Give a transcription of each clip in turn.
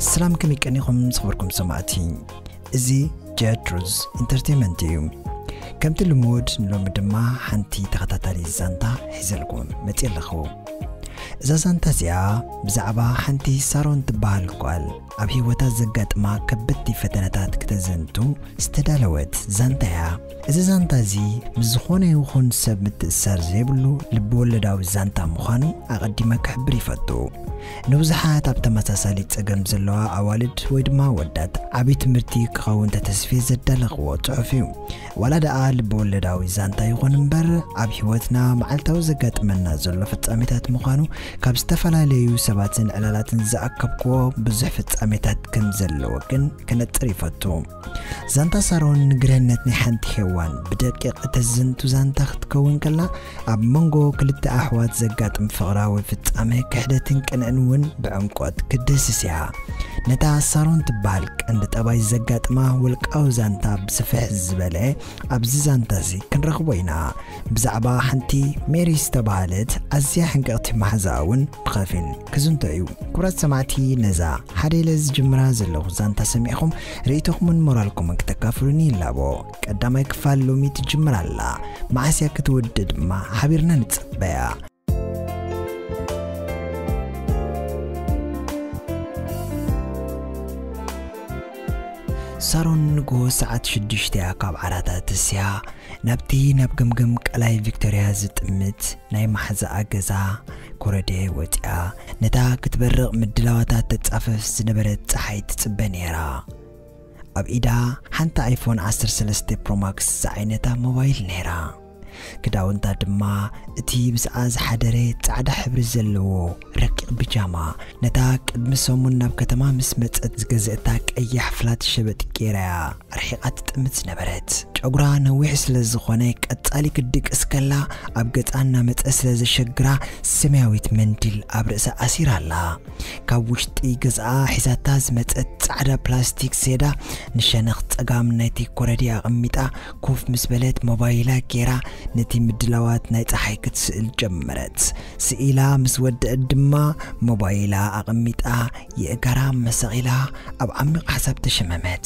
ሰላም፣ ከመይ ቀኒኹም ዝኽበርኩም ሰማዕቲ? እዚ ጀትሩዝ ኢንተርቴንመንት እዩ። ከምቲ ልሙድ፣ ንሎሚ ድማ ሓንቲ ተኸታታሊ ዛንታ ሒዘልኩም መፅእ ኣለኹ። እዛ ዛንታ እዚኣ ብዛዕባ ሓንቲ ሳሮን ትበሃል ጓል ኣብ ህይወታ ዘጋጥማ ከበድቲ ፈተነታት ክተዘንቱ ዝተዳለወት ዛንታ እያ። እዚ ዛንታ እዚ ምስ ዝኾነ ይኹን ሰብ ምትእሳር ዘይብሉ ልብወለዳዊ ዛንታ ምዃኑ ኣቐዲመ ክሕብር ይፈቱ። ንብዙሓት ኣብ ተመሳሳሊ ጸገም ዘለዋ ኣዋልድ ወይ ድማ ወዳት ዓቢ ትምህርቲ ክኸውን ተተስፍየ ዘዳለኽዎ ጽሑፍ እዩ። ዋላ ደኣ ልብወለዳዊ ዛንታ ይኹን እምበር፣ ኣብ ህይወትና መዓልታዊ ዘጋጥመና ዘሎ ፍጻሜታት ምዃኑ ካብ ዝተፈላለዩ ሰባትን ዕላላትን ዝኣከብክዎ ብዙሕ ፍጻሜታት ከም ዘለዎ ግን ክነጽር ይፈቱ። ዛንታ ሳሮን ንግርህነት ናይ ሓንቲ ሄዋን ብደቂቕ እተዘንቱ ዛንታ ክትከውን ከላ፣ ኣብ መንጎ ክልተ ኣሕዋት ዘጋጥም ፍቕራዊ ፍጻመ ክሕደትን ቅንዕን እውን ብዕምቆት ክትድህስስ እያ። ነታ ሳሮን ትበሃል ቀንዲ ጠባይ ዘጋጥማ ውልቃዊ ዛንታ ብስፍሕ ዝበለ ኣብዚ ዛንታ እዚ ክንረኽቦ ኢና። ብዛዕባ ሓንቲ ሜሪ ዝተባህለት ኣዝያ ሕንቅቕቲ መሓዛኣ እውን ብኸፊል ክዝንቶ እዩ። ክቡራት ሰማዕቲ፣ ነዛ ሓደ ኢለ ዝጅምራ ዘለኹ ዛንታ ሰሚዕኹም ርእይቶኹምን ሞራልኩምን ክተካፍሉኒ ይላቦ። ቀዳማይ ክፋል ሎሚ ትጅምር ኣላ። መዓስ እያ ክትውድእ ድማ ሓቢርና ንጽበያ። ሳሮን ንግሆ ሰዓት ሽዱሽተ እያ ካብ ዓራታ ተስያ ናብቲ ናብ ገምገም ቀላይ ቪክቶርያ ዝጥምት ናይ መሓዛኣ ገዛ ኮረዴ ወጺኣ፣ ነታ ክትበርቕ ምድላዋታ ተጻፈፍ ዝነበረት ጸሓይ ትጽበ ነይራ። ኣብ ኢዳ ሓንቲ ኣይፎን ዓሰርተ ሰለስተ ፕሮማክስ ዝዓይነታ ሞባይል ነይራ። ክዳውንታ ድማ እቲ ምስኣ ዝሓደረ ጻዕዳ ሕብሪ ዘለዎ ረቂቕ ብጃማ፣ ነታ ቅድሚ ሰሙን ናብ ከተማ ምስ መጸት ዝገዘእታ ቀያሕ ፍላት ሸበጥ ገይራያ ኣርሒቓ ትጥምት ዝነበረት። ጨጉራ ነዊሕ ስለ ዝኾነ ቀጻሊ ክትድቅስ ከላ ኣብ ገጻ እናመጸ ስለ ዘሸግራ ሰማያዊት መንዲል ኣብ ርእሳ ኣሲራ ኣላ። ካብ ውሽጢ ገዝኣ ሒዛታ ዝመጸት ጻዕዳ ፕላስቲክ ሴዳ ንሸነኽ ጸጋም ናይቲ ኮረዲ ኣቐሚጣ ኮፍ ምስ በለት ሞባይላ ገይራ ነቲ ምድላዋት ናይ ጸሓይ ክትስእል ጀመረት። ስኢላ ምስ ወደአት ድማ ሞባይላ ኣቐሚጣ የእጋራ መሰቒላ ኣብ ዓሚቕ ሓሳብ ተሸመመት።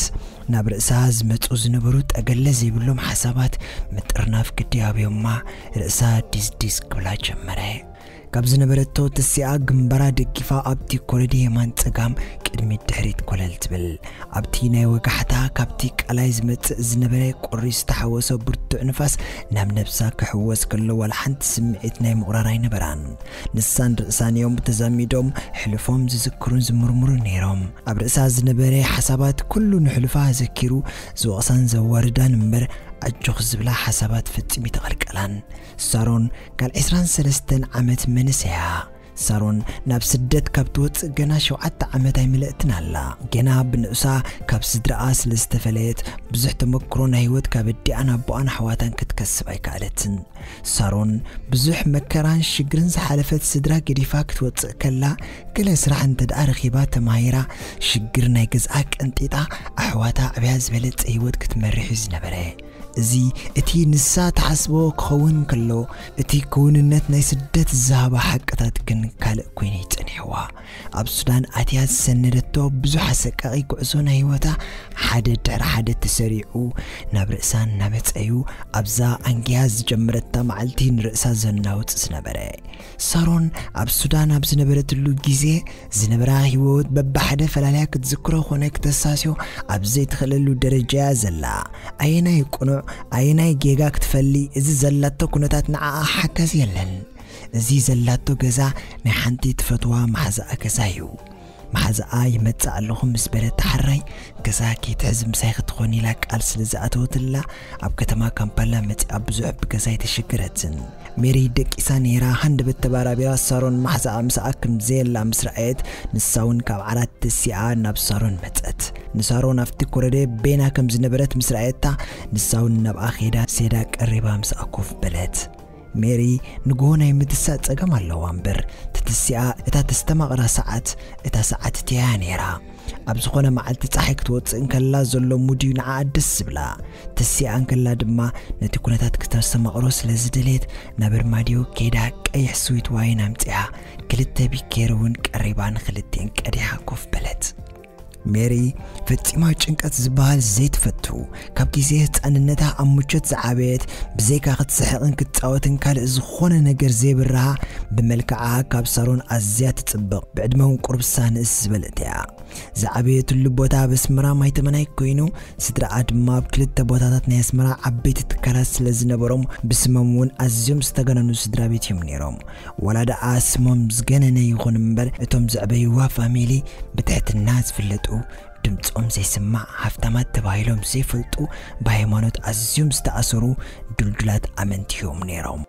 ናብ ርእሳ ዝመጹ ዝነበሩ ጠገለ ዘይብሎም ሓሳባት ምጥርናፍ ግዲ ኣብዮማ ርእሳ ዲስዲስ ክብላ ጀመረ። ካብ ዝነበረቶ ተሲኣ ግንባራ ደጊፋ ኣብቲ ኮረዲ የማን ጸጋም ቅድሚት ድሕሪት ኮለል ትብል። ኣብቲ ናይ ወጋሕታ ካብቲ ቀላይ ዝመጽእ ዝነበረ ቁሪ ዝተሓወሶ ብርቱዕ ንፋስ ናብ ነብሳ ክሕወስ ከሎ ዋላ ሓንቲ ስምዒት ናይ ምቑራር ኣይነበራን። ንሳን ርእሳን እዮም ተዛሚዶም ሕልፎም ዝዝክሩን ዝምርምሩን ነይሮም። ኣብ ርእሳ ዝነበረ ሓሳባት ኩሉ ንሕልፋ ዘኪሩ ዝወቕሳን ዘዋርዳን እምበር ኣጆኽ ዝብላ ሓሳባት ፈጺሙ ኣይተቐልቀላን። ሳሮን ጋል ዕስራን ሰለስተን ዓመት መንእሰያ። ሳሮን ናብ ስደት ካብ ትወጽእ ገና ሸውዓተ ዓመት ኣይመለእትን ኣላ። ገና ብንኡሳ ካብ ስድራኣ ስለ ዝተፈለየት ብዙሕ ተመክሮ ናይ ህይወት ካብ ኣዲኣን ኣቦኣን ኣሕዋታን ክትከስብ ኣይከኣለትን። ሳሮን ብዙሕ መከራን ሽግርን ዝሓለፈት ስድራ ገዲፋ ክትወጽእ ከላ፣ ገለ ስራሕ እንተ ደኣ ረኺባ ተማሂራ፣ ሽግር ናይ ገዝኣ ቀንጢጣ፣ ኣሕዋታ ኣዕብያ ዝበለጸ ህይወት ክትመርሕ እዩ ዝነበረ። እዚ እቲ ንሳ ትሓስቦ ክኸውን ከሎ፣ እቲ ክውንነት ናይ ስደት ዝሃባ ሓቅታት ግን ካልእ ኮይኑ እዩ ጸኒሕዋ። ኣብ ሱዳን ኣትያ ዝሰነደቶ ብዙሕ ኣሰቃቒ ጉዕዞ ናይ ህይወታ ሓደ ድሕሪ ሓደ ተሰሪዑ ናብ ርእሳ እናመጸ እዩ ኣብዛ ኣንጊያ ዝጀመረታ መዓልቲ ንርእሳ ዘናውጽ ዝነበረ። ሳሮን ኣብ ሱዳን ኣብ ዝነበረትሉ ግዜ ዝነበራ ህይወት በብሓደ ፈላልያ ክትዝክሮ ኾነ ክተሳስዮ ኣብ ዘይትኽእለሉ ደረጃ እያ ዘላ። ኣየናይ ቅኑዕ፣ ኣየናይ ጌጋ ክትፈሊ፣ እዚ ዘላቶ ኩነታት ንዓኣ ሓጋዚ የለን። እዚ ዘላቶ ገዛ ናይ ሓንቲ ትፈትዋ መሓዛኣ ገዛ እዩ። መሓዛኣ ይመጽእ ኣለኹ ምስ በለት ተሓራይ፣ ገዛ ከይትሕዝ ምሳይ ክትኾን ኢላ ቃል ስለ ዝኣተወትላ፣ ኣብ ከተማ ካምፓላ መጺኣ ብዙሕ ብገዛ ኣይተሸገረትን። ሜሪ ደቂሳ ነይራ፣ ሃንደበት ተባራቢራ ሳሮን መሓዛኣ ምሳኣ ከም ዘየላ ምስ ረኣየት፣ ንሳ እውን ካብ ዓራት ተሲኣ ናብ ሳሮን መጸት። ንሳሮን ኣብቲ ኮረደ ቤና ከም ዝነበረት ምስ ረኣየታ፣ ንሳ እውን ናብኣ ኸይዳ ሴዳ ቀሪባ ምስኣ ኮፍ በለት። ሜሪ ንግሆ ናይ ምትሳእ ጸገም ኣለዋ እምበር፣ ተተሲኣ እታ ተስተማቕራ ሰዓት፣ እታ ሰዓት እቲኣ እያ ነይራ። ኣብ ዝኾነ መዓልቲ ፀሓይ ክትወፅእ እንከላ ዘሎ ሙድ እዩ ንዓኣ ደስ ዝብላ። ተሲኣ እንከላ ድማ ነቲ ኩነታት ክተስተማቕሮ ስለ ዝደልየት ናብ ኣርማድዮ ከይዳ ቀይሕ ስዊት ዋይን ኣምፂኣ ክልተ ቢኬር እውን ቀሪባ ንክልቲኤን ቀዲሓ ኮፍ በለት። ሜሪ ፈጺማ ጭንቀት ዝበሃል ዘይትፈቱ፣ ካብ ግዜ ህፃንነታ ኣብ ምቾት ዝዓበየት፣ ብዘይካ ክትስሕቕን ክትፃወትን ካልእ ዝኾነ ነገር ዘይብርሃ፣ ብመልክዓ ካብ ሳሮን ኣዝያ ትፅብቕ፣ ብዕድመ እውን ቁርብሳ ንእስ ዝበለት እያ። ዝዓበየትሉ ቦታ ኣብ ኣስመራ ማይተመናይ ኮይኑ፣ ስድራኣ ድማ ኣብ ክልተ ቦታታት ናይ ኣስመራ ዓበይቲ ትካላት ስለ ዝነበሮም፣ ብስሞም እውን ኣዝዮም ዝተጋነኑ ስድራ ቤት እዮም ነይሮም። ዋላ ደኣ ስሞም ዝገነነ ይኹን እምበር፣ እቶም ዘዕበይዋ ፋሚሊ ብትሕትና ዝፍለጡ፣ ድምፆም ዘይስማዕ ሃፍታማት ተባሂሎም ዘይፈልጡ፣ ብሃይማኖት ኣዝዮም ዝተኣሰሩ ድልዱላት ኣመንቲ እዮም ነይሮም።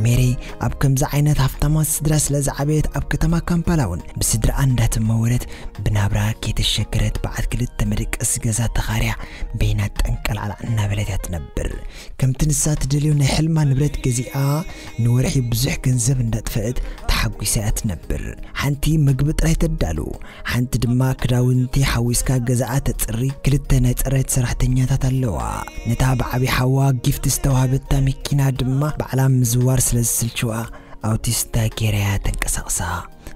ሜሪ ኣብ ከምዚ ዓይነት ሃፍታማት ስድራ ስለ ዝዓበየት፣ ኣብ ከተማ ካምፓላ እውን ብስድራኣ እንዳተመወለት፣ ብናብራ ከይተሸገረት በዓል ክልተ መደቀሲ ገዛ ተኻርያ በይና ጠንቀላዕላዕ እናበለት እያ ትነብር። ከምቲ ንሳ ትደልዮ ናይ ሕልማ ንብረት ገዚኣ ንወርሒ ብዙሕ ገንዘብ እንዳጥፈአት ተሓጒሳ እያ ትነብር። ሓንቲ ምግቢ ጥራይ ተዳሉ፣ ሓንቲ ድማ ክዳውንቲ ሓዊስካ ገዛኣ ተጽሪ፣ ክልተ ናይ ጽሬት ሰራሕተኛታት ኣለዋ። ነታ ብዓቢ ሓዋ ጊፍት ዝተዋህበታ መኪና ድማ ባዕላ ምዝዋር ስለ ዝስልችዋ ኣውቲስታ ጌራያ ተንቀሳቕሳ።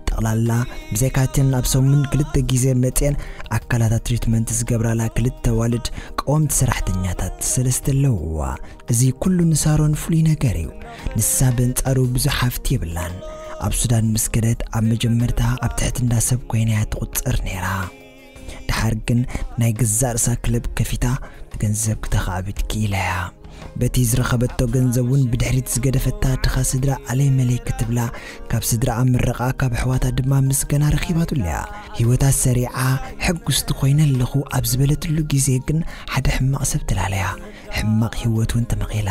ጠቕላላ ብዘይካተን ኣብ ሰሙን ክልተ ግዜ መጽየን ኣካላታ ትሪትመንት ዝገብራላ ክልተ ዋልድ ቀወምቲ ሰራሕተኛታት ሰለስተ ኣለውዋ። እዚ ኩሉ ንሳሮን ፍሉይ ነገር እዩ። ንሳ በንጻሩ ብዙሕ ሃፍቲ የብላን። ኣብ ሱዳን ምስ ከደት ኣብ መጀመርታ ኣብ ትሕቲ እንዳ ሰብ ኮይና እያ ትቑጸር ነይራ። ደሓር ግን ናይ ገዛእ ርእሳ ክለብ ከፊታ ገንዘብ ክተኻዕብት ክኢላ እያ። በቲ ዝረኸበቶ ገንዘብ እውን ብድሕሪት ዝገደፈታ ድኻ ስድራ ኣለይ መለይ ክትብላ፣ ካብ ስድራኣ ምርቓ፣ ካብ ኣሕዋታ ድማ ምስጋና ረኺባትሉ እያ። ህይወታ ሰሪዓ ሕጉስቲ ኮይነ ኣለኹ ኣብ ዝበለትሉ ግዜ ግን ሓደ ሕማቕ ሰብ ተላለያ። ሕማቕ ህይወት እውን ተመቒላ።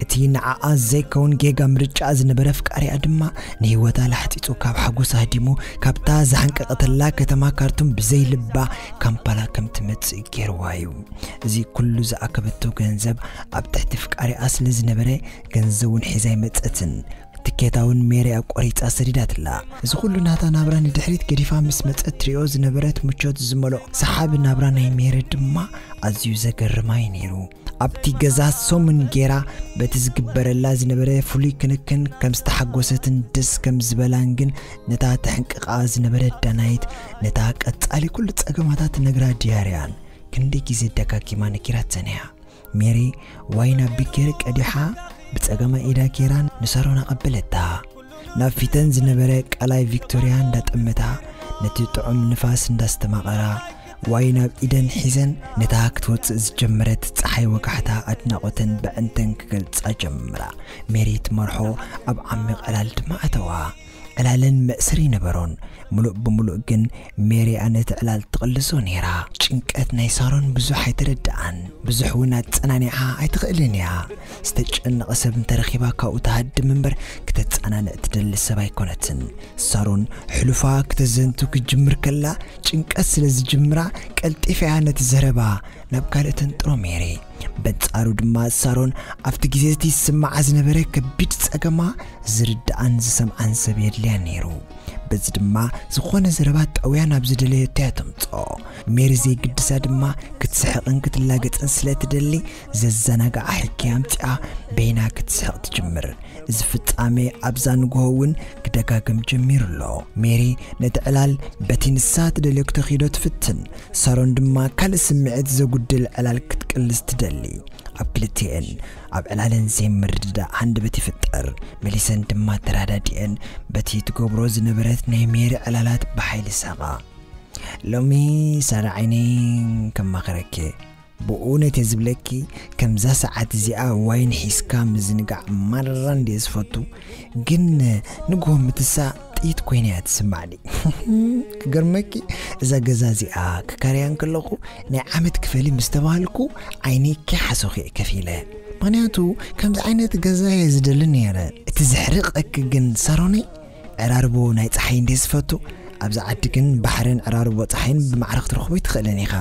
እቲ ንዓኣ ዘይከውን ጌጋ ምርጫኣ ዝነበረ ኣፍቃሪኣ ድማ ንህይወታ ላሕጺጹ ካብ ሓጎሳ ሃዲሙ ካብታ ዝሓንቀቐተላ ከተማ ካርቱም ብዘይ ልባ ካምፓላ ከም ትመጽእ ገይርዋ እዩ። እዚ ኩሉ ዝኣከበቶ ገንዘብ ኣብ ትሕቲ ፍቃሪኣ ስለ ዝነበረ ገንዘብ እውን ሒዛ ኣይመጸትን። ትኬታ እውን ሜሪ ኣቆሪጻ ሰዲዳትላ። እዚ ኩሉ ናታ ናብራ ንድሕሪት ገዲፋ ምስ መጸት ትሪኦ ዝነበረት ምቾት ዝመልኦ ሰሓቢ ናብራ ናይ ሜሪ ድማ ኣዝዩ ዘገርማ እዩ ነይሩ። ኣብቲ ገዛ ሰሙን ጌራ በቲ ዝግበረላ ዝነበረ ፍሉይ ክንክን ከም ዝተሓጎሰትን ደስ ከም ዝበላን ግን ነታ ተሕንቅቓ ዝነበረት ዳናይት ነታ ቀጻሊ ኩሉ ጸገማታ ትነግራ ድያርያን ክንደይ ግዜ ደጋጊማ ነጊራተን እያ። ሜሪ ዋይን ኣብ ቢኬሪ ቀዲሓ ብጸጋማይ ኢዳ ጌራ ንሳሮን ኣቐበለታ። ናብ ፊተን ዝነበረ ቀላይ ቪክቶርያ እንዳጠመታ ነቲ ጥዑም ንፋስ እንዳስተማቐራ ዋይን ኣብ ኢደን ሒዘን ነታ ክትወጽእ ዝጀመረት ጸሓይ ወጋሕታ ኣድናቖተን በዕንተን ክገልጻ ጀምራ። ሜሪ ትመርሖ ኣብ ዓሚቕ ዕላል ድማ ኣተዋ። ዕላለን መእሰሪ ነበሮን። ምሉእ ብምሉእ ግን ሜሪ ነቲ ዕላል ትቕልሶ ነይራ። ጭንቀት ናይ ሳሮን ብዙሕ ኣይተረድኣን። ብዙሕ እውን ኣጸናኒዓ ኣይትኽእልን እያ። ዝተጨነቐ ሰብ እንተረኺባ ካብኡ ትሃድም እምበር ክተጸናንዕ ትደሊ ሰብ ኣይኮነትን። ሳሮን ሕሉፋ ክተዘንቱ ክትጅምር ከላ ጭንቀት ስለ ዝጅምራ ቀልጢፋ እያ ነቲ ዘረባ ናብ ካልእ ተንጥሮ ሜሪ። በንጻሩ ድማ ሳሮን ኣብቲ ግዜ እቲ ዝስምዓ ዝነበረ ከቢድ ጸገማ ዝርድኣን ዝሰምዓን ሰብ የድልያ ነይሩ። በዚ ድማ ዝኾነ ዘረባ ጠውያ ናብ ዝደለየቶ እያ ተምጽኦ። ሜሪ ዘይግድሳ ድማ ክትስሕቕን ክትላገጽን ስለ ትደሊ ዘዘናግዓ ሕክያ ኣምጺኣ በይና ክትስሕቕ ትጅምር። እዚ ፍጻሜ ኣብዛ ንግሆ እውን ክደጋገም ጀሚሩ ኣሎ። ሜሪ ነቲ ዕላል በቲ ንሳ ትደልዮ ክተኺዶ ትፍትን። ሳሮን ድማ ካልእ ስምዒት ዘጉድል ዕላል ክትቅልስ ትደሊ። ኣብ ክልቲኤን ኣብ ዕላለን ዘይምርድዳእ ሃንደበት ይፍጠር። መሊሰን ድማ ተራዳዲኤን በቲ ትገብሮ ዝነበረት ናይ ሜሪ ዕላላት ብሓይሊ ሳቓ። ሎሚ ሳራ ዓይነይ ከማኽረኪ፣ ብእውነት እየ ዝብለኪ፣ ከምዛ ሰዓት እዚኣ ዋይን ሒዝካ ምዝንጋዕ ማራ እንድየ ዝፈቱ። ግን ንግሆ ምትሳእ ጥይት ኮይና እያ ትስማዕኒ። ክገርመኪ፣ እዛ ገዛ እዚኣ ክካረያ እንከለኹ ናይ ዓመት ክፈሊ ምስ ተባሃልኩ ዓይነይ ከይሓሰኹ እየ ከፊለ። ምኽንያቱ ከምዚ ዓይነት ገዛ እየ ዝደሊ ነይረ። እቲ ዘሕርቐኪ ግን ሳሮነይ፣ ዕራርቦ ናይ ጸሓይ እንድየ ዝፈቱ። ኣብዚ ዓዲ ግን ባሕርን ዕራርቦ ጸሓይን ብማዕረ ክትረኽቦ ኣይትኽእልን ኢኻ።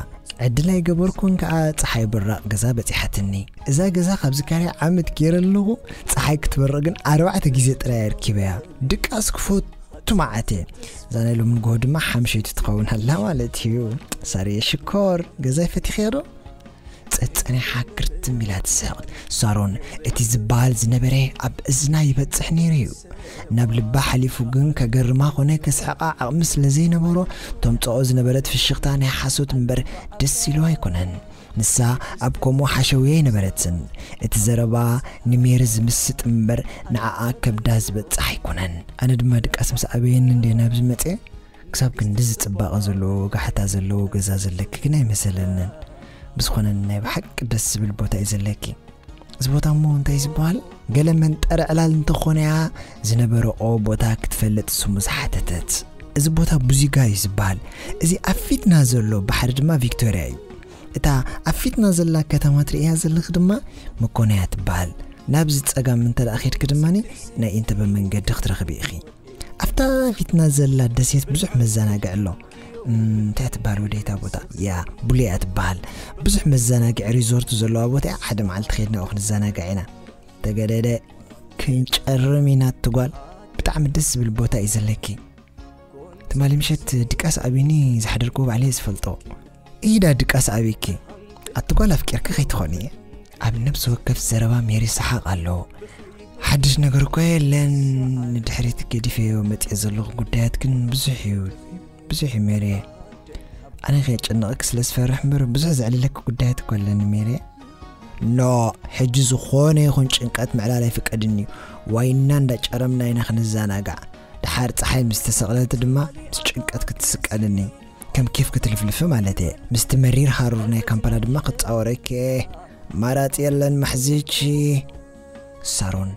ዕድል ኣይገበርኩን ከኣ ጸሓይ ብራቕ ገዛ በጺሓትኒ። እዛ ገዛ ካብ ዝካረያ ዓመት ገይረ ኣለኹ። ጸሓይ ክትበርቕ ግን ኣርባዕተ ግዜ ጥራይ እየ ኣርኪበያ። ድቃስ ክፈቱ ማዓት እየ። እዛ ናይ ሎም ንግሆ ድማ ሓምሸይቲ ትኸውን ኣላ ማለት እዩ። ሳርየ ሽኮር፣ ገዛይ ፈቲኽዮ ዶ? ጸጸነ ሓክርትም ኢላ ትስሕቕ። ሳሮን፣ እቲ ዝበሃል ዝነበረ ኣብ እዝና ይበጽሕ ነይሩ እዩ። ናብ ልባ ሓሊፉ ግን ከገርማ ኾነ ከስሕቓ ዓቕሚ ስለ ዘይነበሮ፣ ተምጽኦ ዝነበረት ፍሽኽታ ናይ ሓሶት እምበር ደስ ኢሉ ኣይኮነን። ንሳ ኣብ ከምኡ ሓሸውየ ኣይነበረትን። እቲ ዘረባ ንሜሪ ዝምስጥ እምበር ንዓኣ ከብዳ ዝበጽሕ ኣይኮነን። ኣነ ድማ ድቃስ ምስ ኣበየኒ እንደ ናብዚ መጽየ። ክሳብ ክንድዚ ጽባቐ ዘለዎ ወጋሕታ ዘለዎ ገዛ ዘለኪ ግን ኣይመሰለንን። ብዝኾነ ናይ ብሓቂ ደስ ዝብል ቦታ እዩ ዘለኪ። እዚ ቦታ እሞ እንታይ ዝበሃል? ገለ መንጠረ ዕላል እንተኾነያ ዝነበረኦ ቦታ ክትፈልጥ ስሙ ዝሓተተት። እዚ ቦታ ቡዚጋ እዩ ዝበሃል። እዚ ኣብ ፊትና ዘሎ ባሕሪ ድማ ቪክቶርያ እዩ። እታ ኣብ ፊትና ዘላ ከተማ ትርእያ ዘለኺ ድማ መኮንያ ትበሃል። ናብዚ ጸጋም እንተ ደኣ ኸድኪ ድማ ናይ ኢንተበ መንገዲ ክትረኽቢ ኢኺ። ኣብታ ፊትና ዘላ ደሴት ብዙሕ መዘናግዒ ኣሎ። እም፣ እንታይ ትበሃል ወደይታ ቦታ? ያ፣ ቡሌ እያ ትበሃል። ብዙሕ መዘናግዒ ሪዞርት ዘለዋ ቦታ እያ። ሓደ መዓልቲ ኸድና ክንዘናጋዕ ኢና። ተገደደ፣ ክንጨርም ኢና ትጓል። ብጣዕሚ ደስ ዝብል ቦታ እዩ ዘለኪ። ትማሊ ምሸት ድቃስ ኣቢኒ ዝሓደርክዎ ባዕለይ ዝፈልጦ። ኢዳ ድቃስ ኣቢኪ። ኣቲ ጓል ኣፍቂርኪ ከይትኾኒ። ኣብ ነብሲ ወከፍ ዘረባ ሜሪ ሰሓቕ ኣሎ። ሓድሽ ነገር እኮ የለን። ንድሕሪት ገዲፈዮ መጽየ ዘለኹ ጉዳያት ግን ብዙሕ እዩ። ብዙሕ እዩ ሜሪ። ኣነ ከየጨንቐኪ ስለ ዝፈርሕ እምበር ብዙሕ ዘዕልለኪ ጉዳያት እኮ ኣለኒ ሜሪ። ኖ፣ ሕጂ ዝኾነ ይኹን ጭንቀት ምዕላል ኣይፍቀድን እዩ። ዋይና እንዳጨረምና ኢና ክንዘናጋዕ። ድሓር ጸሓይ ምስ ተሰቕለት ድማ ምስ ጭንቀት ክትስቀልኒ። ከም ኬፍ ክትልፍልፊ ማለት እየ። ምስቲ መሪር ሃሩር ናይ ካምፓላ ድማ ክጻወረኪ እየ። ማራጺ የለን ማሕዚቺ። ሳሮን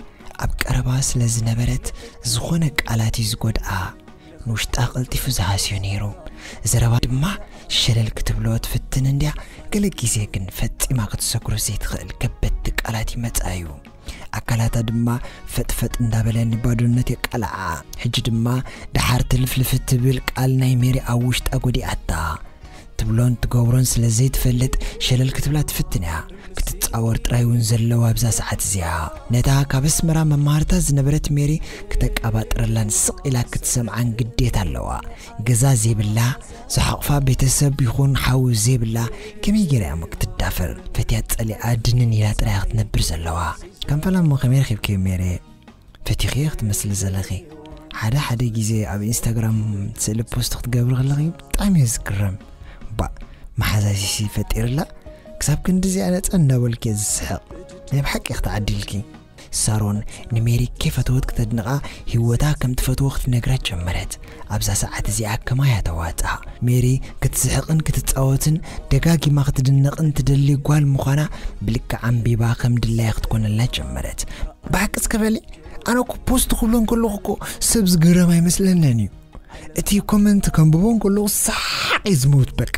ኣብ ቀረባ ስለ ዝነበረት ዝኾነ ቃላት እዩ ዝጎድኣ። ንውሽጣ ቀልጢፉ ዝሃስዮ ነይሩ። ዘረባ ድማ ሸለል ክትብሎ ትፍትን እንድያ፣ ገለ ግዜ ግን ፈጺማ ክትሰግሮ ዘይትኽእል ከበድቲ ቃላት ይመጻ እዩ። ኣካላታ ድማ ፈጥፈጥ እንዳበለ ንባዶነት የቃልዓ። ሕጂ ድማ ደሓር ትልፍልፍ ትብል ቃል ናይ ሜሪ ኣብ ውሽጣ ጎዲኣታ። ትብሎን ትገብሮን ስለ ዘይትፈልጥ ሸለል ክትብላ ትፍትን እያ። ክትጻወር ጥራይ እውን ዘለዋ ኣብዛ ሰዓት እዚኣ። ነታ ካብ ኣስመራ መማህርታ ዝነበረት ሜሪ ክተቃባጥረላን ስቕ ኢላ ክትሰምዓን ግዴታ ኣለዋ። ገዛ ዘይብላ፣ ዝሓቕፋ ቤተሰብ ይኹን ሓው ዘይብላ ከመይ ገይራ እያ እሞ ክትዳፈር? ፈትያ ጸሊኣ ድንን ኢላ ጥራይ ክትነብር ዘለዋ። ካምፓላ እሞ ከመይ ረኺብክዮ ሜሪ? ፈቲኽዮ ክትመስሊ ዘለኺ። ሓደ ሓደ ግዜ ኣብ ኢንስታግራም ስእሊ ፖስት ክትገብሪ ከለኺ ብጣዕሚ እየ ዝግረም። ባእ፣ መሓዛዚሲ ፈጢርላ ክሳብ ክንድዚኣ ነጻ እንዳበልኪ እየ ዝስሕቕ። ናይ ብሓቂ ክትዓዲልኪ። ሳሮን ንሜሪ ከይፈተወት ክተድንቓ፣ ህይወታ ከም ትፈትዎ ክትነግራ ጀመረት። ኣብዛ ሰዓት እዚኣ ከማያ ተዋጻ። ሜሪ ክትስሕቕን ክትጻወትን ደጋጊማ ክትድነቕን ትደሊ ጓል ምዃና ብልክዕ ኣንቢባ ከም ድላያ ክትኮነላ ጀመረት። ብሓቂ እስከ በሊ፣ ኣነ እኮ ፖስት ክብሎ እንከለኹ እኮ ሰብ ዝግረም ኣይመስለንን እዩ። እቲ ኮመንት ከንብቦ እንከለኹ ሰሓቕ እየ ዝመውት በቃ።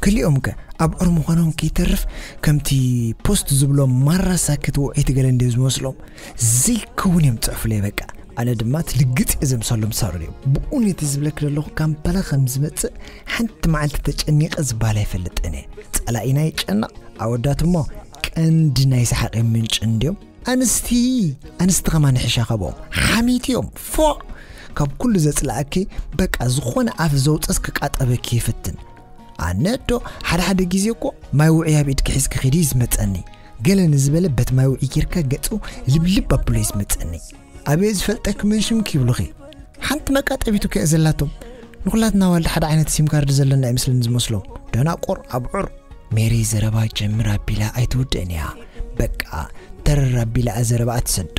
ክልኦም ከ ኣብዑር ምዃኖም ከይተርፍ ከምቲ ፖስት ዝብሎ ማራ ሳክት ውዒት ገለ እንድዮም ዝመስሎም። ዘይከውን እዮም ዝጽሕፉለይ በቃ። ኣነ ድማ ትልግጽ እየ ዘምሰሎም ሳሮን እዮም። ብእውነት ዝብለክ ዘለኹ ካምፓላ ከም ዝመጽእ ሓንቲ መዓልቲ ተጨኒቐ ዝበሃል ኣይፈልጥን እየ። ጸላኢና ይጨነቕ ኣወዳት እሞ ቀንዲ ናይ ሰሓቕ ምንጭ እንድዮም። ኣንስቲ ኣንስቲ ከማን ይሕሻ ካብኦም ሓሚት እዮም ፎ። ካብ ኩሉ ዘጽላኣኪ በቃ ዝኾነ ኣፍ ዘውፀስ ክቃጠበኪ ይፍትን። ኣነ ዶ ሓደ ሓደ ግዜ እኮ ማይ ውዑይ ኣብ ኢድኪ ሒዝኪ ኺዲ እዩ ዝመጸኒ። ገለ ንዝበለ በት ማይ ውዑይ ጌርካ ገጹ ልብልብ ኣብሎ እዩ ዝመጸኒ። ኣበይ ዝፈልጠኪ መን ሽምኪ ይብሉኺ። ሓንቲ መቃጠቢት እኮ እያ ዘላቶም። ንኹላትና ዋልድ ሓደ ዓይነት ሲም ካርድ ዘለና ኣይመስለኒ ዝመስሎም። ደናቁር ኣብዑር። ሜሪ ዘረባ ጀምር ኣቢላ ኣይትውድእን እያ። በቃ ተረር ኣቢላ ዘረባኣ ትሰዶ።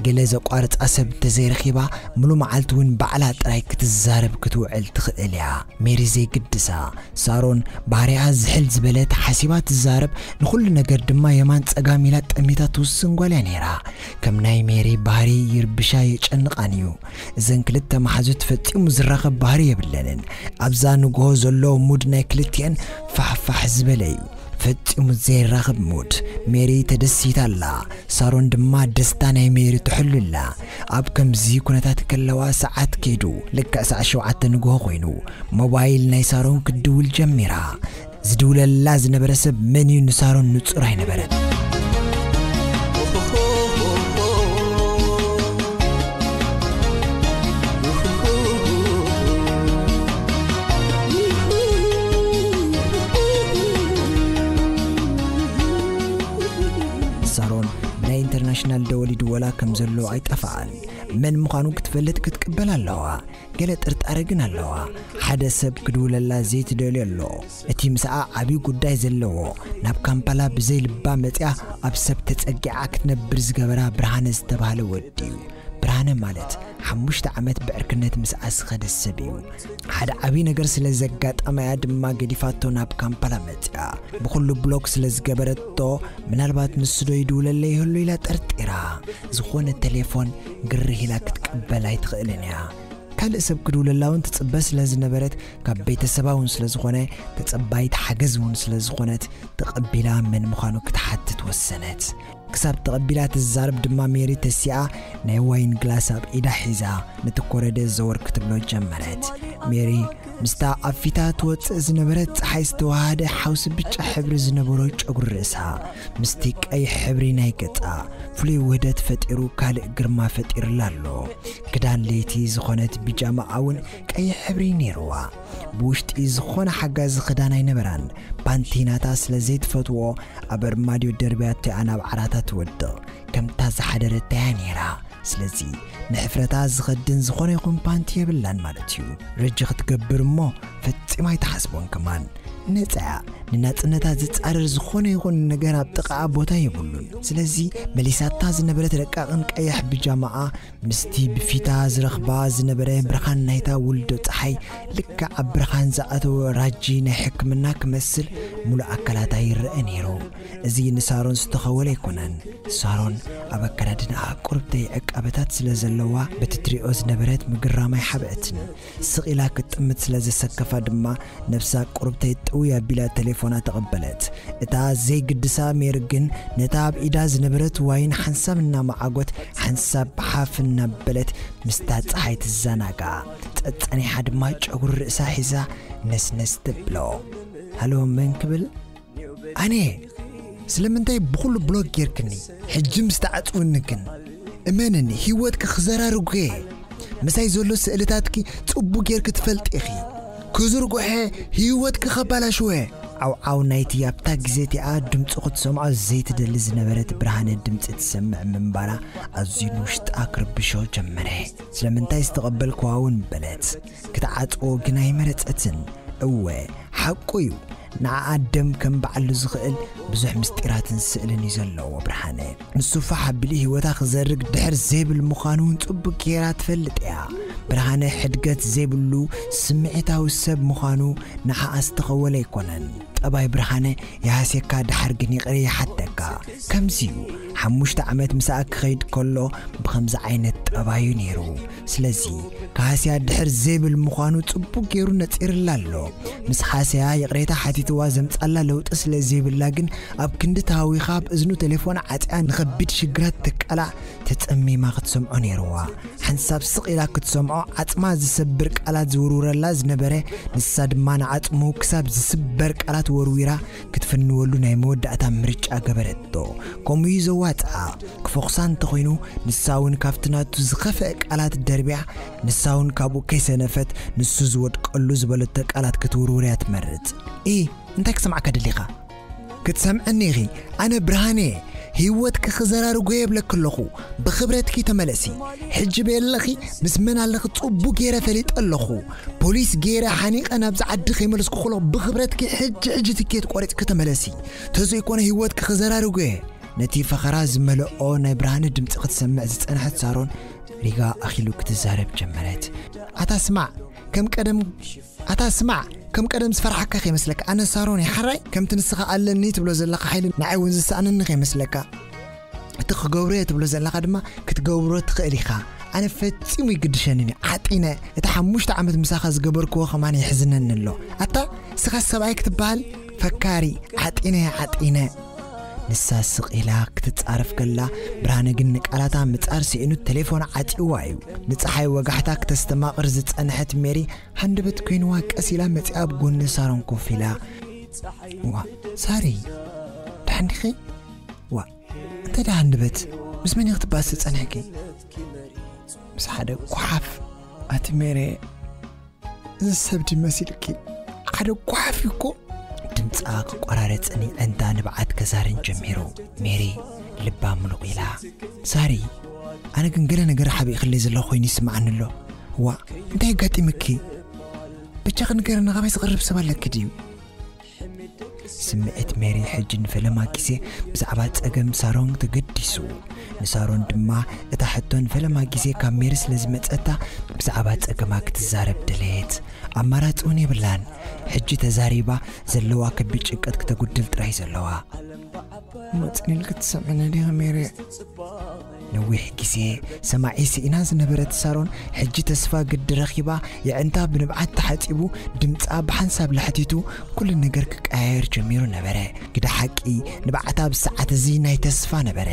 ገለ ዘቋርጻ ሰብ እንተዘይረኺባ፣ ምሉ መዓልቲ እውን ባዕላ ጥራይ ክትዛረብ ክትውዕል ትኽእል እያ። ሜሪ ዘይግድሳ፣ ሳሮን ባህሪኣ ዝሕል ዝበለት፣ ሓሲባ ትዛረብ፣ ንኹሉ ነገር ድማ የማን ጸጋም ኢላ ጠሚታ ትውስን ጓል እያ ነይራ። ከም ናይ ሜሪ ባህሪ ይርብሻ የጨንቓን እዩ። እዘን ክልተ መሓዙት ፈጺሙ ዝራኸብ ባህሪ የብለንን። ኣብዛ ንግሆ ዘሎ ሙድ ናይ ክልቲአን ፋሕፋሕ ዝበለ እዩ። ፈጺሙ ዘይራኸብ ሙድ። ሜሪ ተደሲታ ኣላ። ሳሮን ድማ ደስታ ናይ ሜሪ ትሕሉ ኣላ። ኣብ ከምዚ ኩነታት ከለዋ ሰዓት ከይዱ፣ ልክዕ ሰዓት ሸውዓተ ንግሆ ኮይኑ፣ ሞባይል ናይ ሳሮን ክትድውል ጀሚራ። ዝድውለላ ዝነበረ ሰብ መን እዩ ንሳሮን ንጹር ኣይነበረን። ኣይትጥፋኣን። መን ምዃኑ ክትፈልጥ ክትቅበል ኣለዋ። ገለ ጥርጣረ ግን ኣለዋ። ሓደ ሰብ ክድውለላ ዘይትደልዮ ኣሎ። እቲ ምስኣ ዓብዪ ጉዳይ ዘለዎ፣ ናብ ካምፓላ ብዘይ ልባ መጺኣ ኣብ ሰብ ተጸጊዓ ክትነብር ዝገበራ ብርሃነ ዝተባህለ ወዲ እዩ። ብርሃነ ማለት ሓሙሽተ ዓመት ብዕርክነት ምስኣ ዝኸደ ሰብ እዩ። ሓደ ዓብዪ ነገር ስለ ዘጋጠመያ ድማ ገዲፋቶ ናብ ካምፓላ መጺኣ። ብኹሉ ብሎክ ስለ ዝገበረቶ፣ ምናልባት ንሱ ዶ ይድውለለይ ይህሉ ኢላ ጠርጢራ። ዝኾነ ቴሌፎን ግርህ ኢላ ክትቅበል ኣይትኽእልን እያ። ካልእ ሰብ ክድውለላ እውን ትጽበ ስለ ዝነበረት፣ ካብ ቤተሰባ እውን ስለ ዝኾነ፣ ተጸባይት ሓገዝ እውን ስለ ዝኾነት፣ ተቐቢላ መን ምዃኑ ክትሓትት ወሰነት። ክሳብ ተቐቢላ ትዛረብ ድማ ሜሪ ተሲኣ ናይ ዋይን ግላስ ኣብ ኢዳ ሒዛ ነቲ ኮረደ ዘወር ክትብሎ ጀመረት። ሜሪ ምስታ ኣብ ፊታ ትወጽእ ዝነበረት ጸሓይ ዝተዋሃደ ሓውሲ ብጫ ሕብሪ ዝነበሮ ጨጉሪ ርእሳ፣ ምስቲ ቀይሕ ሕብሪ ናይ ገጻ ፍሉይ ውህደት ፈጢሩ ካልእ ግርማ ፈጢሩላ ኣሎ። ክዳን ለይቲ ዝኾነት ቢጃማኣ እውን ቀይሕ ሕብሪ ነይርዋ። ብውሽጢ ዝኾነ ሓጋዚ ክዳን ኣይነበራን። ፓንቲ ናታ ስለ ዘይትፈትዎ ኣብ ኣርማድዮ ደርብያቶ እያ ናብ ዓራታ ትወድቕ። ከምታ ዝሓደረታ እያ ነይራ። ስለዚ ንሕፍረታ ዝኸድን ዝኾነ ይኹን ፓንቲ የብላን ማለት እዩ። ረጂ ክትገብር እሞ ፈጺማ ኣይትሓስቦን ከማን። ነጻ እያ። ንናጽነታ ዝጻረር ዝኾነ ይኹን ነገር ኣብ ጥቓኣ ቦታ የብሉን። ስለዚ መሊሳታ ዝነበረት ረቃቕን ቀያሕ ብጃማኣ ምስቲ ብፊታ ዝረኽባ ዝነበረ ብርሃን ናይታ ውልዶ ጸሓይ ልክዕ ኣብ ብርሃን ዝኣተወ ራጂ ናይ ሕክምና ክመስል ሙሉእ ኣካላታ ይረአ ነይሩ። እዚ ንሳሮን ዝተኸወለ ኣይኮነን። ሳሮን ኣብ ኣከዳድናኣ ቁርብተይ ዕቃበታት ስለ ዘለዋ በቲ ትሪኦ ዝነበረት ምግራም ኣይሓብአትን። ስቕ ኢላ ክትጥምት ስለ ዘሰከፋ ድማ ነብሳ ቁርብተይ ጥውይ ኣቢላ ቴሌፎና ተቐበለት። እታ ዘይግድሳ ሜሪ ግን ነታ ኣብ ኢዳ ዝነበረት ዋይን ሓንሳብ እናመዓጎት ሓንሳብ ሓፍ እናበለት ምስታ ጸሓይ ትዘናጋዕ። ጸጸኒሓ ድማ ጨጉሪ ርእሳ ሒዛ ነስነስ ትብሎ። ሃሎ መን ክብል? ኣነ። ስለምንታይ ብኹሉ ብሎክ ጌርክኒ? ሕጂ ምስ ተዓጽውኒ ግን እመንኒ ህይወትኪ ክዘራርጎ እየ። ምሳይ ዘሎ ስእልታትኪ ጽቡቅ ጌርኪ ትፈልጢ ኢኺ። ክዝርጉሐ ህይወትኪ ከባላሽወ። ዓውዓው ናይቲ ኣብታ ግዜ እቲኣ ድምፁ ክትሰምዖ ዘይትደሊ ዝነበረት ብርሃነ ድምፂ ትሰምዕ ምንባራ ኣዝዩ ንውሽጣ ክርብሾ ጀመረ። ስለምንታይ ዝተቐበልክዋ እውን በለት። ክትዓጽዎ ግን ኣይመረጸትን። እወ፣ ሓቁ እዩ። ንዓኣ ደም ከም በዓሉ ዝኽእል ብዙሕ ምስጢራትን ስእልን እዩ ዘለዎ ብርሃነ። ንሱ ፋሕ ኣቢሉ ህይወታ ክዘርግ ድሕር ዘይብል ምዃኑ እውን ጽቡቕ ጌራ ትፈልጥ እያ። ብርሃነ ሕድገት ዘይብሉ ስምዒታዊ ሰብ ምዃኑ ንዓኣ ዝተኸወለ ኣይኮነን። ጠባይ ብርሃነ ይሃስየካ፣ ድሓር ግን ይቕረ ይሓተካ። ከምዚ እዩ። ሓሙሽተ ዓመት ምሳኣ ክኸይድ ከሎ ብኸምዚ ዓይነት ጠባዩ ነይሩ። ስለዚ፣ ካህስያ ድሕር ዘይብል ምዃኑ ጽቡቕ ገይሩ ነጺርላ ኣሎ። ምስ ሃስያ ይቕሬታ ሓቲትዋ ዘምጻላ ለውጢ ስለ ዘይብላ ግን፣ ኣብ ክንዲ ተሃዊኻ ኣብ እዝኑ ቴሌፎን ዓጽያ ንኸቢድ ሽግራት ትቃላዕ ተጸሚማ ክትሰምዖ ነይርዋ። ሓንሳብ ስቕ ኢላ ክትሰምዖ ዓጽማ ዝሰብር ቃላት ዝውርውረላ ዝነበረ፣ ንሳ ድማ ንዓጽሙ ክሳብ ዝስበር ቃላት ወርዊራ ክትፍንወሉ ናይ መወዳእታ ምርጫ ገበረቶ። ከምኡ እዩ ዘዋጽኣ። ክፈኹሳ እንተኾይኑ፣ ንሳ እውን ካብቲ ናቱ ዝኸፍአ ቃላት ደርቢያ፣ ንሳ እውን ካብኡ ከይሰነፈት፣ ንሱ ዝወድቀሉ ዝበለቶ ቃላት ክትውርውር እያ ትመርጽ። ኢ፣ እንታይ ክሰምዓካ ደሊኻ? ክትሰምዐኒ ኢኺ። ኣነ ብርሃነ እየ። ህይወትኪ ክዘራርጎ የብለኪ ኣለኹ። ብኽብረትኪ ተመለሲ። ሕጂ በየለኺ ምስ መን ኣለኺ ጽቡቕ ገይረ ፈሊጠ ኣለኹ። ፖሊስ ገይረ ሓኒቐ ናብዚ ዓዲ ከይመለስኩ ከለኹ ብኽብረትኪ ሕጂ ሕጂ ትኬት ቆሪጽኪ ተመለሲ። ተዘይኮነ ህይወትኪ ክዘራርጎ እየ። ነቲ ፈኸራ ዝመልኦ ናይ ብርሃነ ድምጺ ክትሰምዕ ዝጸንሐት ሳሮን ሪጋ ኣኺሉ ክትዛረብ ጀመረት። ኣታ ስማዕ፣ ከም ቀደም ኣታ ስማዕ፣ ከም ቀደም ዝፈርሓካ ከይመስለካ፣ ኣነ ሳሮን እየ፣ ሓራይ? ከምቲ ንስኻ ኣለኒ ትብሎ ዘለኻ ሓይሊ ንዓይ እውን ዝሰኣነኒ ከይመስለካ። እቲ ክገብሮ እየ ትብሎ ዘለኻ ድማ ክትገብሮ ትኽእል ኢኻ። ኣነ ፈጺሙ ይግድሸንን እዩ፣ ዓጢነ። እቲ ሓሙሽተ ዓመት ምሳኻ ዝገበርክዎ ከማን የሕዝነኒ ኣሎ። ኣታ፣ ንስኻ ሰብኣይ ክትበሃል? ፈካሪ፣ ዓጢነ እየ፣ ዓጢነ። ንሳ ስቕ ኢላ ክትጻረፍ ከላ፣ ብርሃነ ግን ንቃላታ ምጻር ስኢኑ ቴሌፎን ዓጺዋ እዩ። ንጸሓይ ወጋሕታ ክተስተማቕር ዝጸንሐት ሜሪ ሃንደበት ኮይንዋ ቀስ ኢላ መጺኣ ኣብ ጎኒ ሳሮን ኮፍ ኢላ። ዋ፣ ሳሪ፣ ደሓን ዲኺ? ዋ፣ እንታይ ደኣ ሃንደበት? ምስ መን ኢኺ ክትበኣሲ ጸኒሕኪ? ምስ ሓደ ጓሓፍ። ኣቲ ሜሬ፣ እዚ ሰብ ድዩ መሲልኪ? ሓደ ጓሓፍ እዩ እኮ። ድምጻ ክቆራረጽን የዕንታ ንብዓት ከዛርን ጀሚሩ። ሜሪ ልባ ምሉቕ ኢላ፣ ሳሪ፣ ኣነ ግን ገለ ነገር ሓቢእክለይ ዘለኹ ኮይኑ ይስምዓኒ ኣሎ። ዋ፣ እንታይ ኣጋጢምኪ? በጃኺ ንገርኒ፣ ካባይ ዝቐርብ ሰብ ኣለኪ ድዩ? ስምዒት ሜሪ ሕጂ ንፈለማ ግዜ ብዛዕባ ጸገም ሳሮን ተገዲሱ። ንሳሮን ድማ እታ ሕቶ ንፈለማ ግዜ ካብ ሜሪ ስለ ዝመጸታ፣ ብዛዕባ ጸገማ ክትዛረብ ደለየት። ኣማራጺ እውን የብላን። ሕጂ ተዛሪባ ዘለዋ ከቢድ ጭንቀት ክተጉድል ጥራይ ዘለዋ። መጽኒል ክትሰምዕኒ ዲኻ ሜሪ? ነዊሕ ግዜ ሰማዒ ስኢና ዝነበረት ሳሮን፣ ሕጂ ተስፋ ግዲ ረኺባ፣ የዕንታ ብንብዓት ተሓጺቡ፣ ድምጻ ብሓንሳብ ላሕቲቱ፣ ኩሉ ነገር ክቀያየር ጀሚሩ ነበረ። ግደ ሓቂ፣ ንብዓታ ብሰዓት እዚ ናይ ተስፋ ነበረ።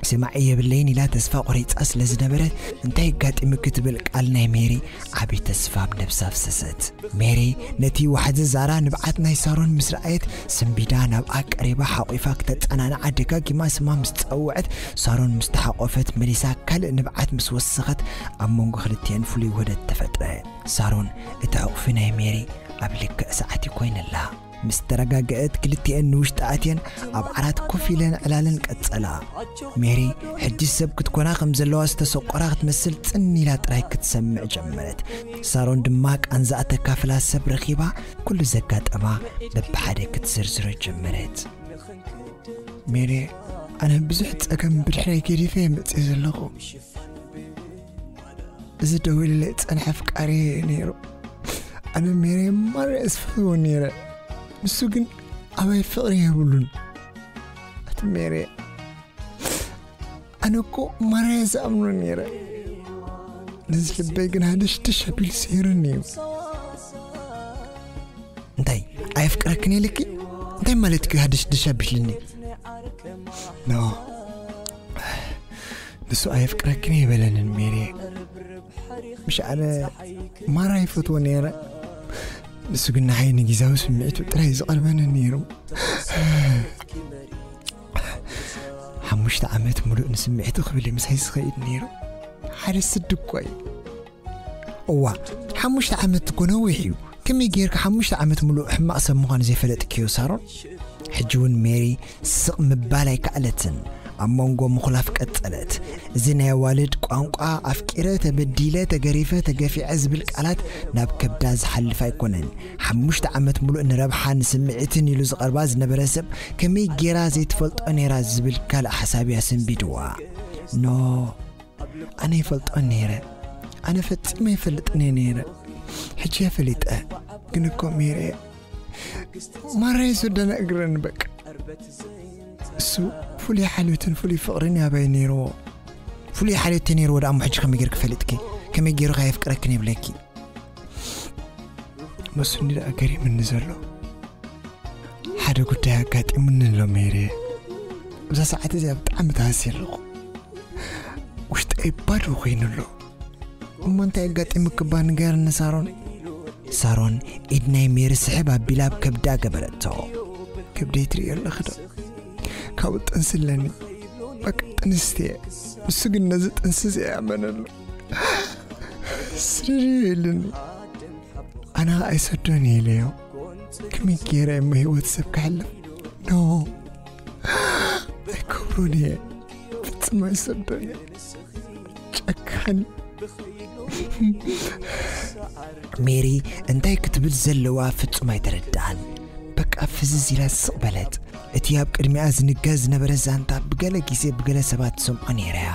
ስማዒ የብለይን ኢላ ተስፋ ቆሪጻ ስለ ዝነበረ፣ እንታይ ኣጋጢሙ ክትብል ቃል ናይ ሜሪ ዓቢ ተስፋ ኣብ ነብሳ ኣፍሰሰት። ሜሪ ነቲ ዋሕዚ ዛራ ንብዓት ናይ ሳሮን ምስ ረኣየት፣ ስንቢዳ ናብኣ ቀሪባ ሓቂፋ ክተጸናንዓ ደጋጊማ ስማ ምስ ጸውዐት፣ ሳሮን ምስ ተሓቆፈት መሊሳ ካልእ ንብዓት ምስ ወሰኸት፣ ኣብ መንጎ ክልቲኤን ፍሉይ ውህደት ተፈጥረ። ሳሮን እቲ ዕቕፊ ናይ ሜሪ ኣብ ልክዕ ሰዓት ኮይነላ። ምስ ተረጋገአት ክልቲኤን ንውሽጢ ኣትየን ኣብ ዓራት ኮፍ ኢለን ዕላለን ቀጸላ። ሜሪ ሕጂ ሰብ ክትኮና ከም ዘለዋ ዝተሰቆራ ክትመስል ጽን ኢላ ጥራይ ክትሰምዕ ጀመረት። ሳሮን ድማ ቃንዛኣ ተካፍላ ሰብ ረኺባ ኩሉ ዘጋጠማ በብሓደ ክትዝርዝሮ ጀመረት። ሜሪ፣ ኣነ ብዙሕ ጸገም ብድሕረይ ገዲፈ እየ መጽእ ዘለኹ። እዚ ደው ኢሉለይ ዝጸንሐ ኣፍቃሪ ነይሩ። ኣነ ሜሪ ማራ እየ ዝፈትዎ ነይረ። ንሱ ግን ኣባይ ፍቕሪ የብሉን። ኣቲ ሜሪ፣ ኣነ እኮ ማራ እየ ዝኣምኖ ነይረ። ነዚ ልበይ ግን ሃደሽደሽ ኣቢሉ ሰይሩኒ እዩ። እንታይ? ኣየፍቅረክን ኢልኪ? እንታይ ማለት እዩ ሃደሽደሽ ኣቢልኒ? ኖ፣ ንሱ ኣየፍቅረክን ኣይበለንን ሜሪ። ምሽ ኣነ ማራ ይፈትዎ ነይረ። ንሱ ግን ንዓይ ንግዛዊ ስምዒቱ ጥራይ እዩ ዝቐርበኒ ነይሩ። ሓሙሽተ ዓመት ሙሉእ ንስምዒቱ ክብል እዩ ምሳይ ዝኸይድ ነይሩ። ሓደ ስዲ እኮ እዩ። እዋ፣ ሓሙሽተ ዓመት እኮ ነዊሕ እዩ። ከመይ ጌርካ ሓሙሽተ ዓመት ሙሉእ ሕማቕ ሰብ ምዃኑ ዘይፈለጥክዮ ሳሮን? ሕጂ እውን ሜሪ ስቕ ምባል ኣይከኣለትን። ኣብ መንጎ ምኹላፍ ቀጸለት። እዚ ናይ ኣዋልድ ቋንቋ፣ ኣፍቂረ፣ ተበዲለ፣ ተገሪፈ፣ ተገፊዐ ዝብል ቃላት ናብ ከብዳ ዝሓልፍ ኣይኮነን። ሓሙሽተ ዓመት ሙሉእ ንረብሓ ንስምዒትን ኢሉ ዝቐርባ ዝነበረ ሰብ ከመይ ጌራ ዘይትፈልጦ ነይራ ዝብል ካልእ ሓሳብ እያ ሰንቢድዋ። ኖ፣ ኣነ ይፈልጦ ነይረ። ኣነ ፈጺመ ይፈልጥን እየ ነይረ። ሕጂ እየ ፈሊጠ። ግን እኮ ሜሪ ማራ እዩ ዘደናግረኒ በቃ። እሱ ፍሉይ ሓልዮትን ፍሉይ ፍቕርን ያባይ ነይርዎ። ፍሉይ ሓልዮት ነይርዎ ደኣ እሞ ሕጂ ከመይ ጌርኪ ፈሊጥኪ? ከመይ ጌሩ ከ የፍቅረክን ይብለኪ? መሱኒ ደኣ ገሪምኒ ዘሎ። ሓደ ጉዳይ ኣጋጢሙኒ ኣሎ ሜሪ። እዛ ሰዓት እዚኣ ብጣዕሚ ተሃስየ ኣለኹ። ውሽጠይ ባዶ ኮይኑ ኣሎ። እሞ እንታይ ኣጋጢሙኪ እባ ንገርኒ ሳሮን? ሳሮን ኢድ ናይ ሜሪ ስሕብ ኣቢላ ኣብ ከብዳ ገበረቶ። ከብደይ ትርእዮ ኣለኺ ዶ? ካብኡ ጥንሲ ኣለኒ። በቃ ጥንስቲ እየ። ንሱ ግን ነዚ ጥንሲ እዚ ኣይኣመነሉ። ስርር ኢሉኒ። ኣነ ኸኣ ኣይሰዶን እየ ኢለዮ። ከመይ ገይረ እሞ ህይወት ሰብ ክሕልፍ? ኖ፣ ኣይከብሮን እየ። ፍጹም ኣይሰዶን እየ። ጨካን። ሜሪ እንታይ ክትብል ዘለዋ ፍጹም ኣይተረድኣን። በቃ ፍዝዝ ኢላ ስቕ በለት። እቲ ኣብ ቅድሚኣ ዝንገር ዝነበረ ዛንታ ብገለ ግዜ ብገለ ሰባት ትሰምዖ ነይራ እያ።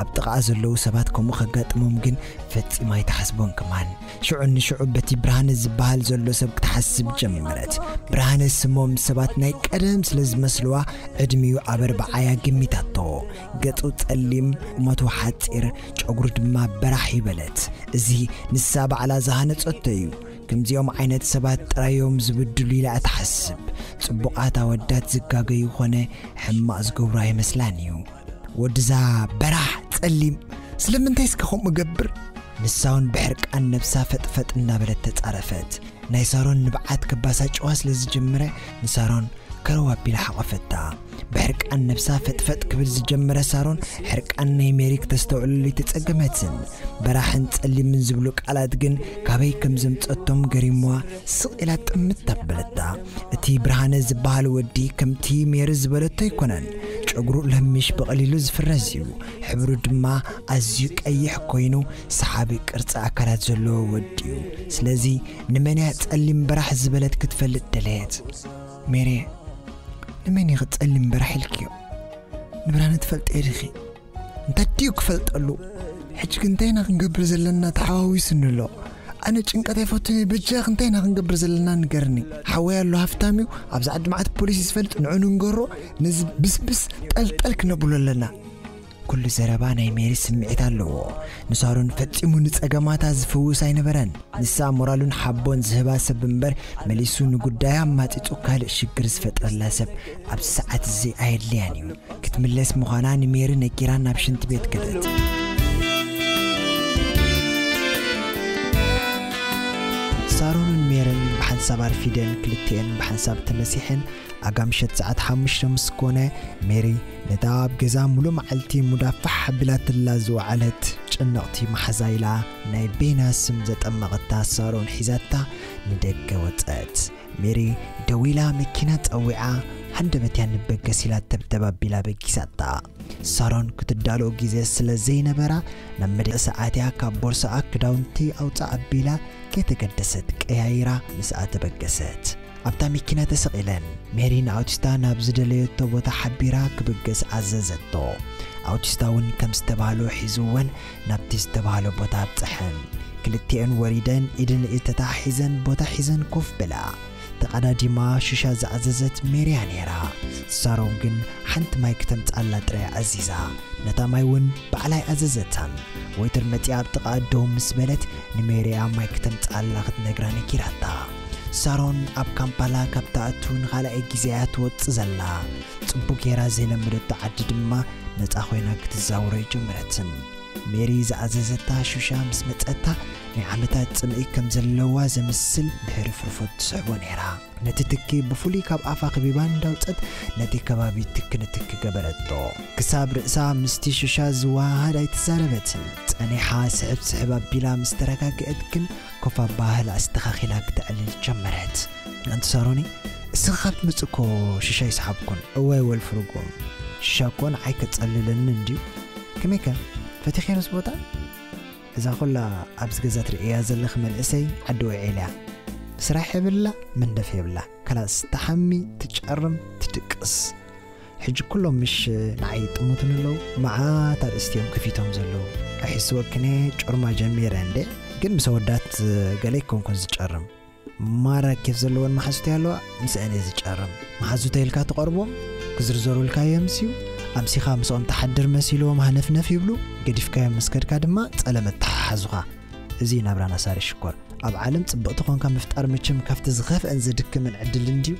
ኣብ ጥቓኣ ዘለዉ ሰባት ከምኡ ከጋጥሞም ግን ፈጺማ ኣይትሓስቦን ከማን። ሽዑ ንሽዑ በቲ ብርሃነ ዝበሃል ዘሎ ሰብ ክትሓስብ ጀመረት። ብርሃነ ስሞም ሰባት ናይ ቀደም ስለ ዝመስልዋ ዕድሚኡ ኣብ ኣርብዓ እያ ገሚታቶ። ገጹ ጸሊም፣ ቁመቱ ሓጺር፣ ጨጉሩ ድማ በራሕ ይበለት። እዚ ንሳ ባዕላ ዝሃነጸቶ እዩ። ከምዚኦም ዓይነት ሰባት ጥራዮም ዝብድሉ ኢላ እትሓስብ። ጽቡቓት ኣወዳት ዝጋገዩ ኾነ ሕማቕ ዝገብሩ ኣይመስላን እዩ። ወድዛ በራሕ ጸሊም ስለምንታይ እስከ ከምኡ ገብር? ንሳ እውን ብሕርቃን ነብሳ ፈጥፈጥ እናበለት ተጻረፈት። ናይ ሳሮን ንብዓት ከባሳጭዋ ስለ ዝጀመረ ንሳሮን ከረው ኣቢላ ሓቖፈታ። ብሕርቃን ነብሳ ፈጥፈጥ ክብል ዝጀመረ ሳሮን ሕርቃን ናይ ሜሪ ክተስተውዕለሉ ኣይተጸገመትን። በራሕን ጸሊምን ዝብሉ ቃላት ግን ካበይ ከም ዘምጸቶም ገሪምዋ ስቕ ኢላ ጥምት ኣበለታ። እቲ ብርሃነ ዝበሃል ወዲ ከምቲ ሜሪ ዝበለቶ ኣይኮነን። ጨጉሩ ለሚሽ ብቐሊሉ ዝፍረዝ እዩ። ሕብሩ ድማ ኣዝዩ ቀይሕ ኮይኑ ሰሓቢ ቅርጺ ኣካላት ዘለዎ ወዲ እዩ። ስለዚ ንመን እያ ጸሊም በራሕ ዝበለት ክትፈልጥ ደለየት። ሜሪ፣ ንመን ኢኺ ጸሊም በራሕ ኢልክዮ? ንብርሃነ ትፈልጥዮ ዲኺ? እንታይ ድዩ ክፈልጠሉ? ሕጂ ግን እንታይ ኢና ክንገብር ዘለና? ተሓዋዊሱኒ ኣሎ። ኣነ ጭንቀት ኣይፈቱን እየ። በጃኺ እንታይ ኢና ክንገብር ዘለና ንገርኒ። ሓወይ ኣሎ ሃፍታም እዩ። ኣብዚ ዓዲ መዓት ፖሊስ እዩ ዝፈልጥ። ንዑ ንንገሮ። ነዚ ብስብስ ጠልጠል ክነብሎ ኣለና። ኩሉ ዘረባ ናይ ሜሪ ስምዒት ኣለዎ። ንሳሮን ፈጺሙ ንጸገማታ ዝፍውስ ኣይነበረን። ንሳ ሞራሉን ሓቦን ዝህባ ሰብ እምበር መሊሱ ንጉዳያ ኣማጺጹ ካልእ ሽግር ዝፈጥረላ ሰብ ኣብዚ ሰዓት እዚ ኣየድልያን እዩ። ክትምለስ ምዃና ንሜሪ ነጊራ ናብ ሽንቲ ቤት ከደት። ሳሮንን ሜርን ብሓንሳብ ኣርፊደን ክልቲኤን ብሓንሳብ ተመሲሐን ኣጋ ምሸት ሰዓት ሓሙሽተ ምስ ኮነ ሜሪ ነታ ኣብ ገዛ ሙሉ መዓልቲ ሙዳ ፋሕ ኣቢላትላ ዝወዓለት ጭንቕቲ መሓዛ ኢላ ናይ ቤና ስም ዘጠመቐታ ሳሮን ሒዛታ ንደገ ወጸት። ሜሪ ደዊላ መኪና ጸዊዓ ሃንደበትያ ንበገስ ኢላ ተብተብ ኣቢላ በጊሳታ። ሳሮን ክትዳሎ ግዜ ስለ ዘይነበራ ናብ መደሰ ኣትያ ካብ ቦርሳኣ ክዳውንቲ ኣውጻ ኣቢላ ከይተገደሰት ቀያይራ ምስኣ ተበገሰት። ኣብታ መኪና ተሰቒለን ሜሪ ንኣውቲስታ ናብ ዝደለየቶ ቦታ ሓቢራ ክብገስ ኣዘዘቶ። ኣውቲስታ እውን ከም ዝተባህሎ ሒዝወን ናብቲ ዝተባህሎ ቦታ ኣብፀሐን። ክልቲኤን ወሪደን ኢድን ኢድ ተተሓሒዘን ቦታ ሒዘን ኮፍ በላ። ተቐዳዲማ ሽሻ ዝኣዘዘት ሜርያ ነይራ። ሳሮን ግን ሓንቲ ማይ ክተምጻላ ጥራይ ኣዚዛ። ነታ ማይ እውን ባዕላይ ኣዘዘታን። ወይተር መጺኣ ኣብ ጥቓ ደው ምስ በለት ንሜርያ ማይ ክተምጻላ ክትነግራ ነጊራታ። ሳሮን ኣብ ካምፓላ ካብ ትኣቱ ንኻልኣይ ግዜ እያ ትወጽእ ዘላ። ጽቡቕ ጌራ ዘይለመደቶ ዓዲ ድማ ነጻ ኮይና ክትዛወሮ ኣይጀመረትን። ሜሪ ዝኣዘዘታ ሹሻ ምስ መጸታ ናይ ዓመታት ጽምኢ ከም ዘለዋ ዘምስል ብህርፍርፎት ትስሕቦ ነይራ። ነቲ ትኪ ብፍሉይ ካብ ኣፋ ከቢባ እንዳውጸት ነቲ ከባቢ ትኪ ንትኪ ገበረቶ። ክሳብ ርእሳ ምስቲ ሹሻ ዝወሃሃድ ኣይተዛረበትን። ጸኒሓ ስሕብ ስሕብ ኣቢላ ምስ ተረጋግአት ግን ኮፍ ኣባህላ ኣስተኻኺላ ክተዕልል ጀመረት። ኣንቲ ሳሮኒ፣ እስኺ ካብ ትመጽእ እኮ ሽሻ ይሰሓብኩን። እዋይ ወልፊ ርጉም፣ ሽሻ እኮ ንዓይ ከጸልለኒ እንድዩ። ከመይከ፣ ፈቲኽዮ ነዚ ቦታ? እዛ ኩላ ኣብዚ ገዛ ትርእያ ዘለኺ መንእሰይ ዓዲ ውዒል እያ። ስራሕ የብላ፣ መንደፍ የብላ። ከላስ ትሓሚ፣ ትጨርም፣ ትድቅስ። ሕጂ ኩሎም ምሽ ንዓይ ይጥምቱኒ ኣለዉ። መዓት ኣርእስቲ እዮም ከፊቶም ዘለዉ። ኣይሕስወክን እየ፣ ጮርማ ጀሚረ እንዴ። ግን ምስ ኣወዳት ገለ ኣይኮንኩን ዝጨርም። ማራ ኬፍ ዘለወን መሓዙተይ ኣለዋ፣ ምስአን እየ ዝጨርም። መሓዙተይ ኢልካ ትቐርቦም፣ ክዝርዘሩልካ የምስዩ። ኣምሲኻ ምስኦም ትሓድር መሲልዎም ሃነፍነፍ ይብሉ፣ ገዲፍካዮም ምስ ከድካ ድማ ጸለመት ተሓሓዙኻ። እዚ እዩ ናብራና ሳሪ ሽኮር። ኣብ ዓለም ጽብቕቲ ኾንካ ምፍጣር መቸም ካብቲ ዝኸፍአን ዘድክምን ዕድል እንድዩ።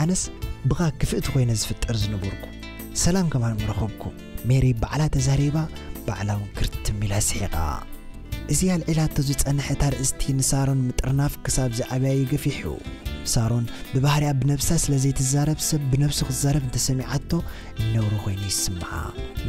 ኣነስ ብኻ ክፍእቲ ኮይነ ዝፍጠር ዝነበርኩ። ሰላም ከማን ምረኸብኩ። ሜሪ ባዕላ ተዛሪባ፣ ባዕላ እውን ክርትም ኢላ ስሒቓ። እዚ ኣልዒላቶ ዝጸንሐት ኣርእስቲ ንሳሮን ምጥርናፍ ክሳብ ዝኣበያ እዩ ገፊሑ። ሳሮን ብባህሪኣ ብነብሳ ስለ ዘይትዛረብ ሰብ ብነብሱ ክዛረብ እንተሰሚዓቶ ነውሪ ኮይኑ ይስምዓ።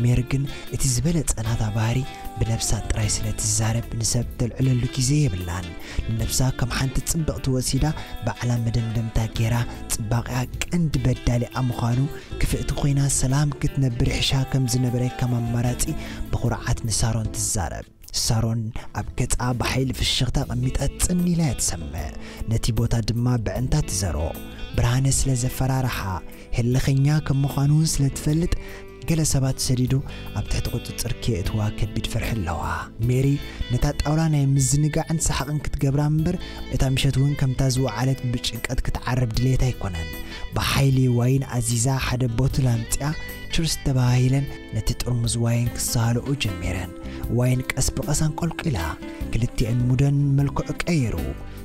ሜሪ ግን እቲ ዝበለጸ ናታ ባህሪ ብነብሳ ጥራይ ስለ ትዛረብ ንሰብ ተልዕለሉ ግዜ የብላን። ንነብሳ ከም ሓንቲ ጽብቕቲ ወሲዳ ባዕላ መደምደምታ ጌራ ጽባቐኣ ቀንዲ በዳሊኣ ምዃኑ ክፍእቲ ኮይና ሰላም ክትነብር ይሕሻ ከም ዝነበረ ከም ኣማራጺ ብኹርዓት ንሳሮን ትዛረብ። ሳሮን ኣብ ገጻ ብሓይሊ ፍሽኽታ ቀሚጣ ጽን ኢላ እያ ትሰምዕ። ነቲ ቦታ ድማ ብዕንታ ትዘሮ። ብርሃነ ስለ ዘፈራርሓ፣ ህልኸኛ ከም ምዃኑ እውን ስለ ትፈልጥ፣ ገለ ሰባት ሰዲዱ ኣብ ትሕቲ ቁጽጽር ከየእትዋ ከቢድ ፍርሒ ኣለዋ። ሜሪ ነታ ጣውላ ናይ ምዝንጋዕን ሰሓቕን ክትገብራ እምበር፣ እታ ምሸት እውን ከምታ ዝወዓለት ብጭንቀት ክትዓርብ ድሌት ኣይኮነን። ብሓይሊ ዋይን ኣዚዛ ሓደ ቦትል ኣምጺኣ፣ ችርስ ተባሂለን ነቲ ጥርሙዝ ዋይን ክሰሃልኦ ጀሚረን። ዋይን ቀስ ብቐስ ኣንቆልቂላ፣ ክልቲኤን ሙደን መልክዑ ቀይሩ።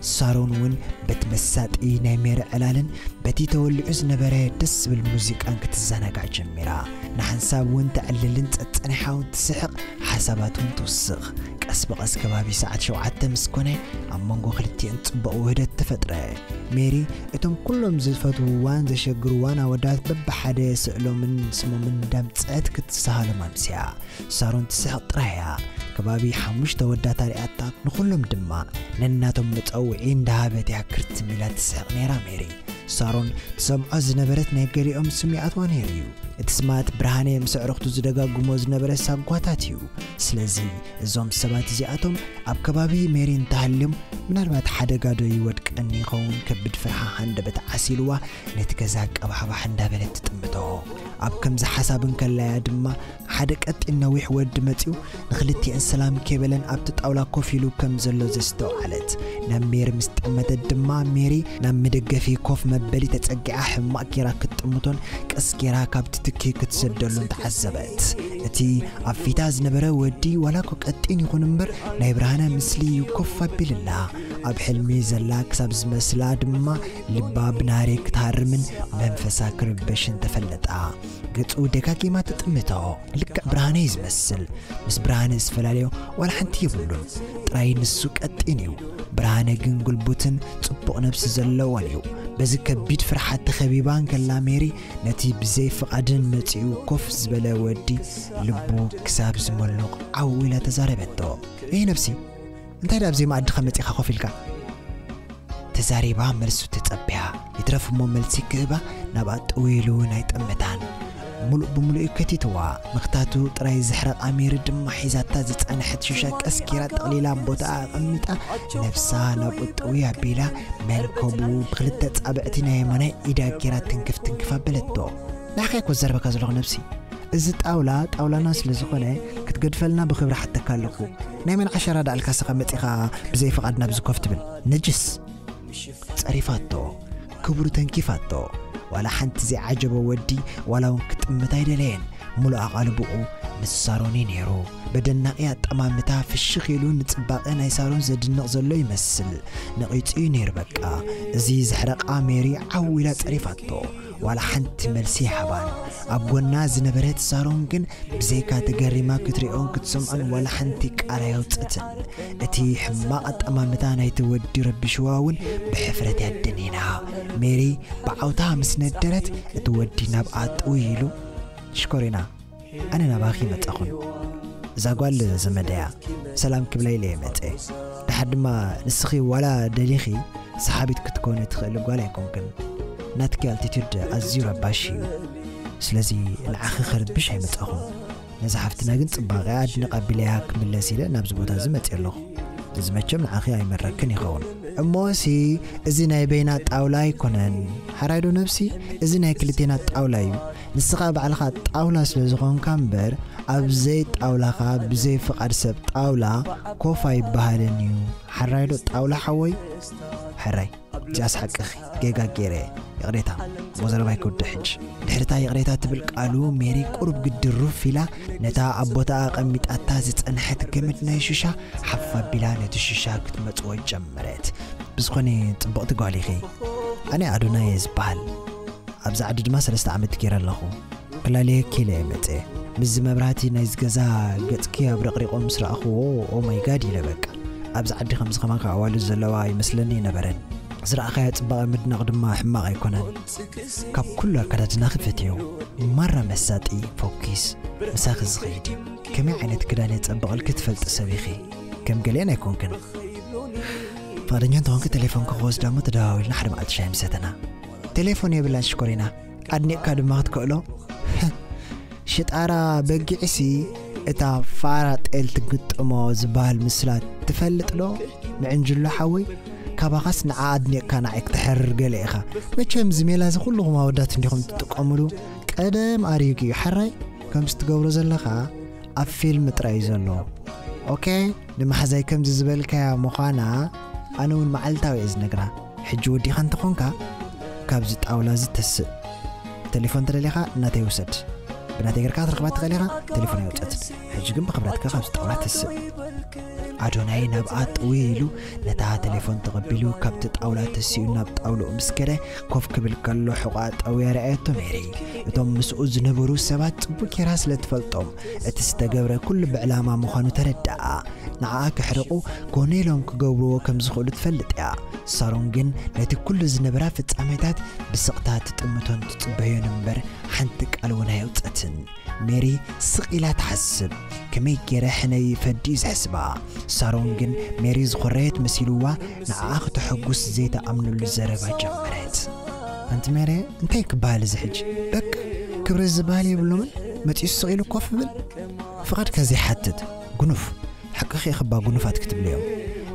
ሳሮን እውን በቲ መሳጢ ናይ ሜሪ ዕላልን በቲ ተወሊዑ ዝነበረ ደስ ዝብል ሙዚቃን ክትዘናጋዕ ጀሚራ። ንሓንሳብ እውን ተዕልልን ጸጸኒሓ እውን ትስሕቕ፣ ሓሳባት እውን ትውስኽ። ቀስ ብቐስ ከባቢ ሰዓት ሸውዓተ ምስ ኮነ ኣብ መንጎ ክልቲኤን ጽቡቕ ውህደት ተፈጥረ። ሜሪ እቶም ኩሎም ዝፈትውዋን ዘሸግርዋን ኣወዳት በብሓደ ስእሎምን ስሞምን እንዳምጽአት ክትሰሃሎም ኣምስያ። ሳሮን ትስሕቕ ጥራይ እያ። ከባቢ ሓሙሽተ ወዳት ኣሪኣታ፣ ንኹሎም ድማ ነናቶም መጸውዒ እንዳሃበት እያ ክርትም ኢላ ትስሕቕ ነይራ ሜሪ። ሳሮን ትሰምዖ ዝነበረት ናይ ገሊኦም ስም ይኣትዋ ነይሩ እዩ። እቲ ስማት ብርሃነ ምስ ኣዕሩኽቱ ዝደጋግሞ ዝነበረ ሳጓታት እዩ። ስለዚ እዞም ሰባት እዚኣቶም ኣብ ከባቢ ሜሪ እንተሃልዮም፣ ምናልባት ሓደጋ ዶ ይወድቀኒ ይኸውን? ከቢድ ፍርሒ ሃንደበት ዓሲልዋ ነቲ ገዛ ቀባሕባሕ እንዳበለት ትጥምቶ። ኣብ ከምዚ ሓሳብ እንከላያ ድማ ሓደ ቀጢን ነዊሕ ወዲ መጺኡ ንኽልቲኤን ሰላም ከይበለን ኣብቲ ጣውላ ኮፍ ኢሉ ከም ዘሎ ዘስተውዓለት። ናብ ሜሪ ምስ ጠመተት ድማ ሜሪ ናብ መደገፊ ኮፍ መበሊ ተጸጊዓ ሕማቕ ጌራ ክትጥምቶን ቀስ ጌራ ካብቲ ትኪ ክትሰደሉን ተዓዘበት። እቲ ኣብ ፊታ ዝነበረ ወዲ ዋላ እኮ ቀጢን ይኹን እምበር ናይ ብርሃነ ምስሊ እዩ ኮፍ ኣቢልላ። ኣብ ሕልሚ ዘላ ክሳብ ዝመስላ ድማ ልባ ብናህሪ ክትሃርምን መንፈሳ ክርበሽን ተፈለጣ። ገጹ ደጋጊማ ትጥምቶ። ልክዕ ብርሃነ እዩ ዝመስል። ምስ ብርሃነ ዝፈላለዮ ዋላ ሓንቲ የብሉን። ጥራይ ንሱ ቀጢን እዩ። ብርሃነ ግን ጉልቡትን ጽቡቕ ነብሲ ዘለዎን እዩ። በዚ ከቢድ ፍርሓት ተኸቢባ እንከላ ሜሪ ነቲ ብዘይ ፍቓድን መጺኡ ኮፍ ዝበለ ወዲ ልቡ ክሳብ ዝመሉቕ ዓው ኢላ ተዛረበቶ። "ኤይ ነብሲ፣ እንታይ ደኣ ኣብ ዘይመኣድኻ መጺኻ ኮፍ ኢልካ?" ተዛሪባ መልሱ ተጸብያ። ይትረፍ እሞ መልሲ ክህባ ናብኣ ጠው ኢሉ እውን ኣይጠመታን። ሙሉእ ብሙሉእ እዩ ከቲትዋ። ምኽታቱ ጥራይ ዘሕረቓ ሜሪ ድማ ሒዛታ ዝጸንሐት ሽሻ ቀስ ጌራ ጠቕሊላ ኣብ ቦታኣ ኣቐሚጣ ነብሳ ናብኡ ጥውይ ኣቢላ መልከቡ ብኽልተ ጻብዕቲ ናይ የማናይ ኢዳ ጌራ ትንክፍ ትንክፍ ኣበለቶ። "ንዓኻ እኮ ዝዛረበካ ዘለኹ ነብሲ፣ እዚ ጣውላ ጣውላና ስለ ዝኾነ ክትገድፈልና ብኽብሪ ሓተካ ኣለኹ። ናይ መን ዓሸራ ደኣልካ ስኻ መጺኻ ብዘይ ፍቓድ ናብዚ ኮፍ ትብል? ነጅስ!" ጸሪፋቶ፣ ክብሩ ተንኪፋቶ። ዋላ ሓንቲ ዘይዓጀቦ ወዲ ዋላ እውን ክጥምት ኣይደለየን። ሙሉእ ኣቓልቦኡ ምስ ሳሮን እዩ ነይሩ። በደናቒ ኣጠማምታ ፍሽኽ ኢሉ ንጽባቐ ናይ ሳሮን ዘድንቕ ዘሎ ይመስል። ነቒጹ እዩ ነይሩ በቃ። እዚ ዘሕረቓ ሜሪ ዓው ኢላ ጸሪፋቶ። ዋላ ሓንቲ መልሲ ይሃባን። ኣብ ጎና ዝነበረት ሳሮን ግን ብዘይካ ተገሪማ ክትሪኦን ክትሰምዖን ዋላ ሓንቲ ቃል ኣየውጸትን። እቲ ሕማቕ ኣጠማምታ ናይቲ ወዲ ረቢሽዋ እውን ብሕፍረት እያ ደኒና። ሜሪ ብዓውታ ምስ ነደረት እቲ ወዲ ናብኣ ጥውይ ኢሉ፣ "ሽኮሪና፣ ኣነ ናባኺ መጻኹን። እዛ ጓል ዘመደያ ሰላም ክብላ ኢለ እየ መጸ። ደሓር ድማ ንስኺ ዋላ ደሊኺ ሰሓቢት ክትኮኒ ትኽእሊ ጓል ኣይኮንክን። ናትኪ ኣልቲቱድ ኣዝዩ ረባሺ እዩ። ስለዚ ንዓኺ ክርብሽ ኣይመጻኹን። ነዛ ሓፍትና ግን ጽባቐኣ ኣድንቕ ኣቢለያ ክምለስ ኢለ ናብዚ ቦታ እዚ መጺአ ኣለኹ። እዚ መቸም ንዓኺ ኣይመረክን ይኸውን። እሞሲ እዚ ናይ በይና ጣውላ ኣይኮነን። ሓራይ ዶ ነብሲ? እዚ ናይ ክልቴና ጣውላ እዩ። ንስኻ ባዕልኻ ጣውላ ስለ ዝኾንካ እምበር፣ ኣብ ዘይ ጣውላኻ ብዘይ ፍቓድ ሰብ ጣውላ ኮፍ ኣይበሃልን እዩ። ሓራይ ዶ ጣውላ ሓወይ?" "ሕራይ፣ እዚኣስ ሓቅኺ፣ ጌጋ ገይረ እየ። ይቕሬታ፣ እሞ ዘረባይ ክውድእ ሕጂ። ድሕሪ እታ ይቕሬታ ትብል ቃሉ፣ ሜሪ ቁሩብ ግዲ ሩፍ ኢላ፣ ነታ ኣብ ቦታኣ ኣቐሚጣታ ዝጸንሐት ገመድ ናይ ሽሻ ሓፍ ኣቢላ ነቲ ሽሻ ክትመጽዎ ጀመረት። ብዝኾነ ጽብቕቲ ጓል ኢኺ። ኣነ ኣዶናይ እየ ዝበሃል። ኣብዚ ዓዲ ድማ ሰለስተ ዓመት ገይረ ኣለኹ። ክላለየኪ ኢለ እየ መጽየ። ምስዚ መብራህቲ ናይዚ ገዛ ገጽኪ ኣብረቕሪቖ ምስ ረኣኽዎ፣ ኦ ማይ ጋድ ኢለ በቃ። ኣብዚ ዓዲ ከምዚ ከማኻ ኣዋልድ ዘለዋ ይመስለኒ ኣይነበረን። ዝረኣኻዮ ጽባቐ ምድናቕ ድማ ሕማቕ ኣይኮነን። ካብ ኩሉ ኣከዳድናኺ ፈትዮ። ማራ መሳጢ፣ ፎኪስ፣ ምሳኺ ዝኸይድ እዩ። ከመይ ዓይነት ክዳን የጸብቐልኪ ትፈልጢ ሰብ ኢኺ። ከም ገሊአን ኣይኮንክን። ፍቓደኛ እንተኾንኪ ቴሌፎንኪ ክወስዳ እሞ ተደዋዊልና ሓደ መዓልቲ ሻሂ ምሰተና። ቴሌፎን የብላን ሽኮሪና። ኣድኒቕካ ድማ ክትክእሎ። ሽጣራ በጊዕሲ እታ ፋራ ጤል ትግጥሞ ዝበሃል ምስላ ትፈልጥ ዶ? ምዕንጅሎ ሓወይ፣ ካባኻስ ንዓ ኣድኒቕካ ንዓይ ክትሕርር ገለ ኢኻ። መቸም እዚ ሜላ እዚ ኩልኹም ኣወዳት እንዲኹም ትጥቀምሉ። ቀደም ኣሪጉ እዩ። ሓራይ ከምዚ ትገብሮ ዘለኻ ኣብ ፊልም ጥራይ እዩ ዘሎ። ኦኬ፣ ንመሓዛይ ከምዚ ዝበልካያ ምዃና ኣነ እውን መዓልታዊ እየ ዝነግራ። ሕጂ ወዲኻ እንተኾንካ ካብዚ ጣውላ እዚ ተስእ። ቴሌፎን ተደሊኻ እናተይ ውሰድ። ብናተይ ጌርካ ክትረኽባ ትኽእል ኢኻ፣ ቴሌፎን ኣይወጸትን። ሕጂ ግን ብኽብረትካ ካብዚ ጣውላ ተስእ። ኣዶናይ ናብኣ ጥውይ ኢሉ ነታ ቴሌፎን ተቐቢሉ ካብቲ ጣውላ ተሲኡ ናብ ጣውላኡ ምስ ከደ ኮፍ ክብል ከሎ ሕቖኣ ጠውያ ረኣየቶ ሜሪ። እቶም ምስኡ ዝነበሩ ሰባት ጽቡቕ ጌራ ስለ ትፈልጦም እቲ ዝተገብረ ኩሉ ብዕላማ ምዃኑ ተረድኣ። ንዓኣ ከሕርቑ ኮነ ኢሎም ክገብርዎ ከም ዝኽእሉ ትፈልጥ እያ። ሳሮን ግን ነቲ ኩሉ ዝነበራ ፍጻሜታት ብስቕታ ትጥምቶን ትጽበዮን እምበር ሓንቲ ቃል እውን ኣየውጸትን። ሜሪ ስቕ ኢላ ትሓስብ። ከመይ ገይረ ሕነይ ፈዲ እዩ ዘሕስባ። ሳሮን ግን ሜሪ ዝኾረየት መሲልዋ ንዓኣ ክተሐጉስ ዘይተኣምነሉ ዘረባ ጀመረት። ኣንቲ ሜሪ፣ እንታይ ክበሃል እዚ ሕጂ? በቃ ክብሪ ዝበሃል የብሎምን። መጺኡ ስቕ ኢሉ ኮፍ ብል፣ ፍቓድካ ዘይሓትት ጉኑፍ። ሓቅኺ ኢኺ እባ፣ ጉኑፋት ክትብልዮም።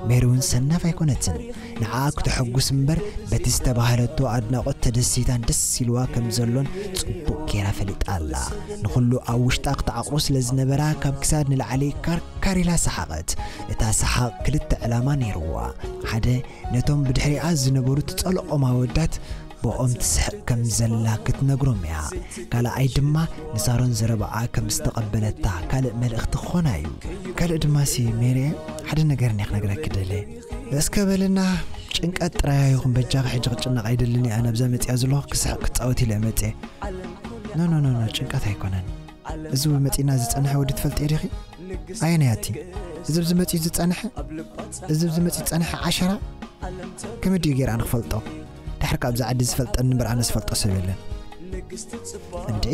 ሜሪ እውን ሰናፍ ኣይኮነትን። ንዓኣ ክተሐጉስ እምበር፣ በቲ ዝተባህለቶ ኣድናቖት ተደሲታን ደስ ኢልዋ ከም ዘሎን ጽቡቕ ጌራ ፈሊጣ ኣላ። ንኹሉ ኣብ ውሽጣ ክትዓቕሮ ስለ ዝነበራ፣ ካብ ክሳድ ንላዕሊ ካርካር ኢላ ሰሓቐት። እታ ሰሓቕ ክልተ ዕላማ ነይርዋ። ሓደ፣ ነቶም ብድሕሪኣ ዝነበሩ ትጸልኦም ኣወዳት ብኦም ትስሕቕ ከም ዘላ ክትነግሮም እያ። ካልኣይ ድማ ንሳሮን ዘረባኣ ከም ዝተቐበለታ ካልእ መልእኽቲ ክኾና እዩ። ካልእ ድማሲ ሜሪ፣ ሓደ ነገር እየ ክነግረኪ ደልየ። እስከ በልና፣ ጭንቀት ጥራይ ይኹን በጃኺ፣ ሕጂ ክጭነቕ ኣይደልን እየ። ኣነ ኣብዛ መጺኣ ዘለኹ ክስሕቕ ክጻወት ኢለ መጺአ። ኖ፣ ኖ፣ ኖ፣ ኖ፣ ጭንቀት ኣይኮነን። እዚ መጺና ዝጸንሐ ወዲ ትፈልጥዮ ዲኺ? ኣየናይ ኣቲ? እዚ ኣብዚ መጺኡ ዝጸንሐ? እዚ ኣብዚ መጺኡ ዝጸንሐ ዓሸራ? ከመይ ድዩ ገይረ ኣነ ክፈልጦ? ድሕር ካብዛ ዓዲ ዝፈልጠኒ እምበር ኣነ ዝፈልጦ ሰብ የለን። እንዴ?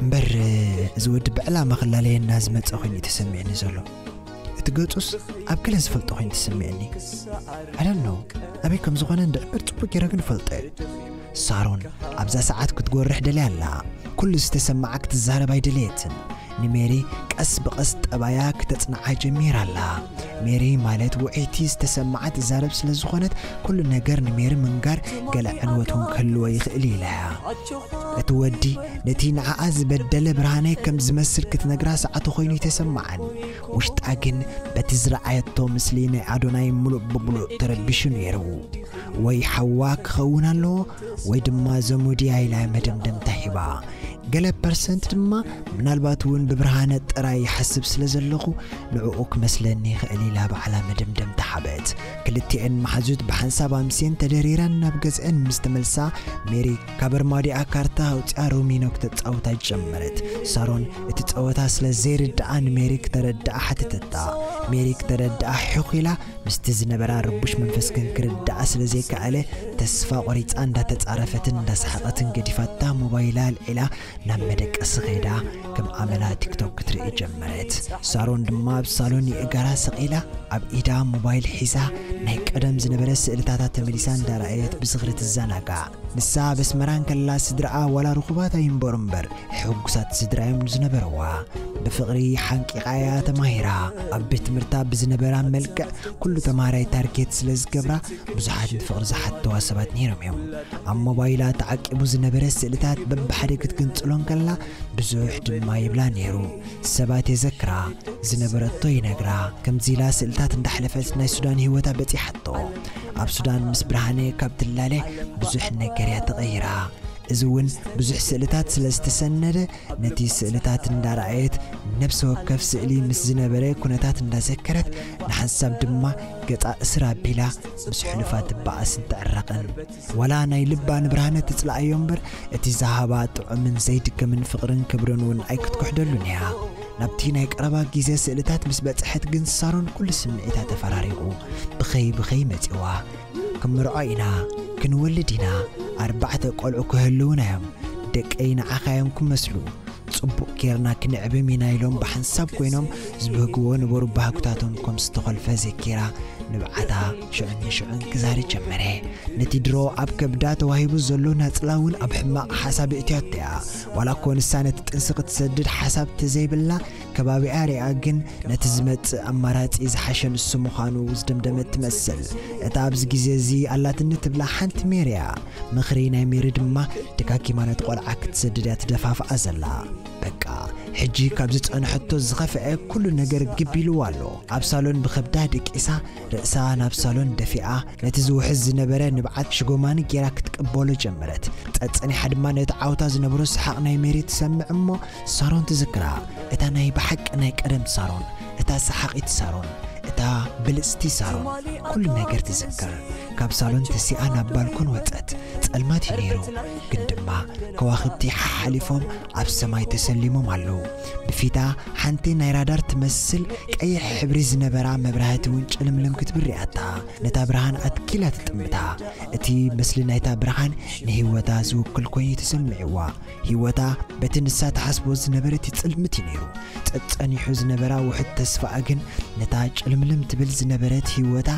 እምበር እዚ ወዲ ብዕላማ ክላለየና ዝመጸ ኮይኑ እዩ ተሰሚዕኒ ዘሎ። እቲ ገጹስ ኣብ ገለ ዝፈልጦ ኮይኑ ተሰሚዕኒ። I don't know። ኣበይ ከም ዝኾነ እንድዕምር ጽቡቅ ገይረ ግን እፈልጦ እየ። ሳሮን ኣብዛ ሰዓት ክትጎርሕ ደልያ ኣላ። ኩሉ ዝተሰማዓ ክትዛረብ ኣይደለየትን። ንሜሪ ቀስ ብቐስ ጠባያ ክተጽንዓ ጀሚራ ኣላ። ሜሪ ማለት ውዕይቲ ዝተሰማዓ ትዛረብ ስለ ዝኾነት፣ ኩሉ ነገር ንሜሪ ምንጋር ገለ ዕንወት እውን ክህልዎ ይኽእል ኢላ እያ። እቲ ወዲ ነቲ ንዓኣ ዝበደለ ብርሃነ ከም ዝመስል ክትነግራ ሰዓቱ ኮይኑ ይተሰማዓን። ውሽጣ ግን በቲ ዝረኣየቶ ምስሊ ናይ ኣዶናይ ምሉእ ብምሉእ ተረቢሹ ነይሩ። ወይ ሓዋ ክኸውን ኣለዎ ወይ ድማ ዘሙድያ ኢላ መደምደምታ ሂባ። ገለ ፐርሰንት ድማ ምናልባት እውን ብብርሃነ ጥራይ ይሓስብ ስለ ዘለኹ ንዕኡ ክመስለኒ ይኽእል ኢላ ባዕላ መደምደምታ ሓበት። ክልቲኤን መሓዙት ብሓንሳብ ኣምስየን ተደሪረን ናብ ገዝአን ምስ ተመልሳ፣ ሜሪ ካብ ኣርማዲኣ ካርታ ኣውፂኣ ሮሚኖ ክተጻውታ ጀመረት። ሳሮን እቲ ጸወታ ስለ ዘይርድኣ ንሜሪ ክተረድኣ ሓተተታ። ሜሪ ክተረድኣ ሕኹ ኢላ ምስቲ ዝነበራ ርቡሽ መንፈስ ግን ክርድኣ ስለ ዘይከኣለ፣ ተስፋ ቆሪጻ እንዳተጻረፈትን እንዳሰሓቐትን ገዲፋታ ሞባይላ ኣልዒላ ናብ መደቀሲ ኸይዳ ከም ኣመላ ቲክቶክ ክትርኢ ጀመረት። ሳሮን ድማ ኣብ ሳሎን የእጋራ ሰቒላ ኣብ ኢዳ ሞባይል ሒዛ ናይ ቀደም ዝነበረ ስእልታታ ተመሊሳ እንዳረኣየት ብዝኽሪ ትዘናጋዕ። ንሳ ኣብ ኣስመራ እንከላ ስድራኣ ዋላ ርኹባት ኣይንበሩ እምበር ሕጉሳት ስድራ እዮም ዝነበረዋ። ብፍቕሪ ሓንቂቓ እያ ተማሂራ። ኣብ ቤት ትምህርታ ብዝነበራ መልክዕ ኩሉ ተማሃራይ ታርጌት ስለ ዝገብራ ብዙሓት ንፍቕሪ ዝሓትዋ ሰባት ነይሮም እዮም። ኣብ ሞባይላ ተዓቂቡ ዝነበረ ስእልታት በብሓደ ክትግንጽሎ እንከላ ብዙሕ ድማ ይብላ ነይሩ። ሰባት የዘክራ፣ ዝነበረቶ ይነግራ። ከምዚ ኢላ ስእልታት እንዳሕለፈት ናይ ሱዳን ህይወታ በጺሓቶ። ኣብ ሱዳን ምስ ብርሃነ ካብ ትላለ ብዙሕ ነገር እያ ተቐይራ። እዚ እውን ብዙሕ ስእልታት ስለ ዝተሰነደ ነቲ ስእልታት እንዳረኣየት ነብሲ ወከፍ ስእሊ ምስ ዝነበረ ኩነታት እንዳዘከረት ንሓንሳብ ድማ ገጻ እስር ኣቢላ ምስ ሕሉፋት ትበኣስን ትዕረቕን። ዋላ ናይ ልባ ንብርሃነ ትጽልኣዮ እምበር እቲ ዝሃባ ጥዑምን ዘይድገምን ፍቕርን ክብርን እውን ኣይክትኩሕደሉን እያ። ናብቲ ናይ ቀረባ ግዜ ስእልታት ምስ በጽሐት ግን ሳሮን ኩሉ ስምዒታ ተፈራሪቑ ብኸይ ብኸይ መጺዋ። "ክንምርዖ ኢና፣ ክንወልድ ኢና፣ ኣርባዕተ ቆልዑ ክህልዉና እዮም፣ ደቀይ ንዓኻ እዮም ክመስሉ፣ ጽቡቕ ጌርና ክንዕብም ኢና" ኢሎም ብሓንሳብ ኮይኖም ዝብህግዎ ነበሩ። ባህግታቶም ከም ዝተኾልፈ ዘኪራ ንብዓታ ሽዑን ንሽዑን ክዛሪ ጀመረ። ነቲ ድሮ ኣብ ከብዳ ተዋሂቡ ዘሎ ናጽላ እውን ኣብ ሕማቕ ሓሳብ እትያቶ እያ። ዋላ እኮ ንሳ ነቲ ጥንሲ ክትሰድድ ሓሳብ ተዘይብላ፣ ከባቢኣ ሪኣ ግን ነቲ ዝመጽእ ኣማራጺ ዝሓሸ ንሱ ምዃኑ ዝደምደመት ትመስል። እታ ኣብዚ ግዜ እዚ ኣላትኒ ትብላ ሓንቲ ሜሪ እያ። ምኽሪ ናይ ሜሪ ድማ ደጋጊማ ነቲ ቆልዓ ክትሰድድ እያ ትደፋፍኣ ዘላ። በቃ፣ ሕጂ ካብ ዝጸንሐቶ ዝኸፍአ ኩሉ ነገር ግብ ኢልዋ ኣሎ። ኣብ ሳሎን ብኸብዳ ደቂሳ፣ ርእሳ ናብ ሳሎን ደፊኣ፣ ነቲ ዝውሕዝ ዝነበረ ንብዓት ሽጎማኒ ጌራ ክትቅበሎ ጀመረት። ጸጸኒሓ ድማ ነቲ ዓውታ ዝነበሮ ሰሓቕ ናይ ሜሪ ትሰምዕ እሞ ሳሮን ትዝክራ። እታ ናይ ብሓቂ ናይ ቀደም ሳሮን፣ እታ ሰሓቒት ሳሮን፣ እታ ብልጽቲ ሳሮን፣ ኩሉ ነገር ትዝክር። ካብ ሳሎን ተሲኣ ናብ ባልኮን ወጸት። ጸልማት እዩ ነይሩ፣ ግን ድማ ከዋኽብቲ ሓሓሊፎም ኣብ ሰማይ ተሰሊሞም ኣለዉ። ብፊታ ሓንቲ ናይ ራዳር ትመስል ቀይሕ ሕብሪ ዝነበራ መብራህቲ እውን ጭልምልም ክትብል ሪኣታ። ነታ ብርሃን ኣትኪላ ትጥምታ። እቲ ምስሊ ናይታ ብርሃን ንህይወታ ዝውክል ኮይኑ ተሰሚዕዋ። ህይወታ በቲ ንሳ ትሓስቦ ዝነበረት ይጽልምት እዩ ነይሩ። ጸጸኒሑ ዝነበራ ውሑድ ተስፋኣ ግን ነታ ጭልምልም ትብል ዝነበረት ህይወታ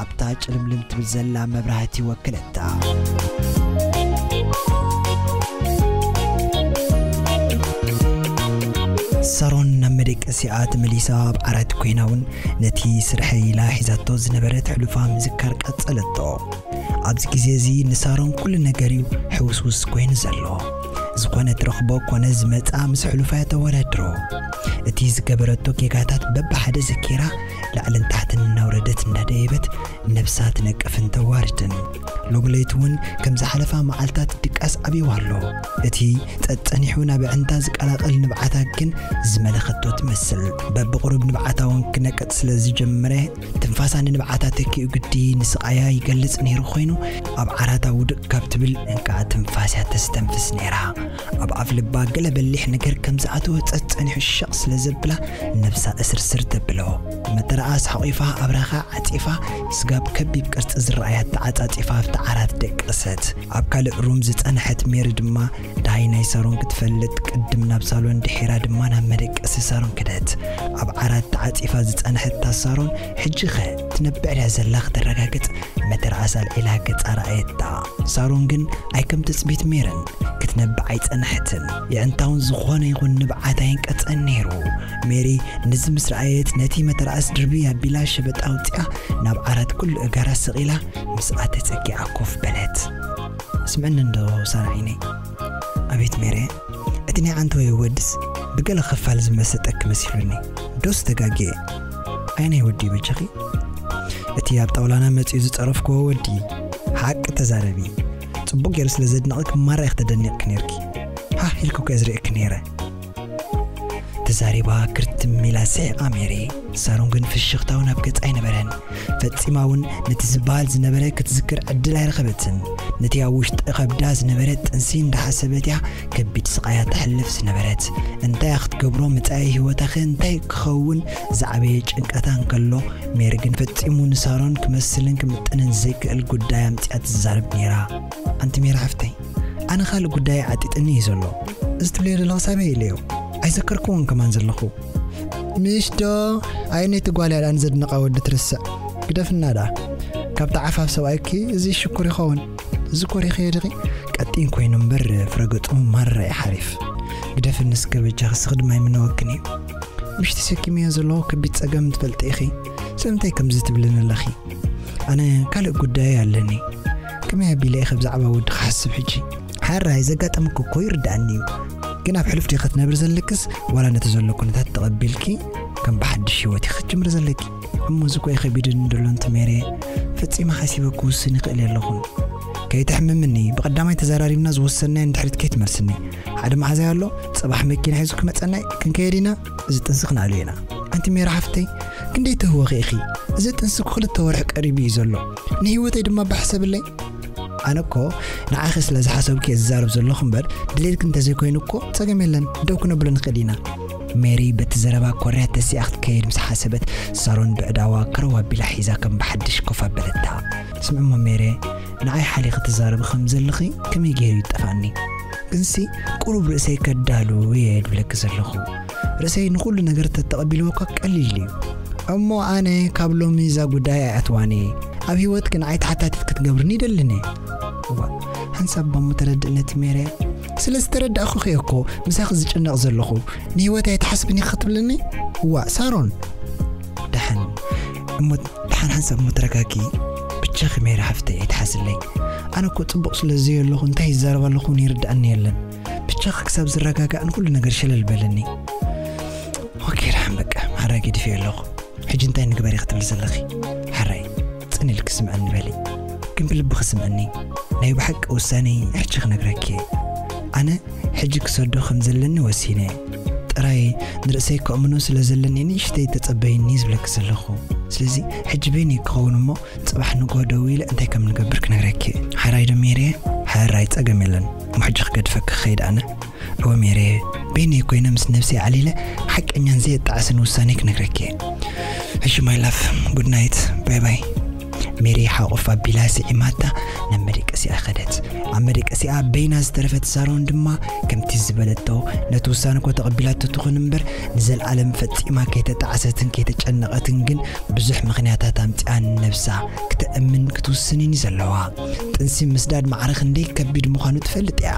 ኣብታ ጭልምልም ትብል ዘላ መብራህቲ ወከለታ። ደቂ ሲኣ ተመሊሳ ኣብ ዓራት ኮይና እውን ነቲ ስርሐ ኢላ ሒዛቶ ዝነበረት ሕሉፋ ምዝካር ቀጸለቶ። ኣብዚ ግዜ እዚ ንሳሮን ኩሉ ነገር እዩ ሕውስውስ ኮይኑ ዘሎ። ዝኾነ ትረኽቦ ኮነ ዝመጻ ምስ ሕሉፋ እያ ተወዳድሮ። እቲ ዝገበረቶ ጌጋታት በብሓደ ዘኪራ ላዕልን ታሕትን እናውረደት እንዳደየበት ነብሳ ትነቅፍን ተዋርድን። ሎሚ ለይቲ እውን ከም ዝሓለፋ መዓልታት ድቃስ ኣብይዋ ኣሎ። እቲ ጸጸኒሑ ናብ ኣዕንታ ዝቀላቐል ንብዓታ ግን ዝመለኸቶ ትመስል። በብቑሩብ ንብዓታ እውን ክነቅጥ ስለ ዝጀመረ ትንፋሳ ንንብዓታ ተኪኡ ግዲ ንስቓያ ይገልጽ ነይሩ ኮይኑ ኣብ ዓራታ ውድቕ ካብ ትብል እንከዓ ትንፋስያ ተስተንፍስ ነይራ። ኣብ ኣፍ ልባ ገለ በሊሕ ነገር ከም ዝኣተወ ጸጸኒሑ ሸቕ ስለ ዘብላ ነብሳ እስርስር ተብሎ። መተርኣስ ሓቒፋ ኣብራኻ ዓጺፋ ስጋብ ከቢብ ቅርጺ ዝረኣያ ተዓጻጺፋ ኣብቲ ዓራት ደቀሰት። ኣብ ካልእ ሩም ዝጸንሐት ሜሪ ድማ ዳይ ናይ ሳሮን ክትፈልጥ ቅድም ናብ ሳሎን ድሒራ ድማ ናብ መደቀሲ ሳሮን ከደት። ኣብ ዓራት ተዓጺፋ ዝጸንሐታ ሳሮን ሕጂ ኸ ትነብዕ ድያ ዘላ ክተረጋግጽ መተርኣስ ኣልዒላ ገጻ ረኣየታ። ሳሮን ግን ኣይከም ትጽቢት ሜርን ክትነብዕ ኣይጸንሐትን። የዕንታውን ዝኾነ ይኹን ንብዓት ኣየንቀጸን ነይሩ። ሜሪ ነዚ ምስ ረኣየት ነቲ መተርኣስ ድርብይ ኣቢላ ሸበጥ ኣውጺኣ ናብ ዓራት ኩሉ እጋራ ስቕ ኢላ ምስኣ ተጸጊዓ ኮፍ በለት። ስምዕኒ እንዶ ሳራ ዓይነይ። ኣቤት ሜሬ፣ እቲ ናይ ዓንተወይ ወድስ ብገለ ክፋል ዝመሰጠኪ መሲሉኒ። ዶስ ተጋግየ? ኣይ ናይ ወዲ በጃኺ? እቲ ኣብ ጣውላና መጺኡ ዝጸረፍክዎ ወዲ። ሓቂ ተዛረቢ። ጽቡቕ ገይሩ ስለ ዘድንቐኪ ማራ ኢኺ ተደኒቕኪ ነይርኪ። ሃህ ኢልኩ እኮ እየ ዝርእየኪ ነይረ። ተዛሪባ ክርትም ኢላ ስሒቓ ሜሪ። ሳሮን ግን ፍሽኽታውን ኣብ ገጻ ኣይነበረን። ፈጺማ እውን ነቲ ዝበሃል ዝነበረ ክትዝክር ዕድል ኣይረኸበትን። ነቲ ኣብ ውሽጢ ከብዳ ዝነበረ ጥንሲ እንዳሓሰበት እያ ከቢድ ስቓያ ተሕልፍ ዝነበረት። እንታይ ክትገብሮ፣ መጻኢ ህይወታኸ እንታይ ክኸውን ዝዓበየ ጭንቀታ እንከሎ፣ ሜሪ ግን ፈጺሙ ንሳሮን ክመስልን ክምጥንን ዘይክእል ጉዳይ ኣምጺኣ ትዛረብ ነይራ። ኣንቲ ሜሪ ሓፍተይ፣ ኣነ ካልእ ጉዳይ ዓጢጥኒ እዩ ዘሎ። እዚ ትብልዮ ዘለኺ ሳበይ ኢለዮ? ኣይዘከርክዎን ከማን ዘለኹ። ምሽ ዶ? ኣየነይቲ ጓል እያ ደኣ ንዘድንቓ ወዲ ትርስዕ? ግደፍና ደኣ። ካብቲ ዓፋፍ ሰብኣይኪ እዚ ሽኩር ይኸውን። እዚ ኮሪኽዮ ዲኺ? ቀጢን ኮይኑ እምበር ፍረገጹ ማራ እዩ ሓሪፍ። ግደፍኒ እስከ በጃኺ፣ ስኺ ድማ ኣይምነወክን እዩ። ምሽ ተሰኪመዮ ዘለኹ ከቢድ ጸገም ትፈልጢ ኢኺ። ስለምንታይ ከምዚ ትብልኒ ኣለኺ? ኣነ ካልእ ጉዳይ ኣለኒ። ከመይ ኣቢለ ኢኺ ብዛዕባ ወዲ ክሓስብ ሕጂ? ሓራይ ዘጋጠመኪ እኮ ይርድኣኒ እዩ። ግን ኣብ ሕሉፍ ዲኺ ክትነብሪ ዘለክስ ዋላ ነቲ ዘሎ ኩነታት ተቐቢልኪ ከም ብሓድሽ ህይወት ኢኺ ክትጅምሪ ዘለኪ? እሞ እዚ እኮ እዩ ከቢድኒ ዘሎ ኣንቲ ሜሪየ። ፈጺመ ሓሲበ ክውስን ይኽእል የለኹን። ከይተሕምምኒ፣ ብቐዳማይ ተዘራሪብና ዝወሰንናዮ ንድሕሪት ከይትመልስኒ። ሓደ መሓዛይ ኣሎ፣ ጽባሕ መኪና ሒዙ ክመጸና እዩ፣ ክንከይድ ኢና። እዚ ጥንሲ ክንኣልዮ ኢና። ኣንቲ ሜሪ ሓፍተይ፣ ክንደይ ትህወኺ ኢኺ? እዚ ጥንሲ እኮ ክልተ ወርሒ ቀሪቡ እዩ ዘሎ። ንህይወተይ ድማ ባሕ ሰብለይ። ኣነ እኮ ንዓኺ ስለ ዝሓሰብኩ እየ ዝዛረብ ዘለኹ እምበር፣ ድሌትኪ እንተዘይኮይኑ እኮ ጸገም የለን፣ ደው ክነብሎ ንኽእል ኢና። ሜሪ በቲ ዘረባ ኮርያ ተሲኣ ክትከይድ ምስ ሓሰበት፣ ሳሮን ብዕዳዋ ከረው ኣቢላ ሒዛ ከም ብሓድሽ ኮፍ ኣበለታ። ስምዕሞ ሜሪ፣ ንዓይ ሓሊኺ ትዛረቢ ከም ዘለኺ ከመይ ገይሩ ይጠፍኣኒ? ግንሲ ቁሩብ ርእሰይ ከዳሉ እየ ድብለኪ ዘለኹ። ርእሰይ ንኹሉ ነገር ተተቐቢልዎ እኳ ቀሊል እዩ። እሞ ኣነ ካብ ሎሚ እዛ ጉዳይ ኣይኣትዋን እየ። ኣብ ህይወትኪ ንዓይ ተሓታቲት ክትገብርኒ ይደልን እየ። እዋ፣ ሓንሳብ ባሞ ተረድእ ነቲ ሜርያ። ስለ ዝተረዳእኩኺ እየ እኮ ምሳኺ ዝጭነቕ ዘለኹ። ንህይወተይ ኣይትሓስብን ኢኺ ክትብልኒ? እዋ፣ ሳሮን። ደሓን እሞ፣ ደሓን ሓንሳብ እሞ ተረጋጊ። ብቻኺ ሜሪ ሓፍተይ ኣይትሓዝለይ። ኣነ እኮ ጽቡቕ ስለ ዘየለኹ እንታይ ይዛረብ ኣለኹ እውን ይርድኣኒ የለን። ብቻኺ ክሳብ ዝረጋጋእ ንኹሉ ነገር ሸለል በለኒ። ኦኬ፣ ደሓን በቃ፣ ሓራይ ገዲፈዮ ኣለኹ። ሕጂ እንታይ ንግበር ኢኺ ትብሊ ዘለኺ? ሓራይ ጽን ኢልኪ ስምዐኒ በሊ። ግን ብልብኺ ስምዐኒ። ናይ ብሓቂ ውሳነይ ሕጂ ክነግረኪ እየ። ኣነ ሕጂ ክሰዶ ከም ዘለኒ ወሲነ እየ። ጥራይ ንርእሰይ ከእምኖ ስለ ዘለኒ ንእሽተይ ተጸበይኒ ዝብለኪ ዘለኹ። ስለዚ ሕጂ በይነይ ክኸውን እሞ ጽባሕ ንግሆ ደዊለ እንታይ ከም ንገብር ክነግረኪ እየ። ሓራይ ዶ ሜርየ? ሓራይ ጸገም የለን። እሞ ሕጂ ክገድፈኪ ክኸይድ ኣነ። እወ ሜርየ፣ በይነይ ኮይነ ምስ ነብሰይ ዓሊለ ሓቀኛን ዘየጣዕስን ውሳኔ ክነግረኪ እየ። እሺ ማይ ላፍ፣ ጉድ ናይት፣ ባይ ባይ። ሜሪ ሓቑፍ ኣቢላ ስዒማታ ናብ መደቀሲኣ ከደት። ኣብ መደቀሲኣ በይና ዝተረፈት ሳሮን ድማ ከምቲ ዝበለቶ ነቲ ውሳነ እኮ ተቐቢላቶ ትኹን እምበር ንዘለኣለም ፈጺማ ከይተጣዕሰትን ከይተጨነቐትን ግን ብዙሕ ምኽንያታት ኣምጺኣ ንነብሳ ክተእምን ክትውስንን እዩ ዘለዋ። ጥንሲ ምስዳድ ማዕረ ክንደይ ከቢድ ምዃኑ ትፈልጥ እያ።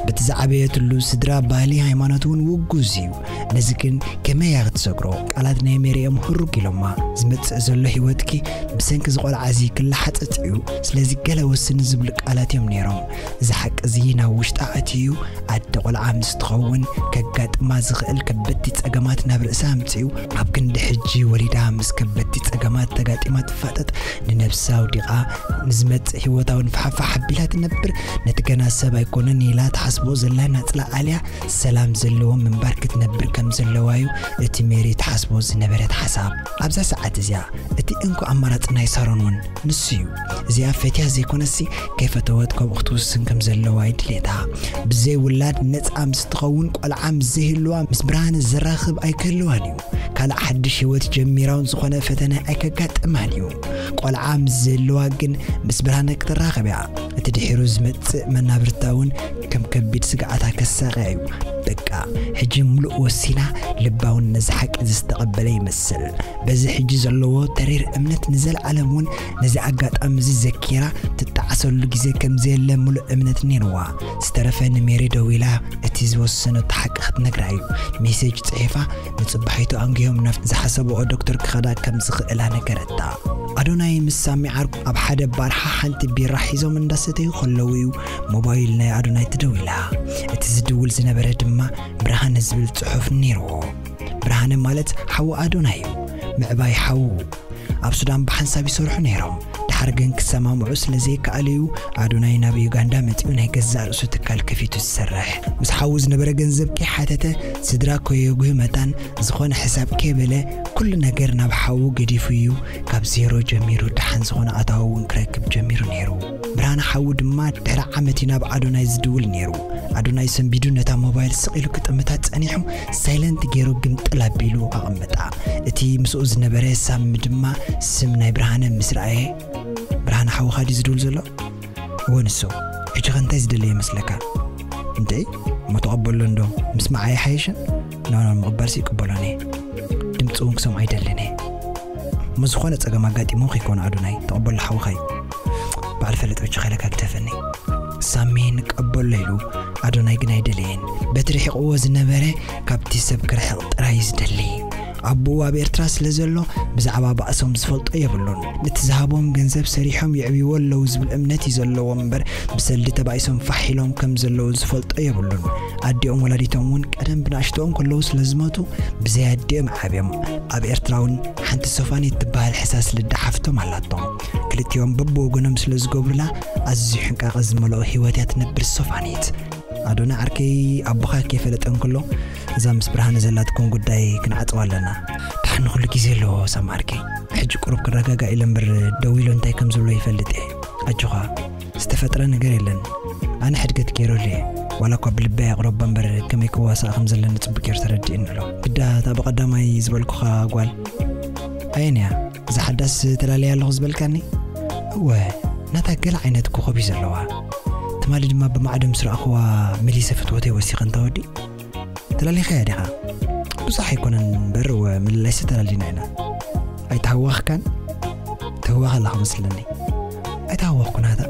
በቲ ዝዓበየትሉ ስድራ፣ ባህሊ፣ ሃይማኖት እውን ውጉዝ እዩ። ነዚ ግን ከመይ እያ ክትሰግሮ? ቃላት ናይ ሜሪ እዮም ህሩግ ኢሎማ። ዝመጽእ ዘሎ ህይወትኪ ብሰንኪ እዚ ቆልዓ እዚ ክለሓጸጽ እዩ። ስለዚ ገለ ወስኒ ዝብሉ ቃላት እዮም ነይሮም። እዚ ሓቂ እዚ ናብ ውሽጣ ኣትዩ፣ ኣደ ቆልዓ ምስ ትኸውን ከጋጥማ ዝኽእል ከበድቲ ጸገማት ናብ ርእሳ ኣምጺኡ፣ ኣብ ክንዲ ሕጂ ወሊዳ ምስ ከበድቲ ጸገማት ተጋጢማ ትፋጠጥ፣ ንነብሳ ኣውዲቓ ንዝመጽእ ህይወታውን ፋሕፋሕ ኣቢላ ትነብር። ነቲ ገና ሰብ ኣይኮነን ኢላ ትሓስቦ ዘላ ናጽላ ኣልያ ሰላም ዘለዎ ምንባር ክትነብር ከም ዘለዋ እዩ እቲ ሜሪ ትሓስቦ ዝነበረት ሓሳብ። ኣብዛ ሰዓት እዚኣ እቲ እንኮ ኣማራጺ ናይ ሳሮን እውን ንሱ እዩ። እዚኣ ፈትያ ዘይኮነሲ ከይፈተወት ከምኡ ክትውስን ከም ዘለዋ እዩ ድሌታ። ብዘይ ውላድ ነጻ ምስ ትኸውን ቆልዓ ምስ ዘይህልዋ ምስ ብርሃነ ዘራኽብ ኣይክህልዋን እዩ። ካልእ ሓድሽ ህይወት ጀሚራውን ዝኾነ ፈተነ ኣይከጋጥማን እዩ። ቆልዓ ምስ ዝህልዋ ግን ምስ ብርሃነ ክትራኸብ እያ። እቲ ድሒሩ ዝመጽእ መናብርታ እውን ከም ከቢድ ስግኣታ ከሳቕያ እዩ። በቃ ሕጂ ምሉእ ወሲና ልባውን ነዚ ሓቂ ዝተቐበለ ይመስል። በዚ ሕጂ ዘለዎ ተሪር እምነት ንዘለዓለም እውን ነዚ ኣጋጣሚ እዚ ዘኪራ ትጣዓሰሉ ግዜ ከም ዘየለ ምሉእ እምነት ነይርዋ። ዝተረፈ ንሜሪ ደዊላ እቲ ዝወሰነቶ ሓቂ ክትነግራ እዩ ሜሴጅ ጽሒፋ ንጽባሒቱ ኣንጊሆም ናብ ዝሓሰብኦ ዶክተር ክኸዳ ከም ዝኽእላ ነገረታ። ኣዶናይ ምስ ሳሚ ዓርኩ ኣብ ሓደ ባር ሓሓንቲ ቢራ ሒዞም እንዳሰተዩ ከለዉ እዩ ሞባይል ናይ ኣዶናይ ተደዊላ። እቲ ዝድውል ዝነበረ ድማ ብርሃነ ዝብል ጽሑፍ ነይርዎ። ብርሃነ ማለት ሓው ኣዶናይ እዩ። ምዕባይ ሓው። ኣብ ሱዳን ብሓንሳብ ይሰርሑ ነይሮም። ድሓር ግን ክሰማምዑ ስለ ዘይከኣሉ እዩ ኣዶናይ ናብ ዩጋንዳ መጺኡ ናይ ገዛእ ርእሱ ትካል ከፊቱ ዝሰርሕ። ምስ ሓዉ ዝነበረ ገንዘብ ከይሓተተ፣ ስድራ ከየጉህ መታን ዝኾነ ሕሳብ ከይበለ፣ ኩሉ ነገር ናብ ሓዉ ገዲፉ እዩ ካብ ዜሮ ጀሚሩ ደሓን ዝኾነ ኣታዊ እውን ክረክብ ጀሚሩ ነይሩ። ብርሃነ ሓዉ ድማ ድሕሪ ዓመት እዩ ናብ ኣዶናይ ዝድውል ነይሩ። ኣዶናይ ሰንቢዱ ነታ ሞባይል ስቕ ኢሉ ክጥምታ ጸኒሑ ሳይለንት ገይሩ ግምጥል ኣቢሉ ኣቐመጣ። እቲ ምስኡ ዝነበረ ሳሚ ድማ ስም ናይ ብርሃነ ምስ ረኣየ፣ "ብርሃነ ሓውኻ ድዩ ዝድውል ዘሎ?" "እወ ንሱ። ሕጂ ኸ እንታይ ዝደለየ ይመስለካ?" "እንተይ እሞ ተቐበሎ እንዶ፣ ምስማዕ ኣይሓየሽን?" "ኖ ኖ፣ ምቕባልሲ ይቅበሎን እየ። ድምፂ እውን ክሰምዖ ኣይደልን እየ። እሞ ዝኾነ ፀገም ኣጋጢሞ ከይኮነ ኣዶናይ፣ ተቐበሎ ሓውኻ እዩ። በዓል ፈለጥ በጃኻ ኢለካ ግደፈኒ." ሳሚ ንቀበሎ ኢሉ፣ ኣዶናይ ግን ኣይደለየን። በቲ ርሒቕዎ ዝነበረ ካብቲ ሰብ ክርሕቕ ጥራይ እዩ ዝደሊ። ኣቦኡ ኣብ ኤርትራ ስለ ዘሎ ብዛዕባ ባእሶም ዝፈልጦ የብሉን። ነቲ ዝሃቦም ገንዘብ ሰሪሖም የዕብይዎ ኣለዉ ዝብል እምነት እዩ ዘለዎም እምበር ብሰልዲ ተባኢሶም ፋሕ ኢሎም ከም ዘለዉ ዝፈልጦ የብሉን። ኣዲኦም ወላዲቶም እውን ቀደም ብንኣሽቶኦም ከለዉ ስለ ዝመቱ ብዘይ ኣዲኦም ዓብዮም። ኣብ ኤርትራ እውን ሓንቲ ሶፋኒት ትበሃል ሕሳስ ልዳ ሓፍቶም ኣላቶም። ክልቲኦም በብወገኖም ስለ ዝገብሩላ ኣዝዩ ሕንቃቐ ዝመልኦ ህይወት እያ ትነብር ሶፋኒት። ኣዶና ዓርከይ ኣቦኻ ከይፈለጠ እንከሎ እዛ ምስ ብርሃነ ዘላትኩም ጉዳይ ክንዓጽዋ ኣለና። ደሓን ንኹሉ ግዜ ኣለዎ ሳም ዓርከይ። ሕጂ ቁሩብ ክረጋጋእ ኢለ እምበር ደዊሉ እንታይ ከም ዝብሎ ይፈልጥ እየ። ኣጆኻ ዝተፈጥረ ነገር የለን። ኣነ ሕድገት ገይረሉ እየ። ዋላ እኳ ብልበይ ኣቕረቦ እምበር ከመይ ክዋሳእ ከም ዘለኒ ጽቡቕ ገይሩ ተረዲእኒ ኣሎ። ግዳ እታ ብቐዳማይ ዝበልኩኻ ጓል ኣየን እያ? እዛ ሓዳስ ተላለየ ኣለኹ ዝበልካኒ? እወ፣ ናታ ገለ ዓይነት ኮኾብ እዩ ዘለዋ። ትማሊ ድማ ብማዕዶ ምስ ረኣኽዋ መሊሰ ፍትወተይ ወሲኸ እንተ ወዲ። ተላሊኻያ ዲኻ? ብዙሕ ኣይኮነን እምበር፣ እወ፣ ምልላይሲ ተላሊና ኢና። ኣይተሃወኽካን? ትህወኽ ኣለኻ መስለኒ። ኣይተሃወኽኩ ናታ።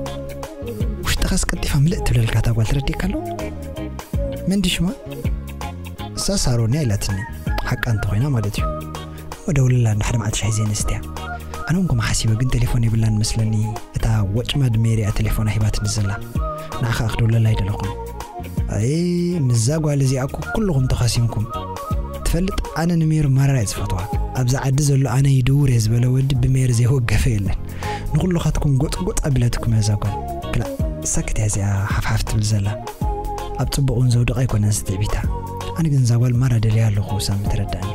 ውሽጥኻስ ቀልጢፋ ምልእ ትብለልካ እታ ጓል ተረዲእካ ኣሎ? መን ድዩ ሽማ? እሳ ሳሮን እያ ኢላትኒ። ሓቃ እንተኾይና ማለት እዩ። እሞ ደውልላ፣ እንዳ ሓደ መዓልቲ ሻሂ ዘይነስትያ። ኣነ እውን ከምኡ ሓሲበ፣ ግን ቴሌፎን የብላን መስለኒ። እታ ወጭማድ ሜሪ እያ ቴሌፎና ሂባትኒ ዘላ። ንዓኻ ክድውለላ ኣይደለኹን። ኣይ፣ ምስዛ ጓል እዚኣ እኮ ኩልኹም ተኻሲምኩም። ትፈልጥ፣ ኣነ ንሜሪ ማራ እየ ዝፈትዋ። ኣብዛ ዓዲ ዘሎ ኣነ ይድውር እየ ዝበለ ወዲ ብሜሪ ዘይወገፈ የለን። ንኹልኻትኩም ጎጥ ጎጥ ኣቢላትኩም እያ እዛ ጓል። ክላእ፣ ሳክት እያ እዚኣ ሓፍሓፍ ትብል ዘላ። ኣብ ጽቡቕ እውን ዘውድቕ ኣይኮነን እዚ ትዕቢታ። ኣነ ግን እዛ ጓል ማራ ደልያ ኣለኹ ሳሚ፣ ተረዳእኒ።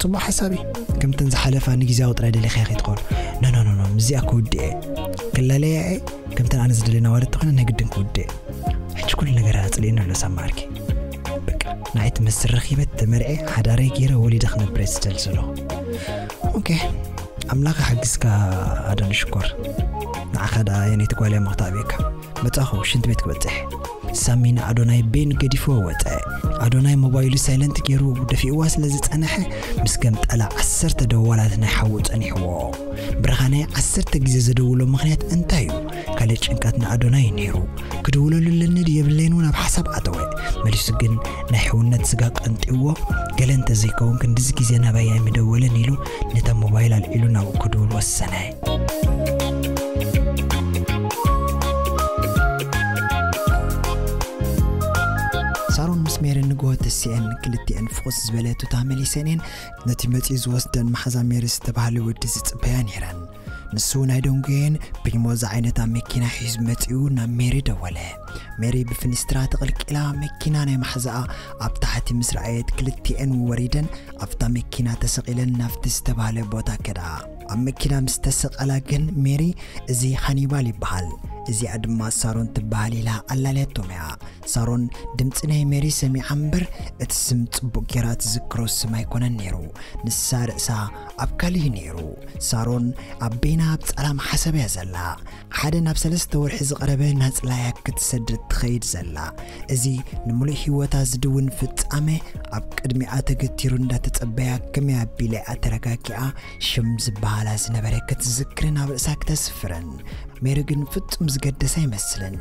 ጽቡቕ ሓሳብ እዩ። ከምተን ዝሓለፋ ንግዜያዊ ጥራይ ደሊኻያ ከይትኸውን። ኖ፣ ኖ፣ ኖ፣ ኖ፣ ምስዚኣ ክውድእ እየ። ክላለያ እየ፣ ከምተን ኣነ ዝደልየን ኣዋልድ ተኾይነን ናይ ግድን ክውድእ እየ። ሕጂ ኩሉ ነገር ኣጽሊእኒ ኣሎ ሳሚ ዓርከይ። በቃ፣ ንዓይ ትመስል ረኺበ፣ ተመርዕየ፣ ሓዳረይ ገይረ፣ ወሊደ ክነብር እየ ዝደሊ ዘለኹ። ኦኬ፣ ኣምላኽ ይሓግዝካ ኣደን ሽኮር። ንዓኻ ደኣ የነይቲ ጓል እያ እሞ ክተዕብየካ። መጻኹ፣ ሽንቲ ቤት ክበጽሕ። ሳሚ ንኣዶናይ በይኑ ገዲፍዎ ወጸ። ኣዶናይ ሞባይሉ ሳይለንት ገይሩ ደፊእዋ ስለ ዝጸንሐ፣ ምስ ገምጠላ ዓሰርተ ደዋላት ናይ ሓዉ ጸኒሕዎ። ብርሃነ ዓሰርተ ግዜ ዘደውሎ ምኽንያት እንታይ እዩ? ካልእ ጭንቀት ንኣዶናይ ነይሩ። ክድውለሉ ኣለኒ ድዩ የብለይን እውን ኣብ ሓሳብ ኣተወ። መሊሱ ግን ናይ ሕውነት ስጋ ቀንጢዎ፣ ገለ እንተዘይከውን ክንድዚ ግዜ ናባይ ኣይምደወለን ኢሉ ነታ ሞባይል ኣልዒሉ ናብኡ ክድውል ወሰነ። ሳሮን ምስ ሜሪ ንግሆ ተሲአን ክልቲአን ፍኹስ ዝበለ ቱታ መሊሰን እየን ነቲ መጺኡ ዝወስደን መሓዛ ሜሪ ዝተባህለ ወዲ ዝጽበያ ነይረን። ንሱ ናይ ደንጉየን ፕሪሞ ዝዓይነታ መኪና ሒዙ መጺኡ ናብ ሜሪ ደወለ። ሜሪ ብፍኒስትራ ተቐልቂላ መኪና ናይ መሓዛኣ ኣብ ታሕቲ ምስ ረኣየት ክልቲአን ወሪደን ኣብታ መኪና ተሰቒለን ናብቲ ዝተባህለ ቦታ ከዳ። ኣብ መኪና ምስ ተሰቐላ ግን ሜሪ እዚ ሃኒባል ይበሃል፣ እዚኣ ድማ ሳሮን ትበሃል ኢላ ኣላለያቶም እያ። ሳሮን ድምጺ ናይ ሜሪ ሰሚዓ እምበር እቲ ስም ጽቡቕ ጌራ ትዝክሮ ስም ኣይኮነን ነይሩ። ንሳ ርእሳ ኣብ ካልእ እዩ ነይሩ። ሳሮን ኣብ በይና ኣብ ጸላም ሓሳብ እያ ዘላ። ሓደ ናብ ሰለስተ ወርሒ ዝቐረበ ናጽላ እያ ክትሰድድ ትኸይድ ዘላ። እዚ ንምሉእ ህይወታ ዝድውን ፍጻመ ኣብ ቅድሚኣ ተገቲሩ እንዳተጸበያ ከመይ ኣቢላ እያ ተረጋጊኣ ሽም ዝበሃላ ዝነበረ ክትዝክርን ኣብ ርእሳ ክተስፍርን። ሜሪ ግን ፍጹም ዝገደሰ ኣይመስልን።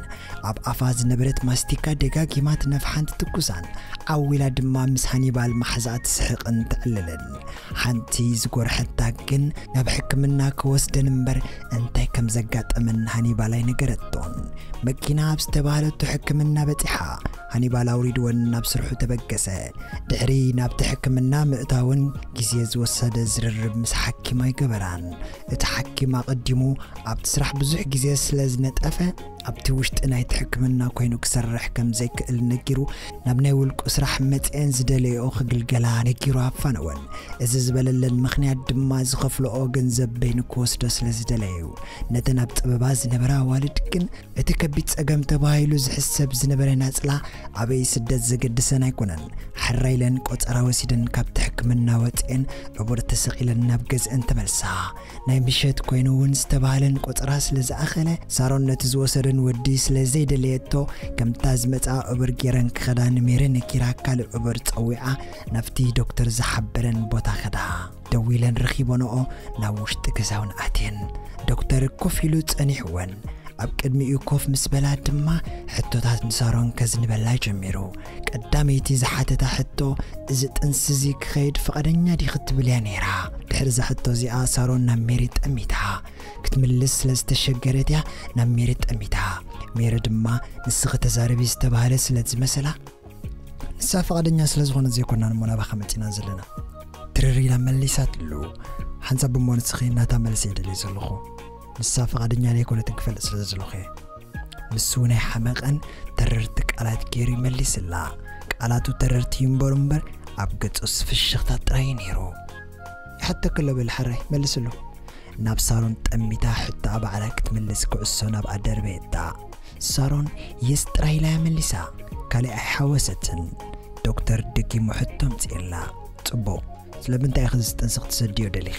ኣብ ኣፋ ዝነበረት ማስቲካ ደጋጊማ ትነፍሓን ትትኩሳን፣ ዓው ኢላ ድማ ምስ ሃኒባል ማሕዛኣ ትስሕቕን ትዕልልን። ሓንቲ ዝጎርሐታ ግን ናብ ሕክምና ክወስደን እምበር እንታይ ከም ዘጋጠመን ሃኒባል ኣይነገረቶን። መኪና ኣብ ዝተባህለቶ ሕክምና በጺሓ፣ ሃኒባል ኣውሪድወን ናብ ስርሑ ተበገሰ። ድሕሪ ናብቲ ሕክምና ምእታውን ግዜ ዝወሰደ ዝርርብ ምስ ሓኪም ኣይገበራን። እቲ ሓኪም ኣቐዲሙ ኣብቲ ስራሕ ብዙሕ ግዜ ስለ ዝነጠፈ፣ ኣብቲ ውሽጢ ናይቲ ሕክምና ኮይኑ ክሰርሕ ከም ዘይክእል ነጊሩ፣ ናብ ናይ ውልቁ ስራሕ መጽኤን ዝደለየኦ ክግልገላ ነጊሩ ኣፋነወን። እዚ ዝበለለን ምኽንያት ድማ ዝኸፍልኦ ገንዘብ በይኑ ክወስዶ ስለ ዝደለየ እዩ። ነተን ኣብ ጸበባ ዝነበራ ኣዋልድ ግን እቲ ከቢድ ጸገም ተባሂሉ ዝሕሰብ ዝነበረ ናጽላ ኣበይ ስደት ዘገድሰን ኣይኮነን። ሕራይ ኢለን ቆጸራ ወሲደን ካብቲ ሕክምና ወጽኤን ዕቡር ተሰቒለን ናብ ገዝአን ተመልሳ። ናይ ምሸት ኮይኑ እውን ዝተባህለን ቆጸራ ስለ ዝኣኸለ፣ ሳሮን ነቲ ዝወሰደን ወዲ ስለ ዘይደለየቶ፣ ከምታ ዝመጽኣ ዕቡር ጌረን ክኸዳ ንሜሪ ነጊራ ካልእ ዕቡር ጸዊዓ ናብቲ ዶክተር ዝሓበረን ቦታ ከዳ። ደዊለን ረኺቦንኦ ናብ ውሽጢ ገዛውን ኣትየን። ዶክተር ኮፍ ኢሉ ጸኒሕወን። ኣብ ቅድሚኡ ኮፍ ምስ በላ ድማ ሕቶታት ንሳሮን ከዝንበላ ጀሚሩ። ቀዳመይቲ ዝሓተታ ሕቶ፣ እዚ ጥንሲ እዚ ክኸይድ ፍቓደኛ ዲኺ ትብል እያ ነይራ። ድሕሪ እዛ ሕቶ እዚኣ ሳሮን ናብ ሜሪ ጠሚታ። ክትምልስ ስለ ዝተሸገረት እያ ናብ ሜሪ ጠሚታ። ሜሪ ድማ ንስኺ ተዛረቢ ዝተባህለ ስለ ዝመሰላ፣ ንሳ ፍቓደኛ ስለ ዝኾነት ዘይኮናን እሞ ናባኻ መጺና ዘለና። ትርር ኢላ መሊሳትሉ። ሓንሳብ እሞ ንስኺ ናታ መልሲ እየ ደልየ ዘለኹ። ንሳ ፍቓደኛ ዘይኮነትን ክፈልጥ ስለ ዘለኹ እየ። ንሱ ናይ ሓመቐን ተረርቲ ቃላት ገይሩ ይመሊስላ። ቃላቱ ተረርቲ እዩ እምበሩ እምበር ኣብ ገጹስ ፍሽኽታ ጥራይ እዩ ነይሩ። ይሓተኪ ኣሎ በሊ ሓራይ መልስሉ። ናብ ሳሮን ጠሚታ ሕቶኣ ባዕላ ክትምልስ ኩዕሶ ናብኣ ደርበየታ። ሳሮን የስ ጥራይ ኢላ እያ መሊሳ። ካልእ ኣይሓወሰትን። ዶክተር ደጊሙ ሕቶ ኣምጺኡላ። ጽቡቕ፣ ስለምንታይ ኢኺ እዚ ጥንሲ ክትሰድዮ ደሊኺ?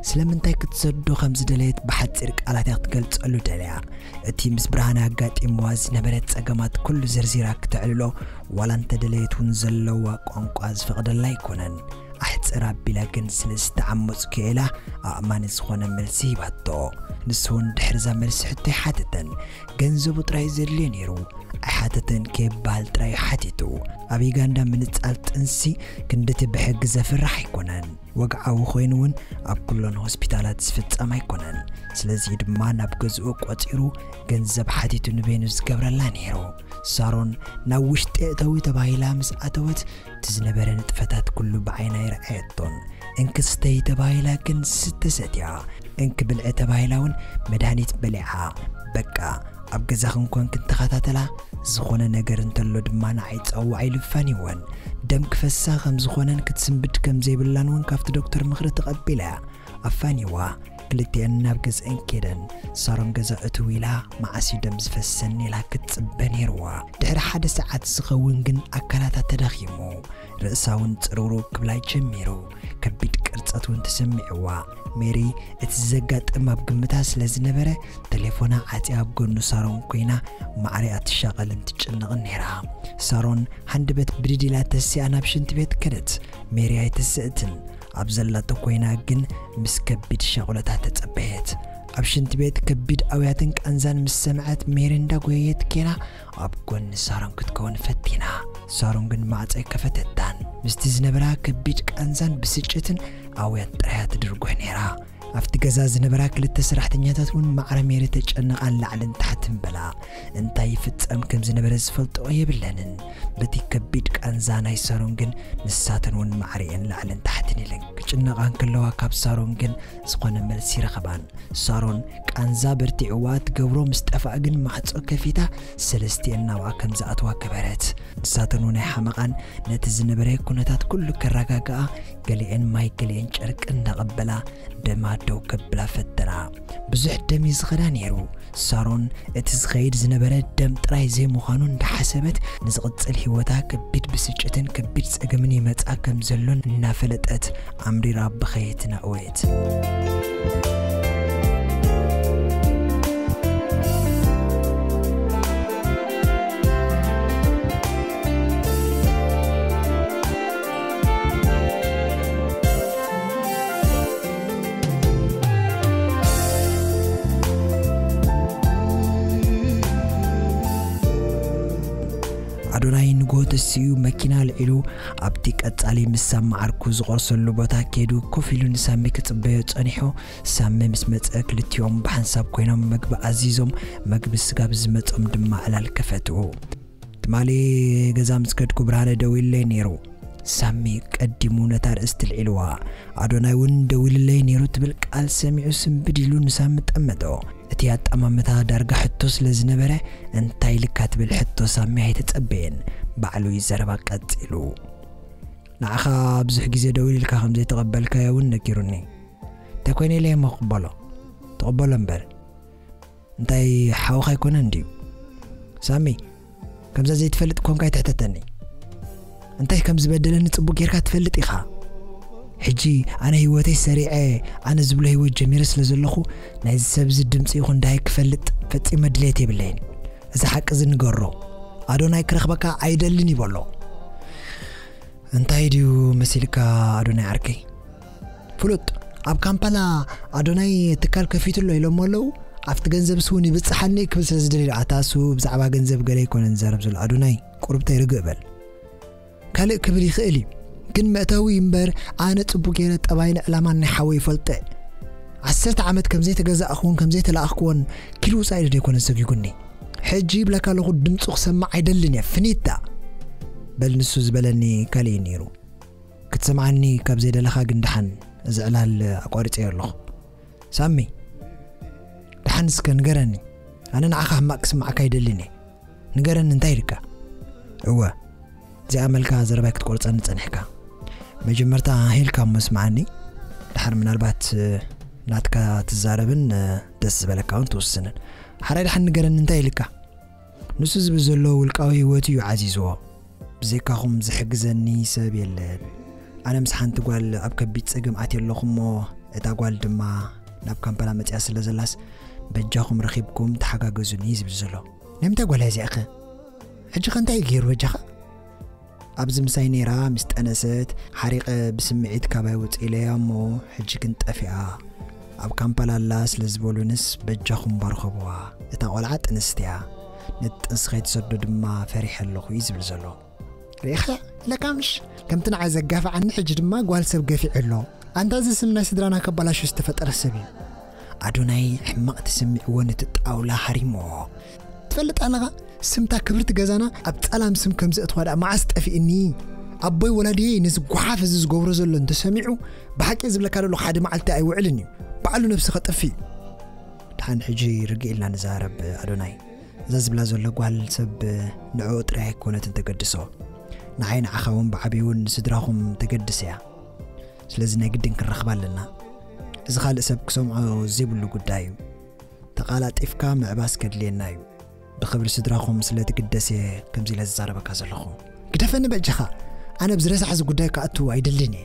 ስለምንታይ ክትሰዶ ከም ዝደለየት ብሓጺር ቃላት እያ ክትገልጸሉ ደልያ። እቲ ምስ ብርሃነ ኣጋጢምዋ ዝነበረ ጸገማት ኩሉ ዘርዚራ ክተዕልሎ ዋላ እንተደለየት እውን ዘለዋ ቋንቋ ዝፈቕደላ ኣይኮነን። ኣሕጽር ኣቢላ ግን ስለ ዝተዓመጽኩ ኢላ ኣእማኒ ዝኾነ መልሲ ሂባቶ። ንሱ እውን ድሕሪ እዛ መልሲ ሕቶ ኣይሓተተን። ገንዘቡ ጥራይ ዘድልዮ ነይሩ። ኣይሓተተን ከይበሃል ጥራይ ሓቲቱ። ኣብ ዩጋንዳ ምንጻል ጥንሲ ክንድቲ ብሕጊ ዘፍራሕ ኣይኮነን። ወግዓዊ ኮይኑ እውን ኣብ ኩለን ሆስፒታላት ዝፍጸም ኣይኮነን። ስለዚ ድማ ናብ ገዝኡ ቆጺሩ ገንዘብ ሓቲቱ ንበይኑ ዝገብረላ ነይሩ። ሳሮን ናብ ውሽጢ እተዊ ተባሂላ ምስ ኣተወት፣ እቲ ዝነበረ ንጥፈታት ኩሉ ብዓይና ኣይረኣየቶን። እንኪ ስተይ ተባሂላ ግን ዝስተ ሰትያ፣ እንኪ ብልዒ ተባሂላ እውን መድሃኒት በሊዓ። በቃ፣ ኣብ ገዛኽን ኮንክን ተኸታተላ፣ ዝኾነ ነገር እንተሎ ድማ ንዓይ ጸውዓ ኢሉ ፋኒወን። ደም ክፈሳ ከም ዝኾነን ክትስንብድ ከም ዘይብላን እውን ካብቲ ዶክተር ምኽሪ ተቐቢላ እያ። ኣፋኒዋ። ክልቲኤን ናብ ገዝአን ከደን። ሳሮን ገዛ እትው ኢላ፣ መዓስ እዩ ደም ዝፈሰኒ ኢላ ክትጽበ ነይርዋ። ድሕሪ ሓደ ሰዓት ዝኸውን ግን ኣካላታ ተዳኺሙ። ርእሳ እውን ጽርውርው ክብላ ጀሚሩ። ከቢድ ቅርጸት እውን ተሰሚዕዋ። ሜሪ እቲ ዘጋጥም ኣብ ግምታ ስለ ዝነበረ፣ ቴሌፎና ዓጽያ ኣብ ጎኑ ሳሮን ኮይና ማዕሪኣ ትሻቐልን ትጭነቕን ነይራ። ሳሮን ሃንደበት ብድድ ኢላ ተሲኣ ናብ ሽንቲ ቤት ከደት። ሜሪ ኣይተስእትን። ኣብ ዘላቶ ኮይና ግን ምስ ከቢድ ሻቑለታ ተጸበየት። ኣብ ሽንቲ ቤት ከቢድ ኣውያትን ቃንዛን ምስ ሰምዐት፣ ሜሪ እንዳጎየየት ኬና ኣብ ጎኒ ሳሮን ክትከውን ፈቲና። ሳሮን ግን ማዕጾ ኣይከፈተታን። ምስቲ ዝነበራ ከቢድ ቃንዛን ብስጭትን ኣውያት ጥራያ ትድርጉሕ ነይራ። ኣብቲ ገዛ ዝነበራ ክልተ ሰራሕተኛታት እውን ማዕረ ሜሪ ተጨነቓን ላዕልን ታሕትን በላ። እንታይ ይፍጸም ከም ዝነበረ ዝፈልጥኦ የብለንን። በቲ ከቢድ ቃንዛ ናይ ሳሮን ግን ንሳተን እውን ማዕሪኤን ላዕልን ታሕትን ኢለን ክጭነቓ እንከለዋ፣ ካብ ሳሮን ግን ዝኾነ መልሲ ረኸባን። ሳሮን ቃንዛ በርቲዕዋ ትገብሮ ምስ ጠፍኣ ግን ማዕጾ ከፊታ ሰለስቲኤን ናብኣ ከም ዝኣትዋ ገበረት። ንሳተን እውን ኣይሓመቓን። ነቲ ዝነበረ ኩነታት ኩሉ ከረጋግኣ ገሊኤን ማይ ገሊኤን ጨርቂ እንዳቐበላ ደማ ደው ከብላ ፈተና። ብዙሕ ደም እዩ ዝኸዳ ነይሩ። ሳሮን እቲ ዝኸይድ ዝነበረ ደም ጥራይ ዘይምዃኑ እንዳሓሰበት፣ ንዝቕጽል ህይወታ ከቢድ ብስጭትን ከቢድ ጸገምን ይመጻ ከም ዘሎን እናፈለጠት፣ ኣምሪራ ብኸየት ናእወየት። ኣዶናይ ንግሆ ተሲኡ መኪና ኣልዒሉ ኣብቲ ቀጻሊ ምስ ሳሚ ዓርኩ ዝቖርሰሉ ቦታ ከይዱ ኮፍ ኢሉ ንሳሚ ክጽበዮ ጸኒሑ። ሳሚ ምስ መጸ ክልቲኦም ብሓንሳብ ኮይኖም መግቢ ኣዚዞም፣ መግቢ ስጋብ ዝመጾም ድማ ዕላል ከፈትኡ። ትማሊ ገዛ ምስ ከድኩ ብርሃነ ደዊሉለይ ነይሩ። ሳሚ ቀዲሙ ነታ ርእስቲ ኣልዒልዋ። ኣዶናይ እውን ደዊሉለይ ነይሩ ትብል ቃል ሰሚዑ ስንብድ ኢሉ ንሳሚ ጠመቶ። እቲ ኣጠማምታ ዳርጋ ሕቶ ስለ ዝነበረ፣ እንታይ ኢልካ ትብል ሕቶ ሳሚ ኣይተጸበየን። ባዕሉ እዩ ዘረባ ቀጺሉ። ንዓኻ ብዙሕ ግዜ ደዊልካ ከም ዘይተቐበልካዮ እውን ነጊሩኒ። እንታይ ኮይነ ኢለ እሞ ክቕበሎ? ተቐበሎ እምበር። እንታይ ሓውኻ ኣይኮነን ድዩ? ሳሚ፣ ከምዛ ዘይትፈልጥ ኮንካ ኣይትሕተተኒ። እንታይ ከም ዝበደለኒ ጽቡቕ ጌርካ ትፈልጥ ኢኻ። ሕጂ ኣነ ህይወተይ ሰሪዐ፣ ኣነ ዝብሎ ህይወት ጀሚረ ስለ ዘለኹ፣ ናይዚ ሰብ እዚ ድምጺ ይኹን ደሃይ ክፈልጥ ፈጺመ ድሌት የብለይን። እዚ ሓቂ እዚ ንገሮ። ኣዶናይ ክረኽበካ ኣይደልን ይበሎ። እንታይ ድዩ መሲልካ ኣዶናይ ዓርከይ? ፍሉጥ፣ ኣብ ካምፓላ ኣዶናይ ትካል ከፊቱ ኣሎ ኢሎሞ ኣለዉ። ኣብቲ ገንዘብስ እውን ይብጽሓኒ ክብል ስለ ዝደልዩ፣ ኣታ እሱ ብዛዕባ ገንዘብ ገለ ኣይኮነን ዝዛረብ ዘሎ። ኣዶናይ፣ ቁሩብ ተይ ርግእ በል። ካልእ ክብል ይኽእል እዩ፣ ግን መእተዊ እምበር ኣነ ጽቡቕ ገይረ ጠባይን ዕላማን ናይ ሓወይ ይፈልጦ። ዓሰርተ ዓመት ከም ዘይተገዛእክዎን ከም ዘይተላኣኽክዎን ኪሉ ውጻእ ኢሉ ደይኮነ ሰጒጉኒ። ሕጂ ይብለካ ኣለኹ፣ ድምጹ ክሰማዕ ኣይደልን እየ፣ ፍኒታ። በል ንሱ ዝበለኒ ካልእ እዩ ነይሩ። ክትሰምዓኒ ካብ ዘይደለኻ ግን ደሓን፣ እዚ ዕላል ኣቋሪጸዮ ኣለኹ። ሳሚ፣ ደሓን እስከ ንገረኒ። ኣነ ንዓኻ ሕማቕ ክስምዓካ ኣይደልን እየ። ንገረኒ፣ እንታይ ኢልካ? እወ፣ እዚኣ መልካ ዘረባይ ክትቆርጸኒ ጸኒሕካ። መጀመርታ ሄልካ እሞ ስምዓኒ። ደሓር ምናልባት፣ እ፣ ናትካ ትዛረብን፣ እ፣ ደስ ዝበለካ እውን ትውስንን። ሓራይ ደሓን ንገረኒ፣ እንታይ ኢልካ? ንሱ ዝብል ዘሎ ውልቃዊ ህይወቱ እዩ ዓዚዝዎ። ብዘይካኹም ዝሕግዘኒ ሰብ የለን። ኣነ ምስ ሓንቲ ጓል ኣብ ከቢድ ጸገም ኣትየ ኣለኹ እሞ፣ እታ ጓል ድማ ናብ ካምፓላ መጺኣ ስለ ዘላስ፣ በጃኹም ረኺብኩም ተሓጋገዙኒ ዝብል ዘሎ። ናይ ምንታይ ጓል እያ እዚኣኸ? ሕጂ ኸ እንታይ እዩ ገይሩ በጃኻ? ኣብዚ ምሳይ ነይራ፣ ምስ ጠነሰት፣ ሓሪቐ ብስምዒት ካባይ ውጽእ ኢለያ እሞ፣ ሕጂ ግን ጠፊኣ። ኣብ ካምፓላ ኣላ ስለ ዝበሉንስ በጃኹም እምበር ኸብዋ። እታ ቖልዓ ጥንስቲ እያ። ነቲ ጥንሲ ኸይትሰዶ ድማ ፈሪሐ ኣለኹ እዩ ዝብል ዘሎ። ርኢኻ ኢለካ ምሽ? ከምቲ ንዓይ ዘጋፍዓኒ ሕጂ ድማ ጓል ሰብ ገፊዑ ኣሎ። ኣንታ እዚ ስም ናይ ስድራና ከባላሾ ዝተፈጠረ ሰብ እዩ። ኣዶናይ ሕማቕ ተሰሚዕዎ ነቲ ጣውላ ሃሪሞ። ትፈልጥ ኣለኻ? ስምታ ክብርቲ ገዛና ኣብ ጸላም ስም ከም ዘእትዋ ደኣ መዓስ ጠፊእኒ? ኣቦይ ወላዲየይ ነዚ ጓሓፍ እዚ ዝገብሮ ዘሎ እንተሰሚዑ፣ ብሓቂ ዝብለካ ዘለኹ ሓደ መዓልቲ ኣይውዕልን እዩ። ባዕሉ ነብሲ ከጥፍእ እዩ። ደሓን ሕጂ ርግእ ኢልና ንዛረብ ኣዶናይ። እዛ ዝብላ ዘሎ ጓል ሰብ ንዕኡ ጥራይ ኣይኮነትን ተገድሶ። ንዓይ ንዓኻ እውን ብዓብዩ እውን ንስድራኹም ተገድስ እያ። ስለዚ ናይ ግድን ክንረኽባ ኣለና። እዚ ካልእ ሰብ ክሰምዖ ዘይብሉ ጉዳይ እዩ። ተቓላጢፍካ ምዕባስ ከድልየና እዩ። ብኽብሪ ስድራኹም ስለ ትግደስ እየ ከምዚ ኢለ ዝዛረበካ ዘለኹ። ግደፈኒ በጃኻ። ኣነ ኣብዚ ረሳሕ እዚ ጉዳይ ክኣቱ ኣይደልን እየ።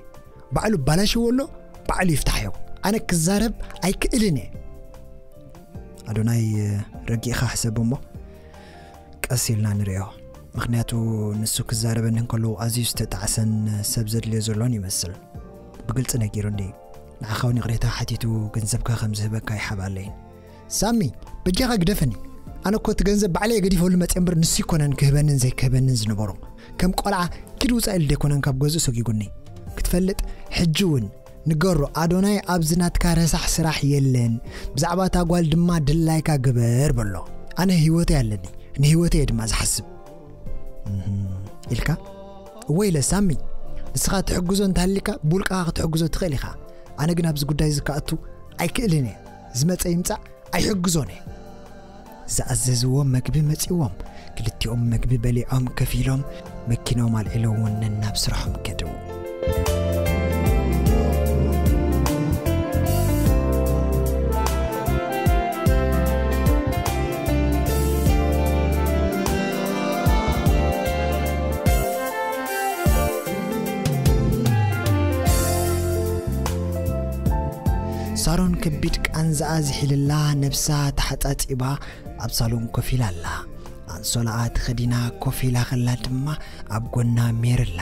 ባዕሉ ባላሽዎ ኣሎ፣ ባዕሉ ይፍታሕዮ። ኣነ ክዛረብ ኣይክእልን እየ። ኣዶናይ፣ ረጊእኻ ሕሰብ እሞ ቀስ ኢልና ንርእዮ። ምኽንያቱ ንሱ ክዛረበኒ እንከሎ ኣዝዩ ዝተጣዕሰን ሰብ ዘድልዮ ዘሎን ይመስል። ብግልጺ ነጊሩኒ። ንዓኻ እውን ይቕሬታ ሓቲቱ ገንዘብካ ከም ዝህበካ ይሓብኣለይን። ሳሚ፣ በጃኻ ግደፈኒ። ኣነ እኮ እቲ ገንዘብ ባዕለይ ገዲፈሉ መጽየ እምበር ንሱ ኣይኮነን ክህበንን ዘይክህበንን ዝነበሮ። ከም ቆልዓ ኪድ ውጻእ ኢሉ ደይኮነን ካብ ገዝኡ ሰጊጉኒ። ክትፈልጥ ሕጂ እውን ንገሮ፣ ኣዶናይ ኣብዚ ናትካ ረሳሕ ስራሕ የለን። ብዛዕባ እታ ጓል ድማ ድላይካ ግበር በሎ። ኣነ ህይወተይ ኣለኒ፣ ንህይወተይ እየ ድማ ዝሓስብ። እህም፣ ኢልካ? እወ ኢለ ሳሚ፣ ንስኻ ትሕግዞ እንተሃሊካ ብውልቃኻ ክትሕግዞ ትኽእል ኢኻ። ኣነ ግን ኣብዚ ጉዳይ እዚ ክኣቱ ኣይክእልን እየ። ዝመጸ ይምጻእ ኣይሕግዞን እየ። ዝኣዘዝዎ መግቢ መጺዎም፣ ክልቲኦም መግቢ በሊዖም ከፊሎም መኪኖም ኣልዒሎውን ነናብ ስራሖም ከደው። ሳሮን ከቢድ ቃንዛኣ ዝሒልላ፣ ነብሳ ተሓጻጺባ ኣብ ሳሎን ኮፍ ኢላ ኣላ። ኣንሶላኣ ተኸዲና ኮፍ ኢላ ከላ ድማ ኣብ ጎና ሜሪ ኣላ።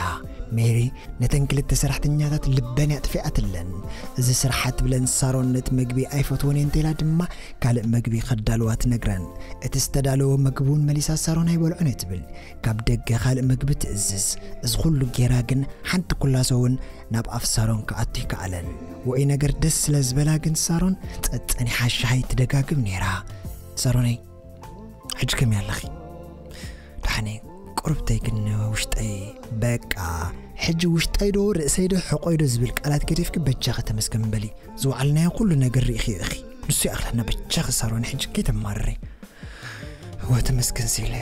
ሜሪ ነተን ክልተ ሰራሕተኛታት ልበን ኣጥፊኣትለን። እዚ ስራሕ ትብለን ሳሮን ነቲ መግቢ ኣይፈትዎን እየ እንተኢላ ድማ ካልእ መግቢ ከዳልዋ ትነግረን። እቲ ዝተዳለወ መግቢ እውን መሊሳ ሳሮን ኣይበልዖን እየ ትብል። ካብ ደገ ካልእ መግቢ ትእዝዝ። እዚ ኩሉ ጌራ ግን ሓንቲ ኩላሶ እውን ናብ ኣፍ ሳሮን ክኣቱ ይከኣለን። ውዑይ ነገር ደስ ስለ ዝበላ ግን ሳሮን ጸጸኒሓ ሻሂ ትደጋግም ነይራ። ሳሮነይ፣ ሕጂ ከመይ ኣለኺ? ደሓነይ፣ ቁርብተይ ግን ውሽጠይ በቃ፣ ሕጂ ውሽጠይ ዶ ርእሰይ ዶ ሕቆይ ዶ ዝብል ቃላት ገዲፍኪ በጃኺ ተመስገን በሊ። ዝወዓልናዮ ኩሉ ነገር ርኢኺ ኢኺ። ንሱ ይኣኽለና በጃኺ ሳሮን፣ ሕጂ ከይተማርሪ። እወ ተመስገን ሲለ፣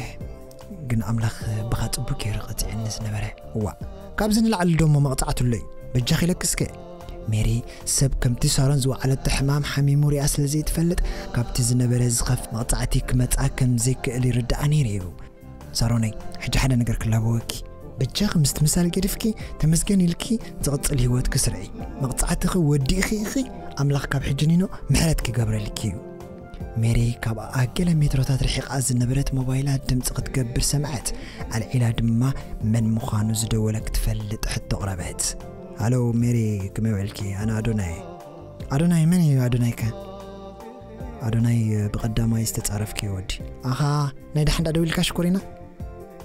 ግን ኣምላኽ ብኻ ጽቡቅ ገይሩ ቀጺዕኒ ዝነበረ። እዋ፣ ካብዚ ንላዕሊ ደሞ መቕጻዕቲ ኣሎ እዩ። በጃኺ ኢለኪ እስከ። ሜሪ፣ ሰብ ከምቲ ሳሮን ዝወዓለቶ ሕማም ሓሚሙ ሪኣ ስለ ዘይትፈልጥ፣ ካብቲ ዝነበረ ዝኸፍ መቕጻዕቲ ክመጻ ከም ዘይክእል ይርድኣ ነይሩ እዩ። ሳሮነይ፣ ሕጂ ሓደ ነገር ክላበወኪ። በጃኺ ምስቲ ምሳል ገዲፍኪ፣ ተመስገን ኢልኪ ዝቕጽል ህይወትኪ ስርዒ። መቕጻዕትኺ ወዲእኺ ኢኺ፣ ኣምላኽ ካብ ሕጂ ኒኖ ምሕረት ክገብረልኪ እዩ። ሜሪ ካብ ኣኣ ገለ ሜትሮታት ርሒቓ ዝነበረት ሞባይላ ድምጺ ክትገብር ሰምዐት። ኣልዒላ ድማ መን ምዃኑ ዝደወለ ክትፈልጥ ሕቶ ኣቕረበት። ሃሎ ሜሪ፣ ከመይ ውዒልኪ? ኣነ ኣዶናይ። ኣዶናይ፣ መን እዩ ኣዶናይከ? ኣዶናይ፣ ብቐዳማይ ዝተጻረፍክዮ ወዲ። ኣኻ፣ ናይ ደሓን ደኣ ደዊልካ ሽኮሪና?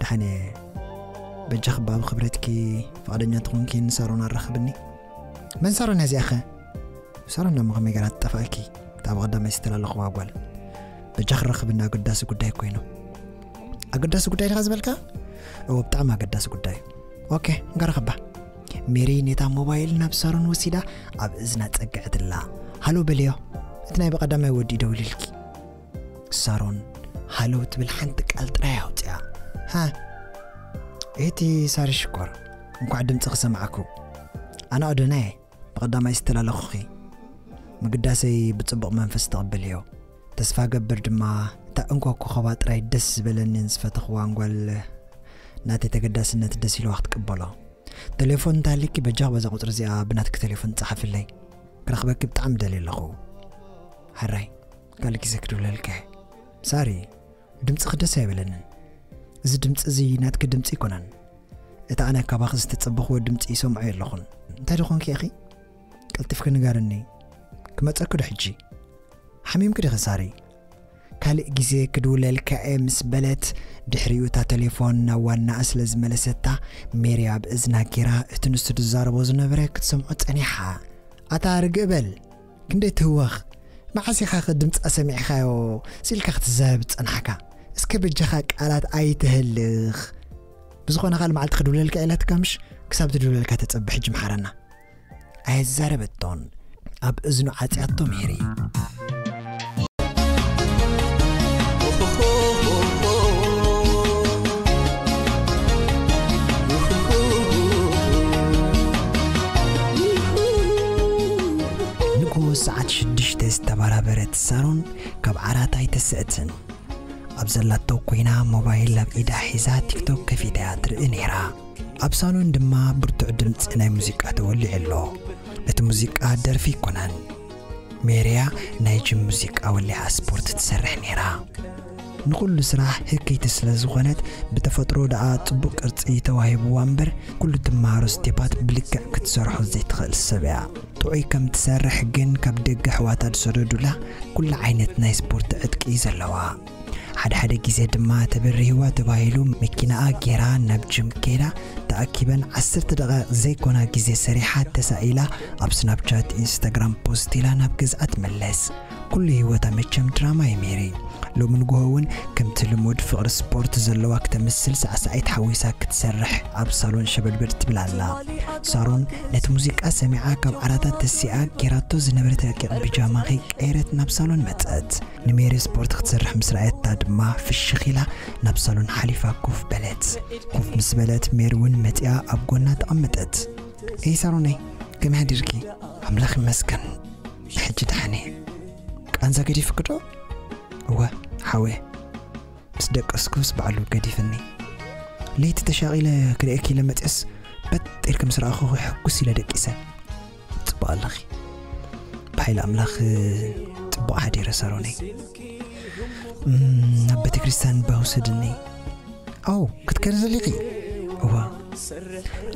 ደሓን እየ። በጃኺ እባ ብኽብረትኪ ፍቓደኛ ተኾንኪ ንሳሮን ኣራኽብኒ። መን ሳሮን እያ እዚኣኸ? ሳሮን ደሞ ከመይ ገይራ ትጠፍኣኪ? እታ ብቐዳማይ ዝተላለኽዋ ጓል። በጃኺ ራኽብኒ፣ ኣገዳሲ ጉዳይ ኮይኑ። ኣገዳሲ ጉዳይ ዲኻ ዝበልካ? እወ፣ ብጣዕሚ ኣገዳሲ ጉዳይ። ኦኬ፣ ንገረኸባ። ሜሪ ነታ ሞባይል ናብ ሳሮን ወሲዳ ኣብ እዝና ጸግዐትላ። ሃሎ በልዮ፣ እቲ ናይ ብቐዳማይ ወዲ ደዊሉልኪ። ሳሮን ሃሎ ትብል ሓንቲ ቃል ጥራይ ኣውጽኣ። ሃ፣ እቲ ሳሪ ሽኮር፣ እንኳዕ ድምጽኺ ሰማዕኩ። ኣነ ኣዶናይ፣ ብቐዳማይ ዝተላለኹኺ። ምግዳሰይ ብጽቡቕ መንፈስ ተቐበልዮ። ተስፋ ገብር ድማ እታ እንኮ ኮኸባ ጥራይ ደስ ዝበለንን ዝፈተኽዋን ጓል ናተይ ተገዳስነት ደስ ኢልዋ ክትቅበሎ። ቴሌፎን እንተሃልዩኪ በጃኺ በዛ ቁጽሪ እዚኣ ብናትኪ ቴሌፎን ጸሓፍለይ። ክረኽበኪ ብጣዕሚ ደልየ ኣለኹ። ሕራይ፣ ካልእ ግዜ ክድውለልኪ እየ። ሳሪ፣ ድምጽኺ ደስ ኣይበለንን። እዚ ድምጺ እዚ ናትኪ ድምጺ ኣይኮነን። እቲ ኣነ ካባኺ ዝተጸበኽዎ ድምጺ ይሰምዖ የለኹን። እንታይ ደኾንኪ ኢኺ? ቀልጢፍኪ ንገርኒ። ክመጸኪ ዶ ሕጂ? ሓሚምኪ ዲኺ ሳሪ? ካልእ ግዜ ክድውለልካ እየ ምስ በለት፣ ድሕሪኡ እታ ቴሌፎን ናብ ዋናኣ ስለ ዝመለሰታ፣ ሜሪ ኣብ እዝና ጌራ እቲ ንሱ ዝዛረቦ ዝነበረ ክትሰምዖ ጸኒሓ። ኣታ ርግእ በል፣ ክንደይ ትህወኽ? መዓስ ኢኻ ኸ ድምጻ ሰሚዕኻዮ? ስኢልካ ክትዛረብ ዝጸናሕካ? እስከ በጃኻ ቃላት ኣይተህልኽ። ብዝኾነ ካልእ መዓልቲ ክድውለልካ ኢላትካ ምሽ? ክሳብ ትድውለልካ ተጸብሕ፣ ሕጂ ምሓረና። ኣየዛረበቶን። ኣብ እዝኑ ዓጽያቶ ሜሪ። ንጉስ ሽዱሽተ ዝተበራበረት ሳሮን ካብ ዓራት ኣይተስእትን። ኣብ ዘላቶ ኮይና ሞባይል ኣብ ኢዳ ሒዛ ቲክቶክ ከፊታ እያ ትርኢ ነይራ። ኣብ ሳሎን ድማ ብርቱዕ ድምፂ ናይ ሙዚቃ ተወሊዑ ኣሎ። እቲ ሙዚቃ ደርፊ ኣይኮነን። ሜርያ ናይ ጅም ሙዚቃ ወሊዓ ስፖርት ትሰርሕ ነይራ። ንኹሉ ስራሕ ህክይቲ ስለ ዝኾነት ብተፈጥሮ ደኣ ጽቡቕ ቅርጺ ተዋሂብዋ እምበር ኩሉ ትመሃሮ ስቴፓት ብልክዕ ክትሰርሖ ዘይትኽእል ሰብ እያ። ጥዑይ ከም ትሰርሕ ግን ካብ ደገ ኣሕዋታ ዝሰደዱላ ኩሉ ዓይነት ናይ ስፖርት ዕጥቂ እዩ ዘለዋ። ሓደ ሓደ ግዜ ድማ ተበሪህዋ ተባሂሉ መኪናኣ ጌራ ናብ ጅም ከይዳ ተኣኪበን ዓሰርተ ደቂቕ ዘይኮና ግዜ ሰሪሓ ተሳኢላ ኣብ ስናፕቻት ኢንስታግራም ፖስት ኢላ ናብ ገዝኣ ትምለስ። ኩሉ ህይወታ መቸም ድራማ እዩ ሜሪ። ሎሚ ንግሆ እውን ከምቲ ልሙድ ፍቕሪ ስፖርት ዘለዋ ክተምስል ሳዕሳዒት ሓዊሳ ክትሰርሕ ኣብ ሳሎን ሸበድበድ ትብል ኣላ። ሳሮን ነቲ ሙዚቃ ሰሚዓ ካብ ዓራታት ተሲኣ ጌራቶ ዝነበረት ረቂቕ ብጃማ ከይቀየረት ናብ ሳሎን መጸት። ንሜሪ ስፖርት ክትሰርሕ ምስ ረኣየታ ድማ ፍሽኽ ኢላ ናብ ሳሎን ሓሊፋ ኮፍ በለት። ኮፍ ምስ በለት ሜሪ እውን መጺኣ ኣብ ጎና ተቐመጠት። ኤይ ሳሮነይ፣ ከመይ ሓዲርኪ? ኣምላኽ ይመስገን፣ ሕጂ ደሓን እየ። ቃንዛ ገዲፍኪ ዶ? እወ ሓወየ፣ ምስ ደቀስኩስ ባዕሉ ገዲፍኒ። ለይቲ ተሻቒለ ክርእየኪ ኢለ መፅየስ በጥ ኢልኪ ምስ ረኣኹኺ ሕጉስ ኢለ ደቂሰ። ፅቡቕ ኣለኺ። ብሓይሊ ኣምላኽ ፅቡቕ ሓዲረ ሳሮነይ። እም፣ ናብ ቤተ ክርስቲያን እባ ውሰድኒ። ኣው፣ ክትከዲ ዘሊኺ? እዋ፣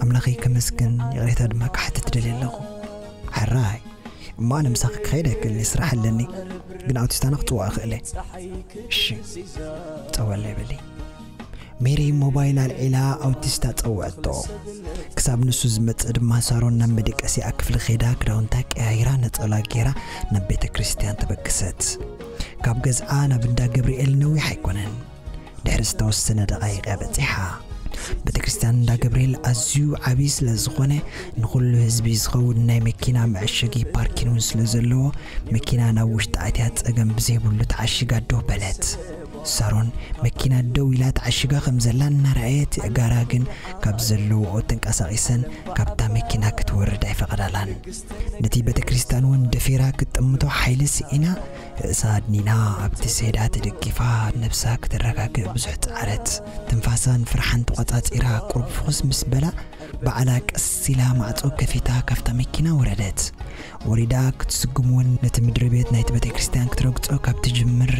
ኣምላኸይ ከመስግን፣ ይቕሬታ ድማ ክሓትት ደልየ ኣለኹ። ሕራይ፣ እሞ ኣነ ምሳኺ ክኸይድ ኣይክእልን፣ ስራሕ ኣለኒ። ግን ኣውቲስታና ክጽውዖ እኽእል እየ። እሺ፣ ጸወለይ በሊ። ሜሪ ሞባይል ኣልዒላ ኣውቲስታ ጸውዐቶ። ክሳብ ንሱ ዝመጽእ ድማ ሳሮን ናብ መደቀሲኣ ክፍሊ ኸይዳ ክዳውንታ ቀያይራ ነጸላ ገይራ ናብ ቤተ ክርስቲያን ተበገሰት። ካብ ገዝኣ ናብ እንዳ ገብርኤል ነዊሕ ኣይኮነን። ድሕሪ ዝተወሰነ ደቓይቕ እያ በጺሓ። ቤተ ክርስቲያን እንዳ ገብርኤል ኣዝዩ ዓብዪ ስለ ዝኾነ ንኹሉ ህዝቢ ዝኸውን ናይ መኪና መዐሸጊ ፓርኪን እውን ስለ ዘለዎ መኪና ናብ ውሽጢ ኣትያ ጸገም ብዘይብሉ ተዓሺጋ ደው በለት። ሳሮን መኪና ደው ኢላ ተዓሺጋ ከም ዘላ እናረኣየት፣ ኣእጋራ ግን ካብ ዘለውኦ ተንቀሳቒሰን ካብታ መኪና ክትወርድ ኣይፈቐዳላን። ነቲ ቤተ ክርስቲያን እውን ደፊራ ክትጥምቶ ሓይሊ ስኢና፣ ርእሳ ኣድኒና ኣብቲ ሰይዳ ተደጊፋ ነብሳ ክትረጋግእ ብዙሕ ጸዓረት። ትንፋሳን ፍርሓን ተቖጻጺራ ቁሩብ ፍኹስ ምስ በላ፣ ባዕላ ቀስ ኢላ ማዕጾ ከፊታ ካብታ መኪና ወረደት። ወሪዳ ክትስጉም እውን ነቲ ምድሪ ቤት ናይቲ ቤተ ክርስቲያን ክትረግጾ ካብ ትጅምር፣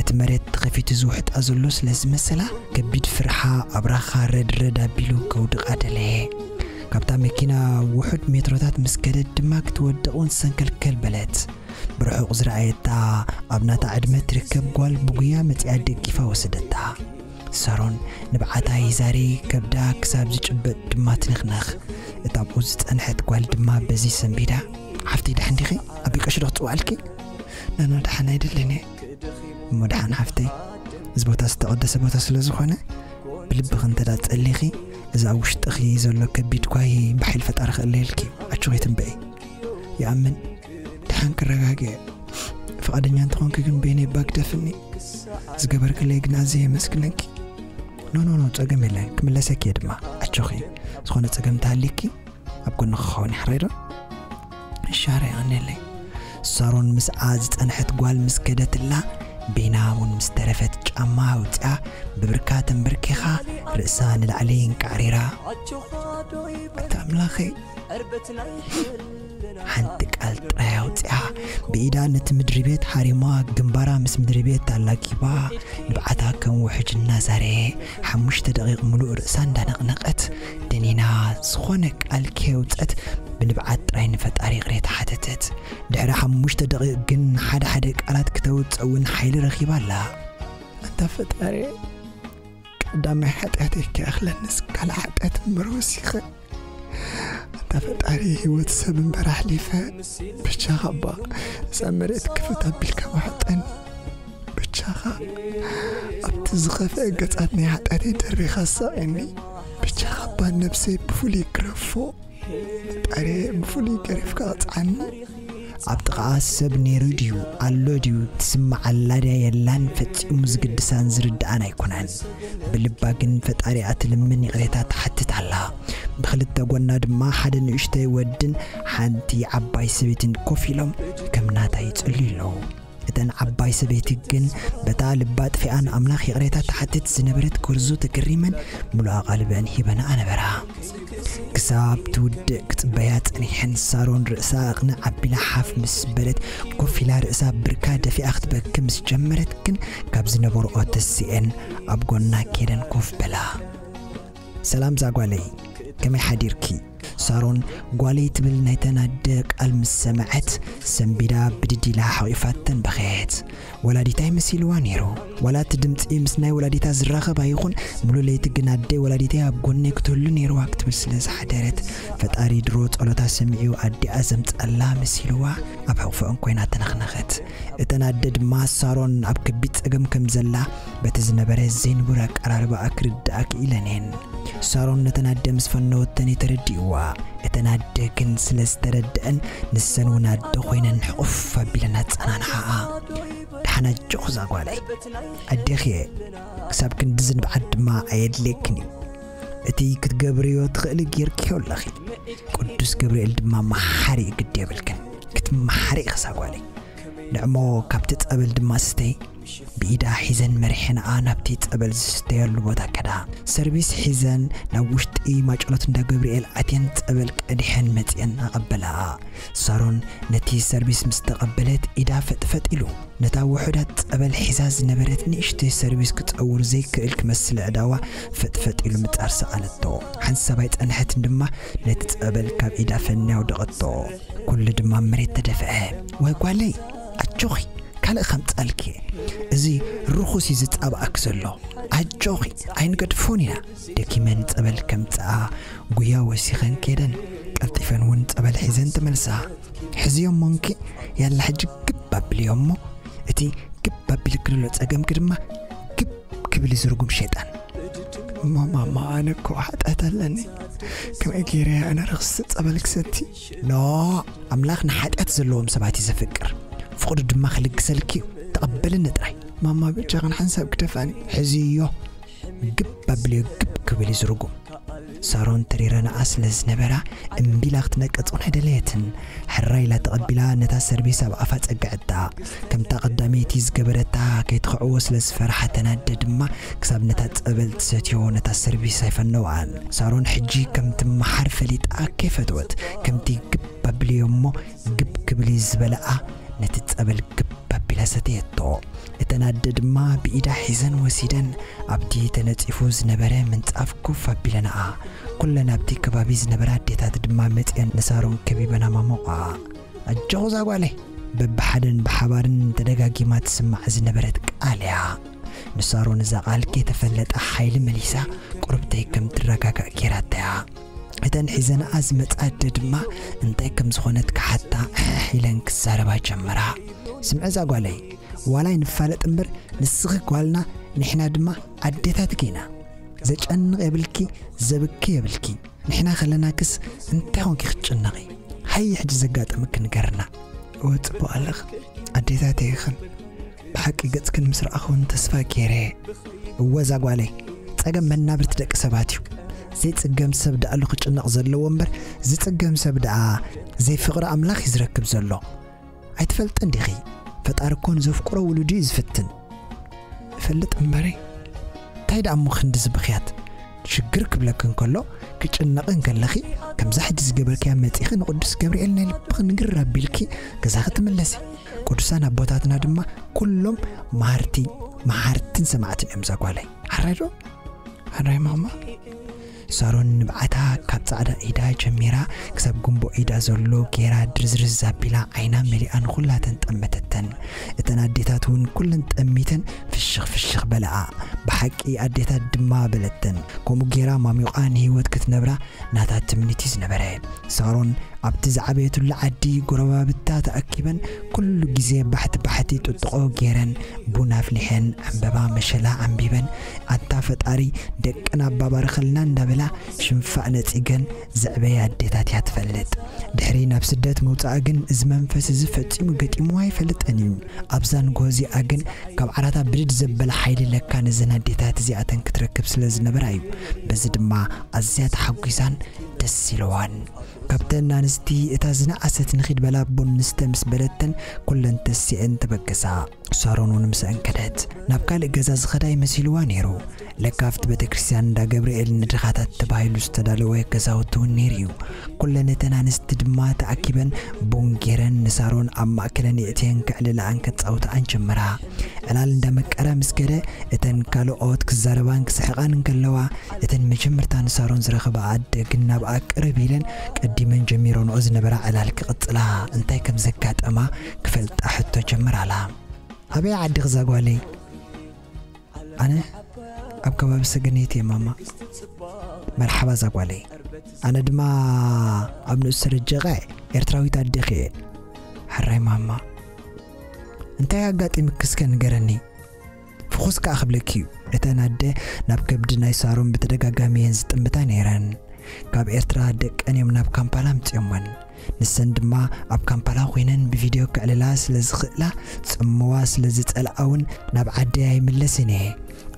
እቲ መሬት ተኸፊቱ ዝውሕጣ ዘሎ ስለ ዝመሰላ፣ ከቢድ ፍርሓ ኣብራኻ ረድረድ ኣቢሉ ከውድቓ ደለየ። ካብታ መኪና ውሑድ ሜትሮታት ምስ ከደት ድማ ክትወድቕ እውን ሰንከልከል በለት። ብርሑቕ ዝረኣየታ ኣብ ናታ ዕድመ ትርከብ ጓል ብጉያ መጺኣ ደጊፋ ወሰደታ። ሳሮን ንብዓታ ይዛሪ ከብዳ ክሳብ ዝጭበጥ ድማ ትነኽነኽ። እታ ኣብኡ ዝጸንሐት ጓል ድማ በዚ ሰንቢዳ፣ "ሓፍተይ ደሓን ዲኺ? ኣቦይ ቀሺ ዶ ክጽውዓልኪ?" "ናና ደሓን ኣይደልን እየ." "እሞ ደሓን ሓፍተይ፣ እዚ ቦታ ዝተቐደሰ ቦታ ስለ ዝኾነ ብልብኺ እንተ ደኣ ጸሊኺ፣ እዚ ኣብ ውሽጥኺ ዘሎ ከቢድ ጓሂ ብሓይሊ ፈጣሪ ክእለየልኪ እዩ። ኣጆኺ ትንበኢ። ይኣምን፣ ደሓን ክረጋግእ። ፍቓደኛ እንተኾንኪ ግን በይነይ እባ ግደፍኒ። ዝገበርክለይ ግን ኣዝየ የመስግነኪ። ኖ፣ ኖ፣ ኖ፣ ጸገም የለን። ክምለሰኪ እየ ድማ። ኣጆኺ፣ ዝኾነ ጸገም እንተሃልዩኪ ኣብ ጎንኺ ክኸውን እየ። ሕራይ ዶ?" "እሺ፣ ሕራይ፣ የቐንየለይ." ሳሮን ምስኣ ዝጸንሐት ጓል ምስ ከደትላ፣ ቤና እውን ምስ ተረፈት ጫማ ኣውጺኣ ብብርካ ተንበርኪኻ ርእሳ ንላዕሊ እንቃዕሪራ፣ "ኣታ ኣምላኸይ፣ ሓንቲ ቃል ጥራይ ኣውጺኣ፣ ብኢዳ ነቲ ምድሪ ቤት ሃሪማ፣ ግንባራ ምስ ምድሪ ቤት ኣላጊባ፣ ንብዓታ ከም ውሕጅ እናዛረየ፣ ሓሙሽተ ደቂቕ ምሉእ ርእሳ እንዳነቕነቐት፣ ደኒና ዝኾነ ቃል ከየውጸት፣ ብንብዓት ጥራይ ንፈጣሪ ይቕሬታ ሓተተት። ድሕሪ ሓሙሽተ ደቂቕ ግን ሓደ ሓደ ቃላት ክተውጽእ እውን ሓይሊ ረኺባ ኣላ። ኣንታ ፈጣሪ፣ ቀዳማይ ሓጢኣተይ ከይኣኽለንስ ካልእ ሓጢኣት እምበር ወሲኸ። ኣንታ ፈጣሪ፣ ህይወት ሰብ እምበር ኣሕሊፈ፣ ብቻኻ እባ እዛ መሬት ክፍት ኣቢልካ ውሕጠኒ። ብቻኻ ኣብቲ ዝኸፍአ ገጻት ናይ ሓጢኣተይ ደርቢኻ ኣሳቕየኒ። ብቻኻ እባ ነብሰይ ብፍሉይ ግረፎ። ፈጣሪ፣ ብፍሉይ ገሪፍካ ቅጽዓኒ። ኣብ ጥቓኣ ሰብ ነይሩ ድዩ ኣሎ ድዩ ትስማዕ ኣላ ድያ የላን ፈጺሙ ዝግድሳን ዝርድኣን ኣይኮነን። ብልባ ግን ፈጣሪኣ ትልምን ይቕሬታ ትሓትት ኣላ። ብኽልተ ጎና ድማ ሓደ ንእሽተይ ወድን ሓንቲ ዓባይ ሰበይትን ኮፍ ኢሎም ከም ናታ ይጽልዩ ኣለዉ። እተን ዓባይ ሰበይቲ ግን በታ ልባ ጥፊኣን ኣምላኽ ይቕሬታ ትሓትት ዝነበረት ጎርዞ ተገሪመን ምሉእ ኣቓልበን ሂበንኣ ነበራ። ክሳብ ትውድእ ክጽበያ ጸኒሐን ሳሮን ርእሳ ኣቕንዕ ኣቢላ ሓፍ ምስ በለት ኮፍ ኢላ ርእሳ ብርካ ደፊኣ ክትበኪ ምስ ጀመረት ግን ካብ ዝነበርኦ ተሲኤን ኣብ ጎና ኬደን ኮፍ በላ። ሰላም ዛጓለይ፣ ከመይ ሓዲርኪ? ሳሮን ጓለይ ትብል ናይተን ኣደ ቃል ምስ ሰምዐት ሰንቢዳ ብድድ ኢላ ሓቒፋተን በኸየት። ወላዲታይ መሲልዋ ነይሩ። ዋላ እቲ ድምፂ ምስ ናይ ወላዲታ ዝራኸብ ኣይኹን፣ ሙሉ ለይቲ ግን ኣደይ ወላዲተይ ኣብ ጎነይ ክትህሉ ነይርዋ ክትብል ስለ ዝሓደረት ፈጣሪ ድሮ ጸሎታ ሰሚዑ ኣዲኣ ዘምጻላ መሲልዋ ኣብ ሕቑፈኦም ኮይና ተነኽነኸት። እተን ኣደ ድማ ሳሮን ኣብ ከቢድ ጸገም ከም ዘላ በቲ ዝነበረ ዘይንቡር ኣቀራርባኣ ክርድኣ ክኢለን እየን። ሳሮን ነተን ኣደ ምስ ፈነወተን እዩ ተረዲእዋ። እተን ኣደ ግን ስለ ዝተረድአን ንሰን እውን ኣደ ኮይነን ሕቑፍ ኣቢለን ኣጸናንሓኣ። ደሓን ኣጆኺ ዛጓለይ፣ ኣዴኺ እየ። ክሳብ ክንዲ ዝንብዓት ድማ ኣየድልየክን እዩ። እቲ ክትገብርዮ ትኽእሊ ጌርክዮ ኣለኺ። ቅዱስ ገብርኤል ድማ መሓሪ እዩ፣ ግዲ የብልክን። ክትመሓሪ ኢኺ ዛጓለይ። ንዕሞ ካብቲ ጸበል ድማ ስተይ። ብኢዳ ሒዘን መሪሐንኣ ናብቲ ጸበል ዝስተየሉ ቦታ ከዳ። ሰርቪስ ሒዘን ናብ ውሽጢ ማጨሎት እንዳ ገብርኤል ኣትየን ጸበል ቀዲሐን መጺአን ኣቐበላኣ። ሳሮን ነቲ ሰርቪስ ምስ ተቐበለት ኢዳ ፈጥፈጥ ኢሉ። ነታ ውሑዳት ጸበል ሒዛ ዝነበረት ንእሽተይ ሰርቪስ ክጸውር ዘይክእል ክመስል ኣእዳዋ ፈጥፈጥ ኢሉ ምጻር ሰኣነቶ። ሓንሳብ ኣይጸንሐትን ድማ ነቲ ጸበል ካብ ኢዳ ፈንያ ኣውደቐቶ። ኩሉ ድማ ኣብ መሬት ተደፍአ። ወይ ጓለይ፣ ኣጆኺ፣ ካልእ ከምጻልኪ። እዚ ርኹስ እዩ ዝጻብኣክ ዘሎ። ኣጆኺ፣ ኣይንገድፎን ኢና። ደኪመን ጸበል ከምጽኣ ጉያ ወሲኸን ከደን። ቀልጢፈን እውን ጸበል ሒዘን ተመልሳ። ሕዝዮም ሞንኪ ያላ ሕጂ ግብ ኣብልዮ እሞ እቲ ግብ ኣቢልኪ ዘሎ ጸገምኪ ድማ ግብ ክብል እዩ ዝርጉም ሸይጣን። እሞ ማማ፣ ኣነ እኮ ሓጢኣት ኣለኒ። ከመይ ገይረ እየ ኣነ ረኽሲ ጸበል ክሰቲ? ኖ፣ ኣምላኽ ንሓጢኣት ዘለዎም ሰባት እዩ ዘፍቅር። ፍቕዱ ድማ ክልግሰልኪ እዩ። ተቐበልኒ ጥራይ። ማማ፣ ብጃኽን ሓንሳብ ግደፋኒ። ሕዝዮ፣ ግብ ኣብልዮ ግብ ክብል እዩ ዝርጉም። ሳሮን ተሪረንኣ ስለ ዝነበራ እምቢ ኢላ ክትነቅጽ እውን ኣይደለየትን። ሕራይ ኢላ ተቐቢላ ነታ ሰርቪስ ኣብ ኣፋ ጸግዐታ። ከምታ ቀዳመይቲ ዝገበረታ ከይትኽዕዎ ስለ ዝፈርሓ ተናደ ድማ ክሳብ ነታ ጸበል ትሰትዮ ነታ ሰርቪስ ኣይፈነዋን። ሳሮን ሕጂ ከም ትመሓር ፈሊጣ ከይፈተወት ከምቲ ግብ ኣብልዮ እሞ ግብ ክብል እዩ ዝበለኣ ነቲ ጸበል ግብ ኣቢላ ሰተየቶ። እተን ኣደ ድማ ብኢዳ ሒዘን ወሲደን ኣብቲ ተነጺፉ ዝነበረ ምንጻፍ ኮፍ ኣቢለንኣ። ኩለን ኣብቲ ከባቢ ዝነበራ ኣዴታት ድማ መጺአን ንሳሮን ከቢበን ኣማሞቓ። ኣጆኺ ዛጓለይ፣ በብሓደን ብሓባርን ተደጋጊማ ትስማዕ ዝነበረት ቃል እያ። ንሳሮን እዛ ቃል ከይተፈለጠ ሓይሊ መሊሳ ቁርብተይ ከም ትረጋጋእ ገይራታ እያ። እተን ሒዘንኣ ዝመጻ ኣደ ድማ እንታይ ከም ዝኾነት ክሓታ ሕሕ ኢለን ክዛረባ ጀመራ። ስምዒ እዛ ጓለይ፣ ዋላ ኣይንፋለጥ እምበር ንስኺ ጓልና ንሕና ድማ ኣዴታትኪ ኢና። ዘጨንቕ የብልኪ፣ ዘብኪ የብልኪ። ንሕና ከለናክስ እንታይ ኾንኪ ክትጭነቒ? ሃየ ሕጂ ዘጋጠመኪ ንገርና። እወ ጽቡቕ ኣለኽ። ኣዴታተይ ኢኽን። ብሓቂ ገጽክን ምስ ረኣኹ እውን ተስፋ ገይረ። እወ እዛ ጓለይ፣ ጸገም መናብርቲ ደቂ ሰባት እዩ። ዘይጽገም ሰብ ደኣ ኣሎ ክጭነቕ ዘለዎ እምበር፣ ዝጽገም ሰብ ደኣ ዘይፍቕሪ ኣምላኽ እዩ ዝረክብ ዘሎ። ኣይትፈልጥን ዲኺ? ፈጣሪ እኮ ንዘፍቅሮ ውሉዱ እዩ ዝፍትን። እፈልጥ እምበረይ፣ እንታይ ደኣ እሞ ክንዲ ዝብኽያት? ሽግር ክብለኪ እንከሎ፣ ክጭነቒ እንከለኺ፣ ከምዛ ሕጂ ዝገበርክያ መጺኺ ንቅዱስ ገብርኤል ናይ ልብኺ ንግር ኣቢልኪ ገዛኺ ትምለሲ። ቅዱሳን ኣቦታትና ድማ ኩሎም መሃርቲ፣ መሓርትን ሰማዕትን እዮም እዛ ጓለይ። ሓራይ ዶ? ሓራይ ማማ? ሳሮን ንብዓታ ካብ ጻዕዳ ኢዳ ጀሚራ ክሳብ ጉንቦ ኢዳ ዘሎ ጌራ ድርዝርዝ ኣቢላ ዓይና መሊኣ ንኹላተን ጠመተተን። እተን ኣዴታት እውን ኩለን ጠሚተን ፍሽኽ ፍሽኽ በለኣ። ብሓቂ ኣዴታት ድማ በለተን። ከምኡ ጌራ ማሚቋ ንህይወት ክትነብራ ናታ ትምኒት እዩ ዝነበረ። ሳሮን ኣብቲ ዝዓበየትሉ ዓዲ ጎረባብታ ተኣኪበን ኩሉ ግዜ ባሕቲ ባሕቲ ጥጥቖ ገይረን፣ ቡን ኣፍሊሐን፣ ዕምበባ መሸላ ዓምቢበን፣ ኣንታ ፈጣሪ ደቅና ኣባባርኸልና እንዳበላ ሽንፋዕ ነጺገን ዘዕበያ ኣዴታት እያ ትፈልጥ። ድሕሪ ናብ ስደት ምውጻኣ ግን እዚ መንፈስ እዚ ፈጺሙ ገጢምዋ ኣይፈልጥን እዩ። ኣብዛ ንግሆ እዚኣ ግን ካብ ዓራታ ብድድ ዘበለ ሓይሊ ለካ ነዘን ኣዴታት እዚኣተን ክትረክብ ስለ ዝነበራ እዩ። በዚ ድማ ኣዝያ ተሓጒሳን ደስ ኢልዋን። ካብተን ኣንስቲ እታ ዝነኣሰት ንኺድ በላ ቡን ንስተ ምስ በለተን ኩለን ተሲአን ተበገሳ። ሳሮን እውን ምስአን ከደት። ናብ ካልእ ገዛ ዝኸዳ ይመሲልዋ ነይሩ። ለካ ኣብቲ ቤተ ክርስቲያን እንዳ ገብርኤል ንድኻታት ተባሂሉ ዝተዳለወ ገዛውቲ እውን ነይሩ እዩ። ኩለን እተን ኣንስቲ ድማ ተኣኪበን ቡን ገይረን ንሳሮን ኣብ ማእከለን የእትየን ከዕልላኣን ከጻውታኣን ጀመራ። ዕላል እንዳመቀረ ምስ ከደ እተን ካልኦት ክዛረባን ክስሕቓን እንከለዋ እተን መጀመርታ ንሳሮን ዝረኸባ ኣደ ግን ናብኣ ቅርብ ኢለን ቀዲመን ጀሚሮንኦ ዝነበራ ዕላል ክቕጽላ እንታይ ከም ዘጋጠማ ክፈልጣ ሕቶ ጀመራላ። ኣበይ ዓዲኺ እዛ ጓለይ? ኣነ ኣብ ከባቢ ሰገነይቲ እየ ማማ። መርሓባ እዛ ጓለይ። ኣነ ድማ ኣብ ንኡስ ስርጀቐ ኤርትራዊት ኣዴኺ እየ። ሕራይ ማማ። እንታይ ኣጋጢምኪ እስከ ንገረኒ? ፍኹስ ከኣ ክብለኪ እዩ። እተን ኣደ ናብ ከብዲ ናይ ሳሮን ብተደጋጋሚ እየን ዝጥምታ ነይረን። ካብ ኤርትራ ደቀን እዮም ናብ ካምፓላ ኣምጺኦመን። ንሰን ድማ ኣብ ካምፓላ ኮይነን ብቪድዮ ክዕልላ ስለ ዝኽእላ ጽምዋ ስለ ዝጸልኣ እውን ናብ ዓደይ ኣይምለስን እየ።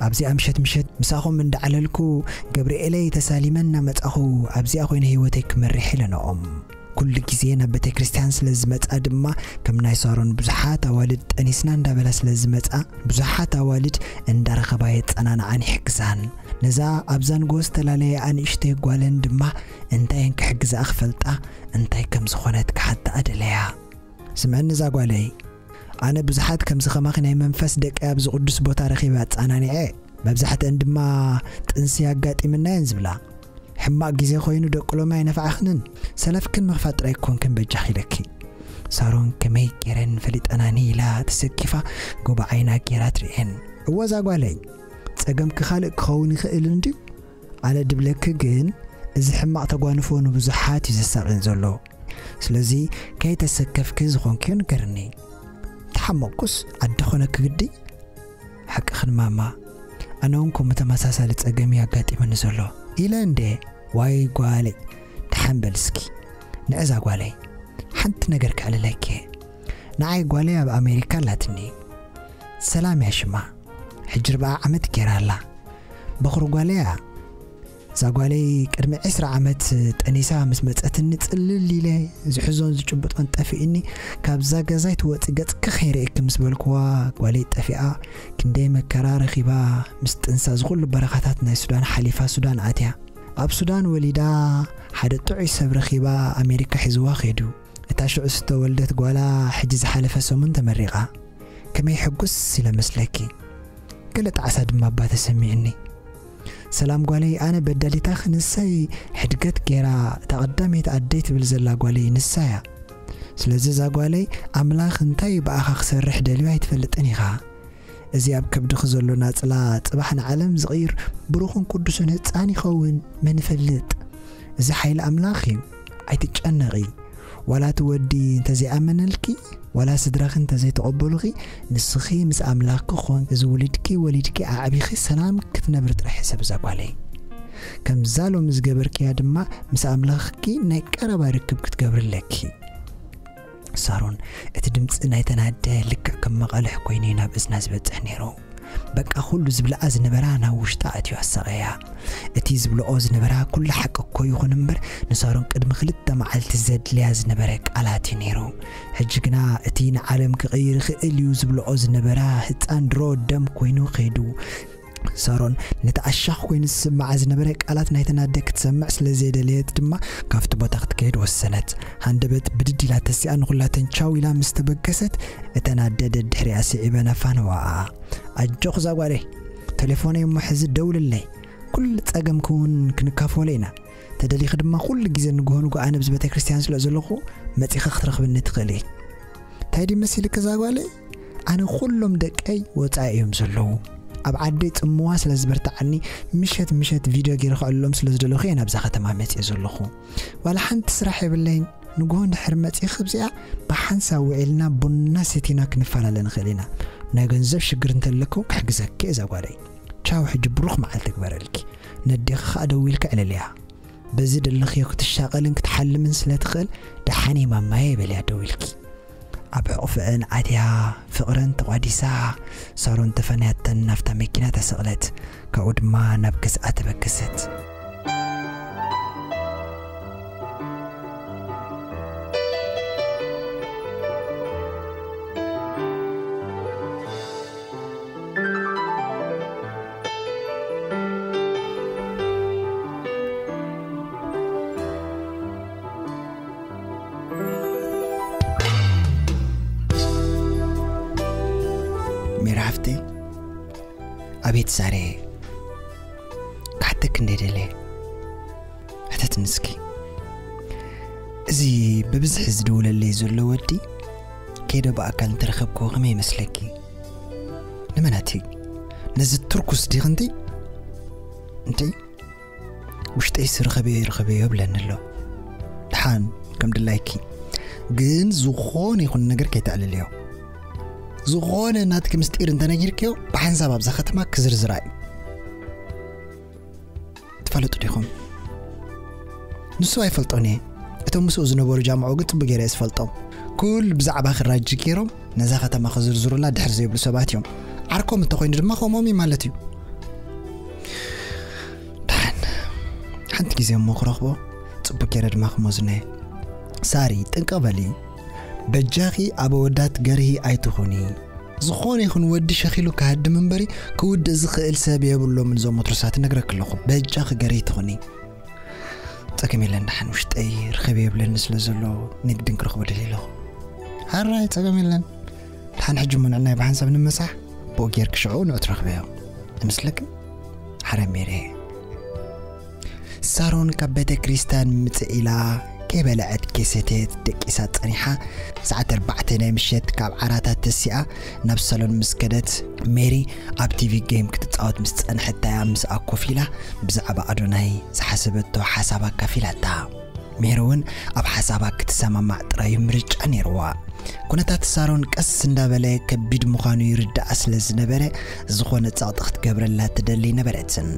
ኣብዚኣ ምሸት ምሸት ምሳኹም እንዳዕለልኩ ገብርኤለይ ተሳሊመ እናመጻኹ ኣብዚኣ ኮይነ ህይወተይ ክመርሕ ኢለንኦም። ኩሉ ግዜ ናብ ቤተ ክርስቲያን ስለ ዝመጻ ድማ ከም ናይ ሳሮን ብዙሓት ኣዋልድ ጠኒስና እንዳበላ ስለ ዝመጻ ብዙሓት ኣዋልድ እንዳረኸባ የጸናንዓን ይሕግዛን። ነዛ ኣብዛ ንጎ ዝተፈላለየ ኣንእሽተይ ጓለን ድማ እንታይ እየን ክሕግዛኣ ክፈልጣ እንታይ ከም ዝኾነት ክሓታኣ ደለያ። ስምዕኒ እዛ ጓለይ፣ ኣነ ብዙሓት ከምዚ ከማኺ ናይ መንፈስ ደቂ ኣብዚ ቅዱስ ቦታ ረኺበ ኣጸናኒዐ፣ መብዛሕትአን ድማ ጥንሲ ኣጋጢምና እየን ዝብላ። ሕማቕ ግዜ ኮይኑ ደቂ ሎሚ ኣይነፍዓኽንን፣ ሰለፍክን ምኽፋት ጥራይ ክኾንክን በጃኺ ኢለኪ። ሳሮን ከመይ ገይረን ፈሊጠናኒ ኢላ ተሰኪፋ ጎቦ ዓይና ገይራ ትርእየን። እወ እዛ ጓለይ፣ ጸገምኪ ካልእ ክኸውን ይኽእል እንድዩ። ኣነ ድብለኪ ግን እዚ ሕማቕ ተጓንፎ ንብዙሓት እዩ ዘሳቕየን ዘሎ። ስለዚ ከይተሰከፍኪ ዝኾንክዮ ንገርኒ። ተሓመቕኩስ ኣደ ኾነኪ ግዲ። ሓቅኽን ማማ፣ ኣነ እውን ከምኡ ተመሳሳሊ ጸገም እዩ ኣጋጢሙኒ ዘሎ። ኢለ እንዴ? ዋይ ጓለይ፣ ደሓን በል እስኪ። ንዕዛ ጓለይ፣ ሓንቲ ነገር ክዕልለኪ እየ። ንዓይ ጓለይ ኣብ ኣሜሪካ ኣላትኒ። ሰላም እያ ሽማ። ሕጂ ኣርብዓ ዓመት ገይራ ኣላ። በኹሪ ጓለይ እያ። እዛ ጓለይ ቅድሚ ዕስራ ዓመት ጠኒሳ ምስ መጸትኒ ጽልል ኢለ ዝሕዞን ዝጭብጦን ጠፊእኒ፣ ካብዛ ገዛይ ትወጺ ገጽኪ ከይርእየኪ ምስ በልኩዋ ጓለይ ጠፊኣ፣ ክንደይ መከራ ረኺባ ምስ ጥንሳ ዝኹሉ በረኻታት ናይ ሱዳን ሓሊፋ ሱዳን ኣትያ። ኣብ ሱዳን ወሊዳ ሓደ ጥዑይ ሰብ ረኺባ ኣሜሪካ ሒዝዋ ከይዱ። እታ ሽዑ ዝተወልደት ጓላ ሕጂ ዝሓለፈ ሰሙን ተመሪቓ። ከመይ ሕጉስ ኢለ መስለኪ። ገለ ጣዕሳ ድማ እባ ተሰሚዕኒ። ሰላም ጓለይ፣ ኣነ በዳሊታ ክንሰይ ሕድገት ገይራ እታ ቀዳመይቲ ኣደይ ትብል ዘላ ጓለይ ንሳ እያ። ስለዚ እዛ ጓለይ ኣምላኽ እንታይ ብኣኻ ክሰርሕ ደልዩ ኣይትፈልጥን ኢኻ። እዚ ኣብ ከብድኺ ዘሎ ናጽላ ጽባሕ ንዓለም ዝቕይር ብሩኽን ቅዱስን ህጻን ይኸውን፣ መን ይፈልጥ? እዚ ሓይሊ ኣምላኽ እዩ። ኣይትጨነቒ። ዋላ እቲ ወዲ እንተዘይኣመነልኪ፣ ዋላ ስድራኺ እንተዘይተቐበሉኺ፣ ንስኺ ምስ ኣምላኽኪ ኮን፣ እዚ ውሉድኪ ወሊድኪ ኣዕቢኺ ሰላም ክትነብሪ ጥራሕ ሕሰብ እዛ ጓለይ። ከምዛ ሎሚ ዝገበርክያ ድማ ምስ ኣምላኽኪ ናይ ቀረባ ርክብ ክትገብሪ ኣለኪ። ሳሮን፣ እቲ ድምጺ ናይተን ኣደ ልክዕ ከም መቓልሕ ኮይኑ እዩ ናብ እዝና ዝበጽሕ ነይሩ። በቃ ኩሉ ዝብልኣ ዝነበራ ናብ ውሽጣ ኣትዩ ኣሳቐያ። እቲ ዝብልኦ ዝነበራ ኩሉ ሓቂ እኮ ይኹን እምበር ንሳሮን ቅድሚ ክልተ መዓልቲ ዘድልያ ዝነበረ ቃላት እዩ ነይሩ። ሕጂ ግና እቲ ንዓለም ክቕይር ይኽእል እዩ ዝብልኦ ዝነበራ ህጻን ድሮ ደም ኮይኑ ከይዱ። ሳሮን ነቲ ኣሻኽ ኮይኑ ዝስምዓ ዝነበረ ቃላት ናይተን ኣደ ክትሰምዕ ስለ ዘይደለየት ድማ ካብቲ ቦታ ክትከይድ ወሰነት። ሃንደበት ብድድ ኢላ ተሲኣ ንኹላተን ቻው ኢላ ምስ ተበገሰት እተን ኣደ ደድሕሪኣ ስዒበን ኣፋነዋኣ። ኣጆኺ እዛ ጓለይ፣ ተሌፎነይ እሞ ሕዚ ደውልለይ፣ ኩሉ ጸገምኪ እውን ክንካፈሎ ኢና። ተደሊኺ ድማ ኩሉ ግዜ ንግሆ ንግሆ ኣነ ኣብዚ ቤተ ክርስቲያን ስለ ዘለኹ መጺኻ ክትረኽብኒ ትኽእሊ። እንታይ ድዩ መሲልኪ እዛ ጓለይ? ኣነ ኩሎም ደቀይ ወጻኢ እዮም ዘለዉ። ኣብ ዓደይ ጽምዋ ስለ ዝበርትዓኒ ምሸት ምሸት ቪድዮ ገይረ ከዕልሎም ስለ ዝደለኹ እየ ናብዛ ከተማ መጺኤ ዘለኹ። ዋላ ሓንቲ ስራሕ የብለይን። ንግሆ እንድሕር መጺኺ፣ ብዚኣ ብሓንሳብ ውዒልና ቡና ሰቲና ክንፈላለ ንኽእል ኢና። ናይ ገንዘብ ሽግር እንተለክዎ ክሕግዘኪ እየ እዛ ጓለይ። ቻው፣ ሕጂ ብሩኽ መዓልቲ ግበረልኪ። ነዴኺ ኸኣ ደዊልኪ ዕለልያ። በዚ ደለኽዮ ክትሻቐልን ክትሓልምን ስለ ትኽእል፣ ደሓነይ ማማየ በልያ ደዊልኪ። ኣብ ሕቑፍአን ኣትያ ፍቕረን ተቋዲሳ፣ ሳሮን ተፈንያተን ናብታ መኪና ተሰቕለት። ካብኡ ድማ ናብ ገዝኣ ተበገሰት። ሜሪ ሓፍተይ፣ ኣቤት ሳሬ፣ ክሓተኪ እንደ ደለ፣ ሕተትኒ እስኪ። እዚ ብብዝሒ ዝድውለለይ ዘሎ ወዲ፣ ከይደ ብኣካል እንተረኸብክዎ ከመይ ይመስለኪ? ንመናቲ፣ ነዚ ትርኩስ ዲኽንቲ? እንተይ? ውሽጠይስ ርኸበዮ፣ ርኸበዮ ይብለኒ ኣሎ። ደሓን፣ ከም ድላይኪ። ግን ዝኾነ ይኹን ነገር ከይተዕልልዮ። ዝኾነ ናትኪ ምስጢር እንተነጊርክዮ፣ ብሓንሳብ ኣብዛ ከተማ ክዝርዝራ እዩ። ትፋለጡ ዲኹም? ንሱ ኣይፈልጦን እየ። እቶም ምስኡ ዝነበሩ ጃምዑ ግን ጽቡቅ ገይረ እየ ዝፈልጦም። ኩሉ ብዛዕባ ክራጂ ገይሮም ነዛ ከተማ ክዝርዝሩላ ድሕር ዘይብሉ ሰባት እዮም። ዓርኮም እንተኾይኑ ድማ ከምኦም እዩ ማለት እዩ። ደሓን፣ ሓንቲ ግዜ እሞ ክረኽቦ፣ ጽቡቅ ገይረ ድማ ክመዝኖ እየ። ሳሪ፣ ጥንቅቕ በሊ። በጃኺ ኣብ ኣወዳት ገርሂ ኣይትኹኒ። ዝኾነ ይኹን ወዲ ሸኺሉ ክሃድም እምበሪ ክውድእ ዝኽእል ሰብ የብሎምን እዞም መትሮሳት፣ እነግረኪ ኣለኹ። በጃኺ ገርሂ ትኹኒ። ጸገም የለን፣ ደሓን ውሽጠይ ርኸብ የብለኒ ስለ ዘሎ ንግድን ክረኽቦ ደልየ ኣለኹ። ሓራይ ጸገም የለን። ደሓን ሕጂ እሞ ንዕናይ ብሓንሳብ ንመሳሕ፣ ብኡ ጌርኪ ሽዑ ንዑ ትረኽበዮ። ይመስለኪ? ሓራይ ሜሬ። ሳሮን ካብ ቤተ ክርስቲያን ምጽእ ኢላ ከይበልዐት ከይሰተየት ደቂሳ ጸኒሓ፣ ሰዓት ኣርባዕተ ናይ ምሸት ካብ ዓራታት ተሲኣ ናብ ሳሎን ምስ ከደት፣ ሜሪ ኣብ ቲቪ ጌም ክትጻወት ምስ ጸንሐት እያ ምስኣ ኮፍ ኢላ ብዛዕባ ኣዶናይ ዝሓሰበቶ ሓሳብ ኣካፊላታ። ሜሪ እውን ኣብ ሓሳባ ክትሰማማዕ ጥራዩ ምርጫ ነይርዋ። ኩነታት ሳሮን ቀስ እንዳበለ ከቢድ ምዃኑ ይርድኣ ስለ ዝነበረ፣ ዝኾነ ጸቕጢ ክትገብረላ ትደሊ ነበረትን።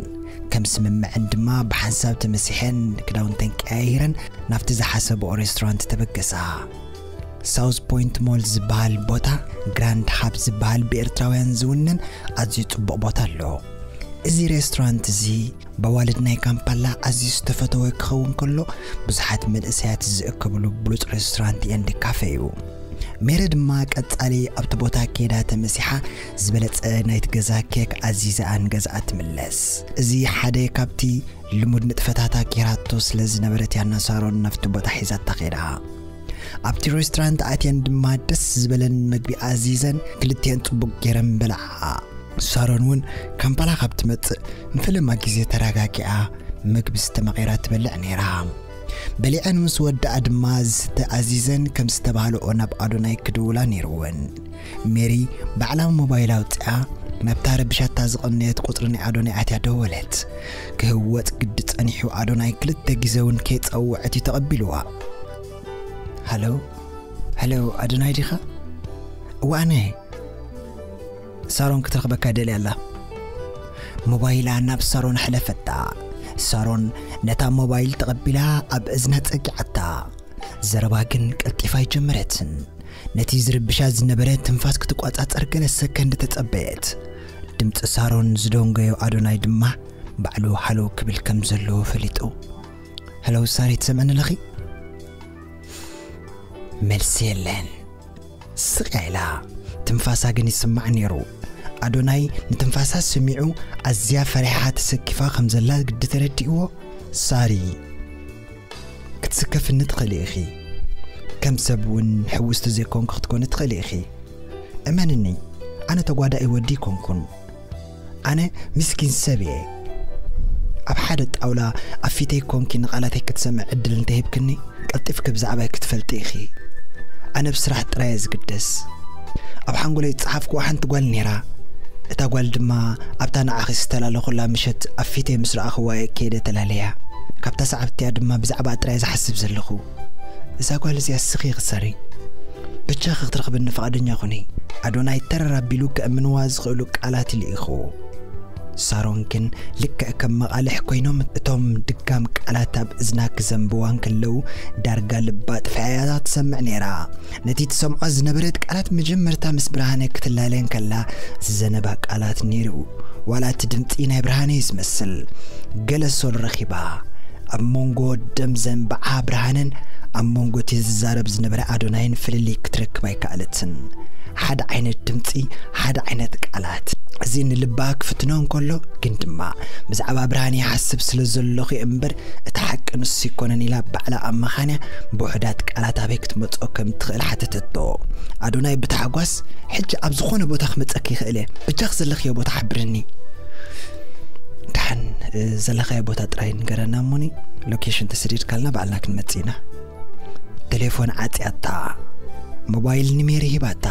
ከም ስምምዐን ድማ ብሓንሳብ ተመሲሐን ክዳውንተን ቀያይረን ናብቲ ዝሓሰብኦ ሬስቶራንት ተበገሳ። ሳውዝ ፖይንት ሞል ዝበሃል ቦታ፣ ግራንድ ሃብ ዝበሃል ብኤርትራውያን ዝውነን ኣዝዩ ጽቡቕ ቦታ ኣሎ። እዚ ሬስቶራንት እዚ በዋልድ ናይ ካምፓላ ኣዝዩ ዝተፈተወ ክኸውን ከሎ፣ ብዙሓት መንእሰያት ዝእከብሉ ብሉጽ ሬስቶራንት ኤንድ ካፈ እዩ። ሜሪ ድማ ቀጻሊ ኣብቲ ቦታ ከይዳ ተመሲሓ ዝበለጸ ናይቲ ገዛ ኬክ ኣዚዛ ንገዝኣ ትምለስ። እዚ ሓደ ካብቲ ልሙድ ንጥፈታታ ጌራቶ ስለ ዝነበረት እያ ሳሮን ናብቲ ቦታ ሒዛታ ከይዳ። ኣብቲ ሬስቶራንት ኣትየን ድማ ደስ ዝበለን መግቢ ኣዚዘን ክልቲኤን ጽቡቕ ገይረን በልዓ። ሳሮን እውን ካምፓላ ካብ ትመጽእ ንፈለማ ግዜ ተረጋጊኣ ምግቢ ዝተመቐራ ትበልዕ ነይራ። በሊዐን ምስ ወድኣ ድማ ዝስተ ኣዚዘን ከም ዝተባህልኦ ናብ ኣዶናይ ክድውላ ነይርወን። ሜሪ ባዕላ ሞባይል ኣውፅኣ ናብታ ረብሻታ ዝቐነየት ቁፅሪ ናይ ኣዶናይ ኣትያ ደወለት። ክህወፅ ግዲ ፀኒሑ ኣዶናይ ክልተ ግዜ እውን ከይፀውዐት እዩ ተቐቢልዋ። ሃሎ፣ ሃሎ፣ ኣዶናይ ዲኻ? እዋ ኣነ። ሳሮን ክትረኽበካ ደልያ ኣላ። ሞባይላ ናብ ሳሮን ኣሕለፈታ። ሳሮን ነታ ሞባይል ተቐቢላ ኣብ እዝና ጸጊዓታ። ዘረባ ግን ቀልጢፋ ኣይጀመረትን። ነቲ ዝርብሻ ዝነበረ ትንፋስ ክትቆጻጸር ገለ ሰከንድ ተጸበየት። ድምጺ ሳሮን ዝደንገዮ ኣዶናይ ድማ ባዕሉ ሃሎ ክብል ከም ዘለዎ ፈሊጡ። "ሃሎ ሳሪ፣ ትሰምዕኒ ኣለኺ?" መልሲ የለን። ስቕ ኢላ ትንፋሳ ግን ይስማዕ ነይሩ። ኣዶናይ ንትንፋሳ ሰሚዑ ኣዝያ ፈሪሓ ተሰኪፋ ከም ዘላ ግዲ ተረዲእዎ። "ሳሪ፣ ክትስከፍኒ ትኽእሊ ኢኺ። ከም ሰብ እውን ሕውስቲ ዘይኮንኩ ክትኮኒ ትኽእሊ ኢኺ። እመንኒ፣ ኣነ ተጓዳኢ ወዲ ኣይኮንኩን። ኣነ ምስኪን ሰብ እየ። ኣብ ሓደ ጣውላ ኣብ ፊተይ ኮንኪ ንቓላተይ ክትሰምዕ ዕድል እንተሂብክኒ፣ ቀልጢፍኪ ብዛዕባይ ክትፈልጢ ኢኺ። ኣነ ብስራሕ ጥራይ እየ ዝግደስ። ኣብ ሓንጎለይ ዝጸሓፍኩዋ ሓንቲ ጓል ነይራ። እታ ጓል ድማ ኣብታ ንዓኺ ዝተላለኹላ ምሸት ኣብ ፊተይ ምስ ረኣኽዋ እየ ከይደ ተላለያ። ካብታ ሰዓብትያ ድማ ብዛዕባ ጥራይ ዝሓስብ ዘለኹ። እዛ ጓል እዚኣ ስኺ ክሰሪ፣ ብቻ ክትረኽብኒ ፍቓደኛ ኩኒ። ኣዶናይ ተረር ኣቢሉ ከእምንዋ ዝኽእሉ ቃላት ልኢኹ። ሳሮን ግን ልክዕ ከም መቓልሕ ኮይኖም እቶም ድጋም ቃላት ኣብ እዝና ክዘንብዋ እንከለዉ፣ ዳርጋ ልባ ጥፍኣያ ትሰምዕ ነይራ። ነቲ ትሰምዖ ዝነበረት ቃላት መጀመርታ ምስ ብርሃነ ክትላለ እንከላ ዝዘነባ ቃላት ነይሩ። ዋላ እቲ ድምጺ ናይ ብርሃነ እዩ ዝመስል። ገለ ሶል ረኺባ። ኣብ መንጎ ደም ዘንብዓ ብርሃነን ኣብ መንጎ እቲ ዝዛረብ ዝነበረ ኣዶናይን ፍልልይ ክትረክብ ኣይከኣለትን። ሓደ ዓይነት ድምጺ፣ ሓደ ዓይነት ቃላት። እዚ ንልባ ክፍትኖ እንከሎ፣ ግን ድማ ብዛዕባ ብርሃን ይሓስብ ስለ ዘለኹ እምበር፣ እቲ ሓቂ ንሱ ኣይኮነን ኢላ ባዕላ ኣመኻንያ ብውሑዳት ቃላት ኣበይ ክትመጾ ከም ትኽእል ሓተተቶ። ኣዶናይ ብታሕጓስ፣ ሕጂ ኣብ ዝኾነ ቦታ ክመጸኪ ይኽእል እየ። በጃኺ ዘለኽዮ ቦታ ሓብርኒ። ደሓን፣ እ፣ ዘለኻዮ ቦታ ጥራይ ንገረና እሞኒ፣ ሎኬሽን ተሰዲድካልና ባዕልና ክንመጽእ ኢና። ቴሌፎን ዓጽያታ። ሞባይል ንሜሪ ሂባታ።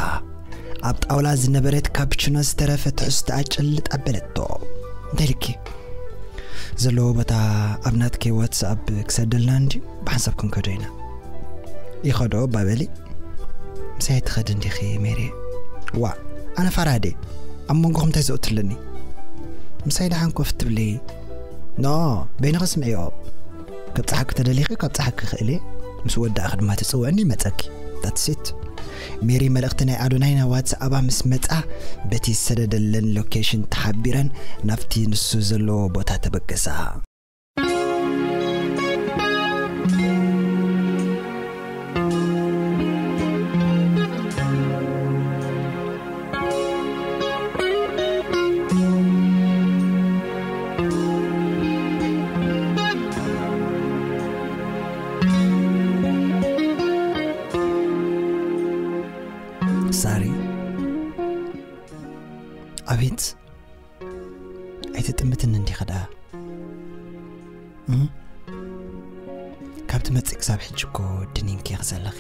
ኣብ ጣውላ ዝነበረት ካፕችኖ ዝተረፈ ትሕዝቶኣ ጭልጥ ኣበለቶ። እንታይ ኢልኪ? ዘለዎ ቦታ ኣብ ናትኪ ዋትስኣፕ ክሰደልና እንድዩ፣ ብሓንሳብ ክንከዶ ኢና። ይኸዶ ባበሊ። ምሳይ ትኸዲ እንዲኺ ሜሪ? ዋ፣ ኣነ ፋራዴ። ኣብ መንጎኹም እንታይ ዘእቱ ኣለኒ? ምሳይ ደሓን ኮፍ ትብሊ? ኖ፣ በይንኺ ስምዕዮ። ከብጽሓኪ ተደሊኺ ከብጽሓኪ ክእል እየ። ምስ ወዳእኺ ድማ ትጽውዕኒ ይመጸኪ። That's it። ሜሪ መልእኽቲ ናይ ኣዶናይ ናብ ዋትስኣባ ምስ መጻ፣ በቲ ዝሰደደለን ሎኬሽን ተሓቢረን ናብቲ ንሱ ዘለዎ ቦታ ተበገሳ። ሳሪ፣ ኣቤት፣ ኣይትጥምትኒ እንዲኺ ደኣ። እም? ካብ ትመጽእ ክሳብ ሕጂ እኮ ድኒንኪ ኢኺ ዘለኺ።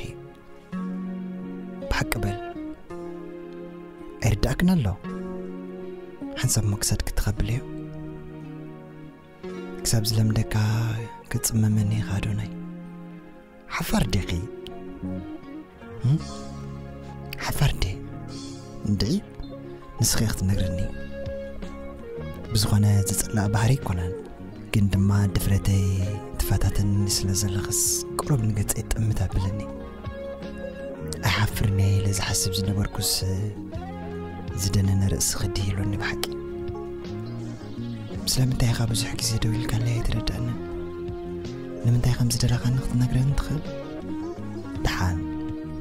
ብሓቂ በል፣ ኣይርዳእክን ኣሎ። ሓንሳብ እሞ ክሳድኪ ተኸብልዮ። ክሳብ ዝለምደካ ክትጽመመኒ ኢኻ ኣዶናይ። ሓፋር ዲኺ? እም? ሓፋር ዲ? እንድዒ፣ ንስኺ ኢኺ ክትነግርኒ። ብዝኾነ ዝጽላእ ባህሪ ኣይኮነን፣ ግን ድማ ድፍረተይ ትፈታተኒ ስለ ዘለኽስ ቁሩብ ንገጸይ ጥምት ኣብለኒ። ኣይሓፍርን እየ ኢለ ዝሓስብ ዝነበርኩስ ዝደነነ ርእሲ ክድሂሉኒ ብሓቂ። ስለምንታይ ኢኻ ብዙሕ ግዜ ደው ኢልካለይ ኣይተረድኣንን። ንምንታይ ከም ዝደለኻኒ ክትነግረኒ ትኽእል? ደሓን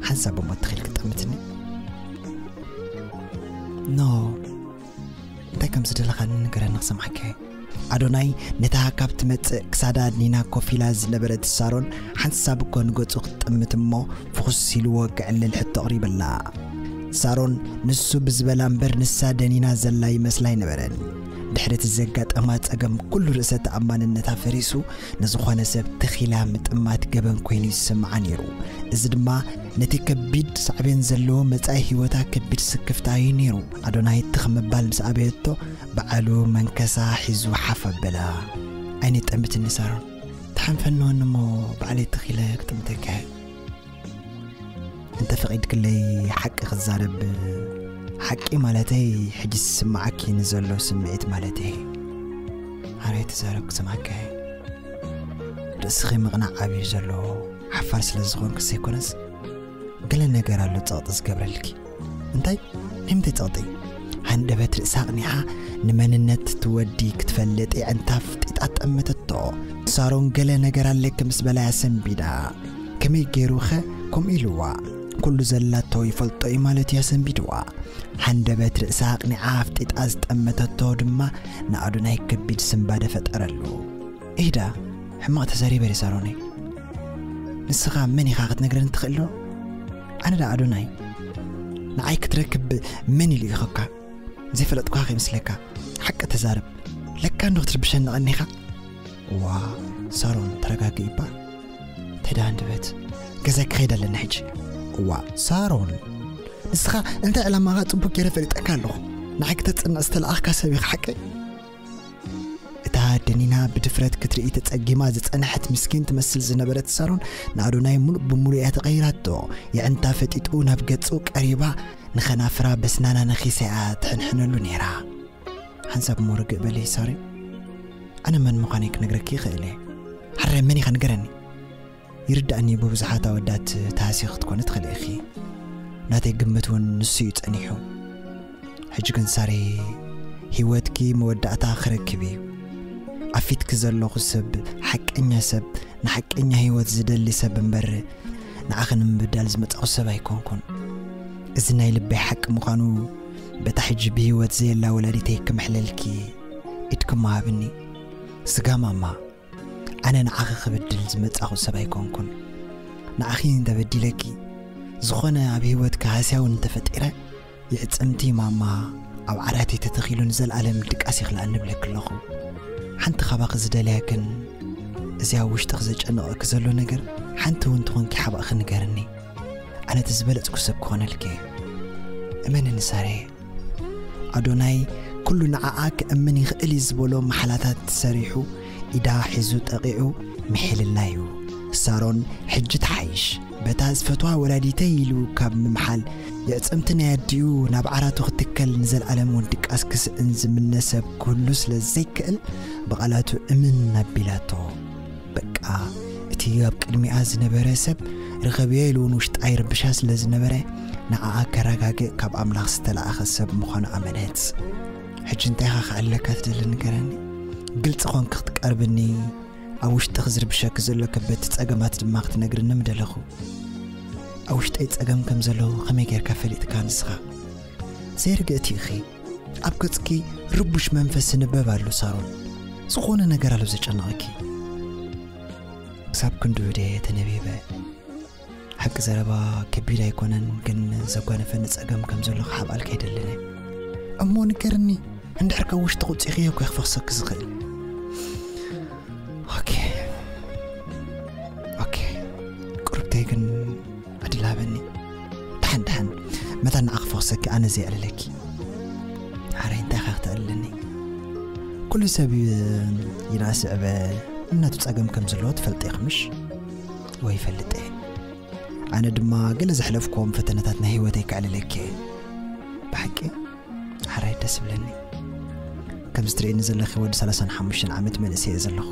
ሓንሳብ እሞ ትኽእል ክትጠምትኒ? ኖ፣ እንታይ ከም ዝደለኻኒ ንገረኒ ክሰምዓካ እየ። ኣዶናይ ነታ ካብ ትመጽእ ክሳዳ ኣድኒና ኮፍ ኢላ ዝነበረት ሳሮን ሓንሳብ እኮ ንገጹ ክትጥምት እሞ ፍኹስ ኢልዎ ክዕልል ሕቶ ኣቕሪበላ። ሳሮን ንሱ ብዝበላ እምበር ንሳ ደኒና ዘላ ይመስላ ኣይነበረን። ድሕሪ እቲ ዘጋጠማ ጸገም ኩሉ ርእሰ ተኣማንነታ ፈሪሱ፣ ንዝኾነ ሰብ ትኺላ ምጥማት ገበን ኮይኑ ይስምዓ ነይሩ። እዚ ድማ ነቲ ከቢድ ሳዕቤን ዘለዎ መጻኢ ህይወታ ከቢድ ስክፍታ እዩ ነይሩ። ኣዶናይ ትኽ ምባል ምስ ኣበየቶ፣ በዓሉ መንከሳ ሒዙ ሓፍ ኣበላ። ኣይነ ጠምትኒ ሳሮን፣ ተሓንፈንወኒ እሞ ባዕለይ ትኺለ ክጥምተካ። እንተ ፈቒድክለይ ሓቂ ክዛረብ፣ ሓቂ ማለተይ ሕጂ ዝስምዓኪ ንዘሎ ስምዒት ማለተይ። ኣረ ተዛረብ ክሰምዓካ እየ። ርእስኺ ምቕናዕ ኣብዩ ዘሎ ሓፋር ስለ ዝኾንክስ ዘይኮነስ፣ ገለ ነገር ኣሎ ጸቕጢ ዝገብረልኪ። እንታይ? ናይ ምንታይ ጸቕጢ? ሃንደበት ርእሳ ኣቕኒዓ ንመንነት እቲ ወዲ ክትፈልጥ የዕንታ ኣፍጢጣ ጠመተቶ። ሳሮን ገለ ነገር ኣለኪ ምስ በላያ ሰንቢዳ። ከመይ ገይሩኸ ከምኡ ኢልዋ? ኩሉ ዘላቶ ይፈልጦ እዩ ማለት እዩ ኣሰንቢድዋ። ሃንደበት ርእሳ ኣቕኒዓ ኣፍጢጣ ዝጠመተቶ ድማ ንኣዶናይ ከቢድ ስንባደ ፈጠረሉ። ኢዳ ሕማቕ ተዛሪበ ደ ሳሮነይ። ንስኻ መን ኢኻ ክትነግረኒ ትኽእል ዶ? ኣነ ዳ ኣዶናይ? ንዓይ ክትረክብ መን ኢሉ ኢኸካ? ዘይፈለጥኳ ከይመስለካ። ሓቂ ተዛረብ። ለካ እንዶ ክትርብሸኒ ቀኒኻ። ዋ፣ ሳሮን ተረጋግኢ እባ። እንታይ ደኣ ሃንደበት? ገዛይ ክኸይድ ኣለና ሕጂ። ዋ፣ ሳሮን። ንስኻ እንታይ ዕላማኻ ጽቡቅ ገይረ ፈሊጠካ ኣለኹ። ንዓይ ክተጽንዕ ዝተለኣኽካ ሰብ ኢኻ ሓቀይ? እታ ኣደኒና ብድፍረት ክትርኢ ተጸጊማ ዝጸንሐት ምስኪን ትመስል ዝነበረት ሳሮን ንኣዶናይ ሙሉእ ብሙሉእ እያ ተቐይራቶ። የዕንታ ፈጢጡ ናብ ገጹ ቀሪባ ንኸናፍራ በስናና ነኺሳ እያ ትሕንሕነሉ ነይራ። ሓንሳብ እሞ ርግእ በሊ ሳሪ፣ ኣነ መን ምዃነይ ክነግረኪ ይኽእል እየ። ሓራይ መን ኢኻ ንገረኒ። ይርዳእኒ ብብዙሓት ኣወዳት ተሃስዮ ክትኮኒ ትኽእሊ ኢኺ። ናተይ ግምት እውን ንሱ እዩ ጸኒሑ። ሕጂ ግን ሳሪ፣ ህይወትኪ መወዳእታ ክረክብ እዩ። ኣብ ፊትኪ ዘለኹ ሰብ ሓቀኛ ሰብ፣ ንሓቀኛ ህይወት ዝደሊ ሰብ እምበር ንዓኺ ንምብዳል ዝመጻኹ ሰብ ኣይኮንኩን። እዚ ናይ ልበይ ሓቂ ምዃኑ በታ ሕጂ ብህይወት ዘየላ ወላዲተይ ክምሕለልኪ ኢድኪ እሞ ሃብኒ። ስጋ ማማ፣ ኣነ ንዓኺ ክብድል ዝመጻኹ ሰብ ኣይኮንኩን። ንዓኺ እንተበዲለኪ፣ ዝኾነ ኣብ ህይወትኪ ሃስያ እውን እንተፈጢረ፣ የዕጽምቲ ማማ ኣብ ዓራተይ ተተኺሉ ንዘለኣለም ድቃስ ይኽልኣኒ እብለኪ ኣለኹ። ሓንቲ ካባኺ ዝደልያ ግን፣ እዚ ኣብ ውሽጥኺ ዘጨንቐኪ ዘሎ ነገር ሓንቲ እውን ትኾንኪ ሓባእኺ ንገርኒ። ኣነ እቲ ዝበለጽኩ ሰብ ክኾነልኪ እየ። እመንኒ ሳሬ። ኣዶናይ ኩሉ ንዓኣ ክእምን ይኽእል እዩ ዝበሎ መሓላታት ሰሪሑ፣ ኢዳ ሒዙ ጠቒዑ ምሒልላ እዩ። ሳሮን ሕጂ ትሓይሽ። በታ ዝፈትዋ ወላዲተይ ኢሉ ካብ ምምሓል፣ የዕጽምቲ ናይ ኣዲኡ ናብ ዓራቱ ክትከል ንዘለኣለም እውን ድቃስ ክስእን ዝምነ ሰብ ክህሉ ስለ ዘይክእል፣ ብቓላቱ እምን ኣቢላቶ። በቃ፣ እቲ ኣብ ቅድሚኣ ዝነበረ ሰብ ርኸብዮ ኢሉ እውን ውሽጣ ይርብሻ ስለ ዝነበረ፣ ንዓኣ ከረጋግእ ካብ ኣምላኽ ዝተለኣኸ ሰብ ምዃኑ ኣመነት። ሕጂ እንታይ ኢኻ ክዕለካ ትደሊ ንገረኒ? ግልጺ ኾንኪ ክትቀርብኒ፣ ኣብ ውሽጥኺ ዝርብሸኪ ዘሎ ከበድቲ ጸገማት ድማ ክትነግርኒ ምደለኹ። ኣብ ውሽጠይ ጸገም ከም ዘሎ ከመይ ጌርካ ፈሊጥካ ንስኻ? ዘይርግእቲ ኢኺ። ኣብ ገጽኪ ርቡሽ መንፈስ ይንበብ ኣሎ ሳሮን። ዝኾነ ነገር ኣሎ ዘጨንቐኪ። ክሳብ ክንድኡ ድየ ተነቢበ? ሓቂ ዘረባ ከቢድ ኣይኮነን፣ ግን ዘጓነፈኒ ጸገም ከም ዘሎ ክሓብኣልካ ኣይደልን እየ። እሞ ንገርኒ፣ እንድሕር ካብ ውሽጢ ቁጽኢኺ እኮ ክፈኽሰኪ ዝኽእል። ኦኬ። ኦኬ። ቁርብተይ ግን ዕድል ሃበኒ። ደሓን፣ ደሓን። መታን ንዓኺ ክፈኽሰኪ ኣነ ዘየዕልለኪ። ሓራይ እንታይ ኢኻ ክተዕልለኒ? ኩሉ ሰብ ይንኣስ ይዕበ፣ እናቱ ጸገም ከም ዘለዎ ትፈልጢ ኢኺ ምሽ? ወይ ይፈልጥ እየ። ኣነ ድማ ገለ ዘሕለፍክዎም ፈተነታት ናይ ህይወተይ ከዕልለኪ እየ። ብሓቂ ሓራይ ደስ ይብለኒ። ከምዚ ትርእይኒ ዘለኺ ወዲ ሰላሳን ሓሙሽተን ዓመት መንእሰይ እየ ዘለኹ።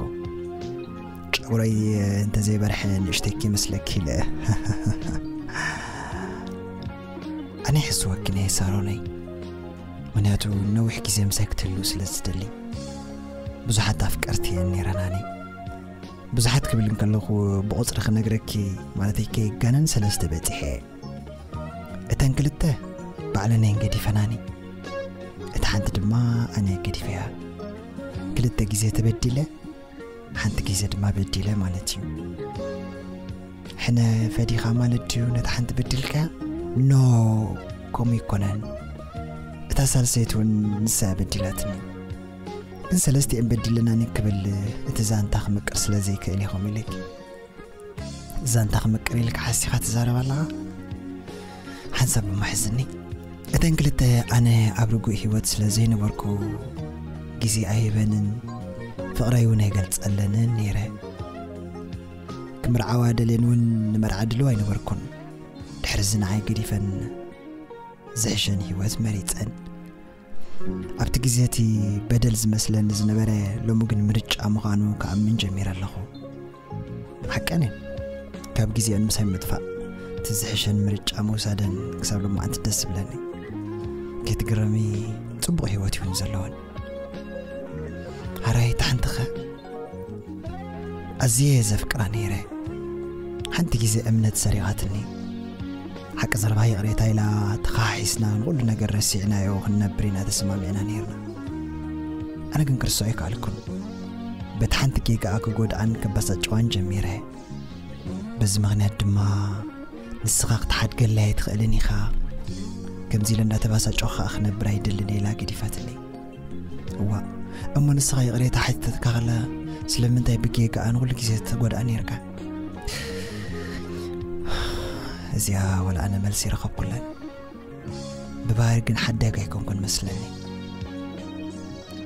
ጨጉረይ እንተዘይበርሐ ንእሽተይኪ ይመስለኪ ኢለ። ኣነ ይሕስወኪ ነየ ሳሮነይ። ምኽንያቱ ነዊሕ ግዜ ምሳይ ክትህልው ስለ ዝደሊ። ብዙሓት ኣፍቀርቲ እየን ነይረናኒ። ብዙሓት ክብል እንከለኹ ብቑጽሪ ክነግረኪ፣ ማለተይ ከይጋነን ሰለስተ በጺሐ እየ። እተን ክልተ ባዕለን እየን ገዲፈናኒ። እታ ሓንቲ ድማ ኣነ ገዲፈያ። ክልተ ግዜ ተበዲለ፣ ሓንቲ ግዜ ድማ በዲለ ማለት እዩ። ሕነ ፈዲኻ ማለት ድዩ ነታ ሓንቲ በዲልካያ? ኖ፣ ከምኡ ይኮነን። እታ ሳልሰይቲ እውን ንሳ እያ በዲላትኒ። ግን ሰለስቲኤን በዲለናኒ ክብል እቲ ዛንታ ክምቅር ስለ ዘይክእል ኢኹም ኢለኪ። ዛንታ ክምቅር ኢልካ ሓሲኻ ትዛረብ ኣለኻ? ሓንሳብ እሞ ሕዝኒ። እተን ክልተ ኣነ ኣብ ርጉእ ህይወት ስለ ዘይነበርኩ ግዜ ኣይህበንን፣ ፍቕረይ እውን ኣይገልጸለንን ነይረ። ክምርዓዋ ደልየን እውን ንመርዓ ድልው ኣይነበርኩን። ድሕሪ እዚ ንዓይ ገዲፈን ዝሕሸን ህይወት መሪጸን። ኣብቲ ግዜ እቲ በደል ዝመስለኒ ዝነበረ ሎሚ ግን ምርጫ ምዃኑ ክኣምን ጀሚረ ኣለኹ። ሓቀን እየን። ካብ ግዜአን ምሳይ ምጥፋእ እቲ ዝሕሸን ምርጫ ምውሳደን ክሳብ ሎማዓንቲ ደስ ዝብለኒ። ከይትግረሚ ጽቡቕ ህይወት ይኹን ዘለወን። ሓራይ እታ ሓንቲኸ ኣዝየ እየ ዘፍቅራ ነይረ። ሓንቲ ግዜ እምነት ሰሪቓትኒ። ሓቂ ዘረባ ይቕሬታ ኢላ ተኻሒስና ንኹሉ ነገር ረሲዕናዮ ክንነብር ኢና ተሰማሚዕና ነይርና። ኣነ ግን ክርስዖ ኣይከኣልኩን። በቲ ሓንቲ ጌጋኣ ክጎድኣን ከበሳጭዋን ጀሚረ። በዚ ምኽንያት ድማ ንስኻ ክትሓድገለይ ኣይትኽእልን ኢኻ። ከምዚ ኢለ እንዳተባሳጨኹ ከዓ ክነብር ኣይደልን ኢላ ገዲፋትለይ። እዋ፣ እሞ ንስኻ ይቕሬታ ሓቲተትካ ከላ ስለምንታይ ብጌጋኣ ንኹሉ ግዜ ተጎድኣ ነይርካ? እዚኣ ወላ ኣነ መልሲ ይረኸብኩላን። ብባህሪ ግን ሓዳግ ኣይኮንኩን መስለኒ።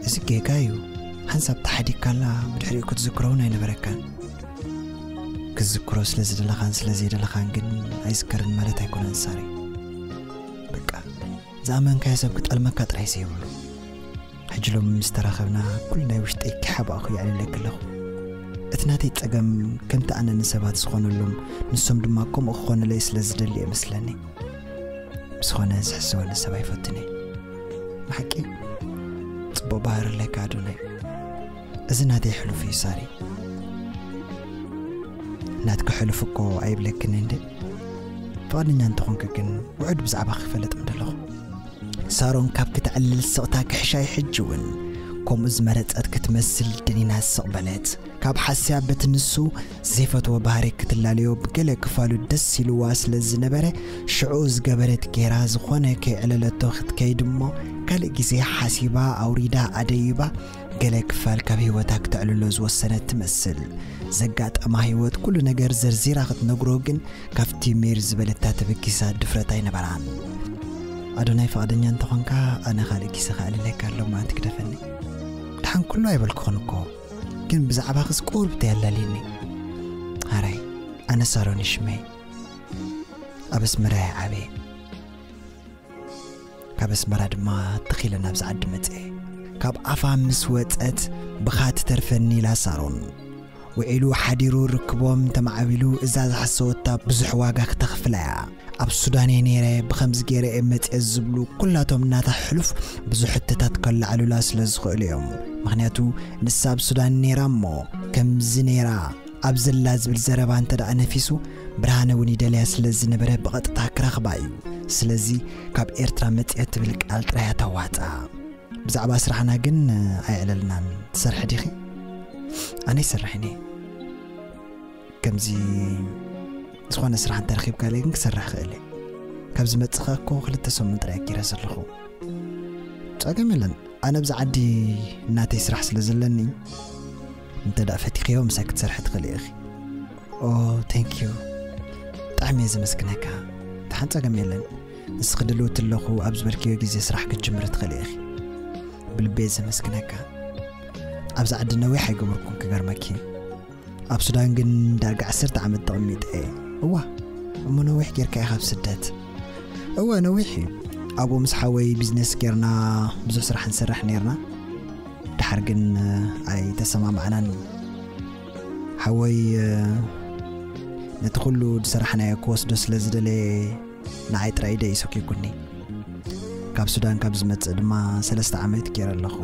እዚ ጌጋ እዩ። ሓንሳብ ተሓዲግካላ ብድሕሪኡ ክትዝክሮ እውን ኣይነበረካን። ክትዝክሮ ስለ ዝደለኻን ስለ ዘይደለኻን ግን ኣይዝከርን ማለት ኣይኮነን ሳሪ። በቃ ዝኣመንካዮ ሰብ ክጠልመካ ጥራይ ዘይብሉ። ሕጂ ሎም ምስ ተራኸብና ኩሉ ናይ ውሽጠይ ኪሓባእኹ የዕልለኪ ኣለኹ። እቲ ናተይ ጸገም ከምቲ ኣነ ንሰባት ዝኾነሎም ንሶም ድማ ከምኡ ክኾኑለይ ስለ ዝደሊ እየ መስለኒ። ብዝኾነ ዝሕሰወኒ ሰብ ኣይፈትን እየ። ብሓቂ ጽቡቕ ባህሪ ኣለካ ኣዶናይ። እዚ ናተይ ሕሉፍ እዩ ሳሪ። ናትኪ ሕሉፍ እኮ ኣይብለክን እንደ ፍቓደኛ እንተኾንኪ ግን ውዕድ ብዛዕባ ክፈለጥ ምደለኹ። ሳሮን ካብ ክተዕልል ስቕታ ክሕሻይ ሕጂ እውን ከምኡ ዝመረጸት ክትመስል ደኒና ስቕ በለት። ካብ ሓስያ በቲ ንሱ ዘይፈትዎ ባህሪ ክትላለዮ ብገለ ክፋሉ ደስ ኢልዋ ስለ ዝነበረ ሽዑ ዝገበረት ጌራ ዝኾነ ከይዕለለቶ ክትከይድ እሞ ካልእ ግዜ ሓሲባ ኣውሪዳ ኣደይባ ገለ ክፋል ካብ ህይወታ ክተዕልሎ ዝወሰነት ትመስል። ዘጋጠማ ህይወት ኩሉ ነገር ዘርዚራ ክትነግሮ ግን ካብቲ ሜር ዝበለታ ተበጊሳ ድፍረት ኣይነበራን። ኣዶናይ ፍቓደኛ እንተኾንካ ኣነ ካልእ ግዜ ከዕልለካ ኣሎ ማንቲ ክደፈኒ። ደሓን ኩሉ ኣይበልኩኽን እኮ ግን ብዛዕባኽስ ቁርብቲ ኣላልየኒ። ሓራይ ኣነ ሳሮን ሽመይ ኣብ ኣስመራ እየ ዓብየ። ካብ ኣስመራ ድማ ተኺለ ናብዚ ዓዲ መጽኤ። ካብ ኣፋ ምስ ወጸት ብኻ ትተርፈኒ ኢላ ሳሮን። ውዒሉ ሓዲሩ ርክቦም ተማዕቢሉ እዛ ዝሓሰወታ ብዙሕ ዋጋ ክተኽፍላ እያ። ኣብ ሱዳን እየ ነይረ ብኸምዚ ገይረ እየ መጽኤ ዝብሉ ኩላቶም ናታ ሕሉፍ ብዙሕ ሕቶታት ከላዕሉላ ስለ ዝኽእሉ እዮም። ምኽንያቱ ንሳ ኣብ ሱዳን ነይራ እሞ ከምዚ ነይራ ኣብ ዘላ ዝብል ዘረባ እንተ ደኣ ነፊሱ ብርሃነ እውን ይደልያ ስለ ዝነበረ ብቐጥታ ክረኽባ እዩ። ስለዚ ካብ ኤርትራ መጽኤ ትብል ቃል ጥራይ እያ ተዋጻ። ብዛዕባ ስራሕና ግን ኣየዕለልናን። ትሰርሒ ዲኺ? ኣነ ይሰርሕን እየ። ከምዚ ዝኾነ ስራሕ እንተረኺብካለይ ግን ክሰርሕ ክእል እየ። ካብ ዝመጽእ ከኣ እኮ ክልተ ሰሙን ጥራይ ኣኪረ ዘለኹ። ጸገም የለን። ኣነ ኣብዚ ዓዲ እናተይ ስራሕ ስለ ዘለኒ እንተ ደኣ ፈቲኽዮ ምሳይ ክትሰርሒ ትኽእሊ ኢኺ። ኦ ቴንክ ዩ። ብጣዕሚ እየ ዘመስግነካ። ደሓን ጸገም የለን። ንስኺ ድልውቲ ኣለኹ ኣብ ዝበልክዮ ግዜ ስራሕ ክትጅምሪ ትኽእሊ ኢኺ። ብልቢ እየ ዘመስግነካ። ኣብዚ ዓዲ ነዊሕ ኣይገበርኩን ክገርመኪ። ኣብ ሱዳን ግን ዳርጋ ዓሰርተ ዓመት ተቐሚጠ እየ። እዋ እሞ ነዊሕ ጌርካ ኢኻ ኣብ ስደት። እወ ነዊሕ እዩ። ኣብኡ ምስ ሓወይ ቢዝነስ ጌርና ብዙሕ ስራሕ ንሰርሕ ኔርና። ድሓር ግን ኣይተሰማማዕናን። ሓወይ ነቲ ኩሉ ዝሰራሕናዮ ክወስዶ ስለ ዝደለየ ንዓይ ጥራይ ኢደይ ሰኪኩኒ። ካብ ሱዳን ካብ ዝመጽእ ድማ ሰለስተ ዓመት ገይረ ኣለኹ።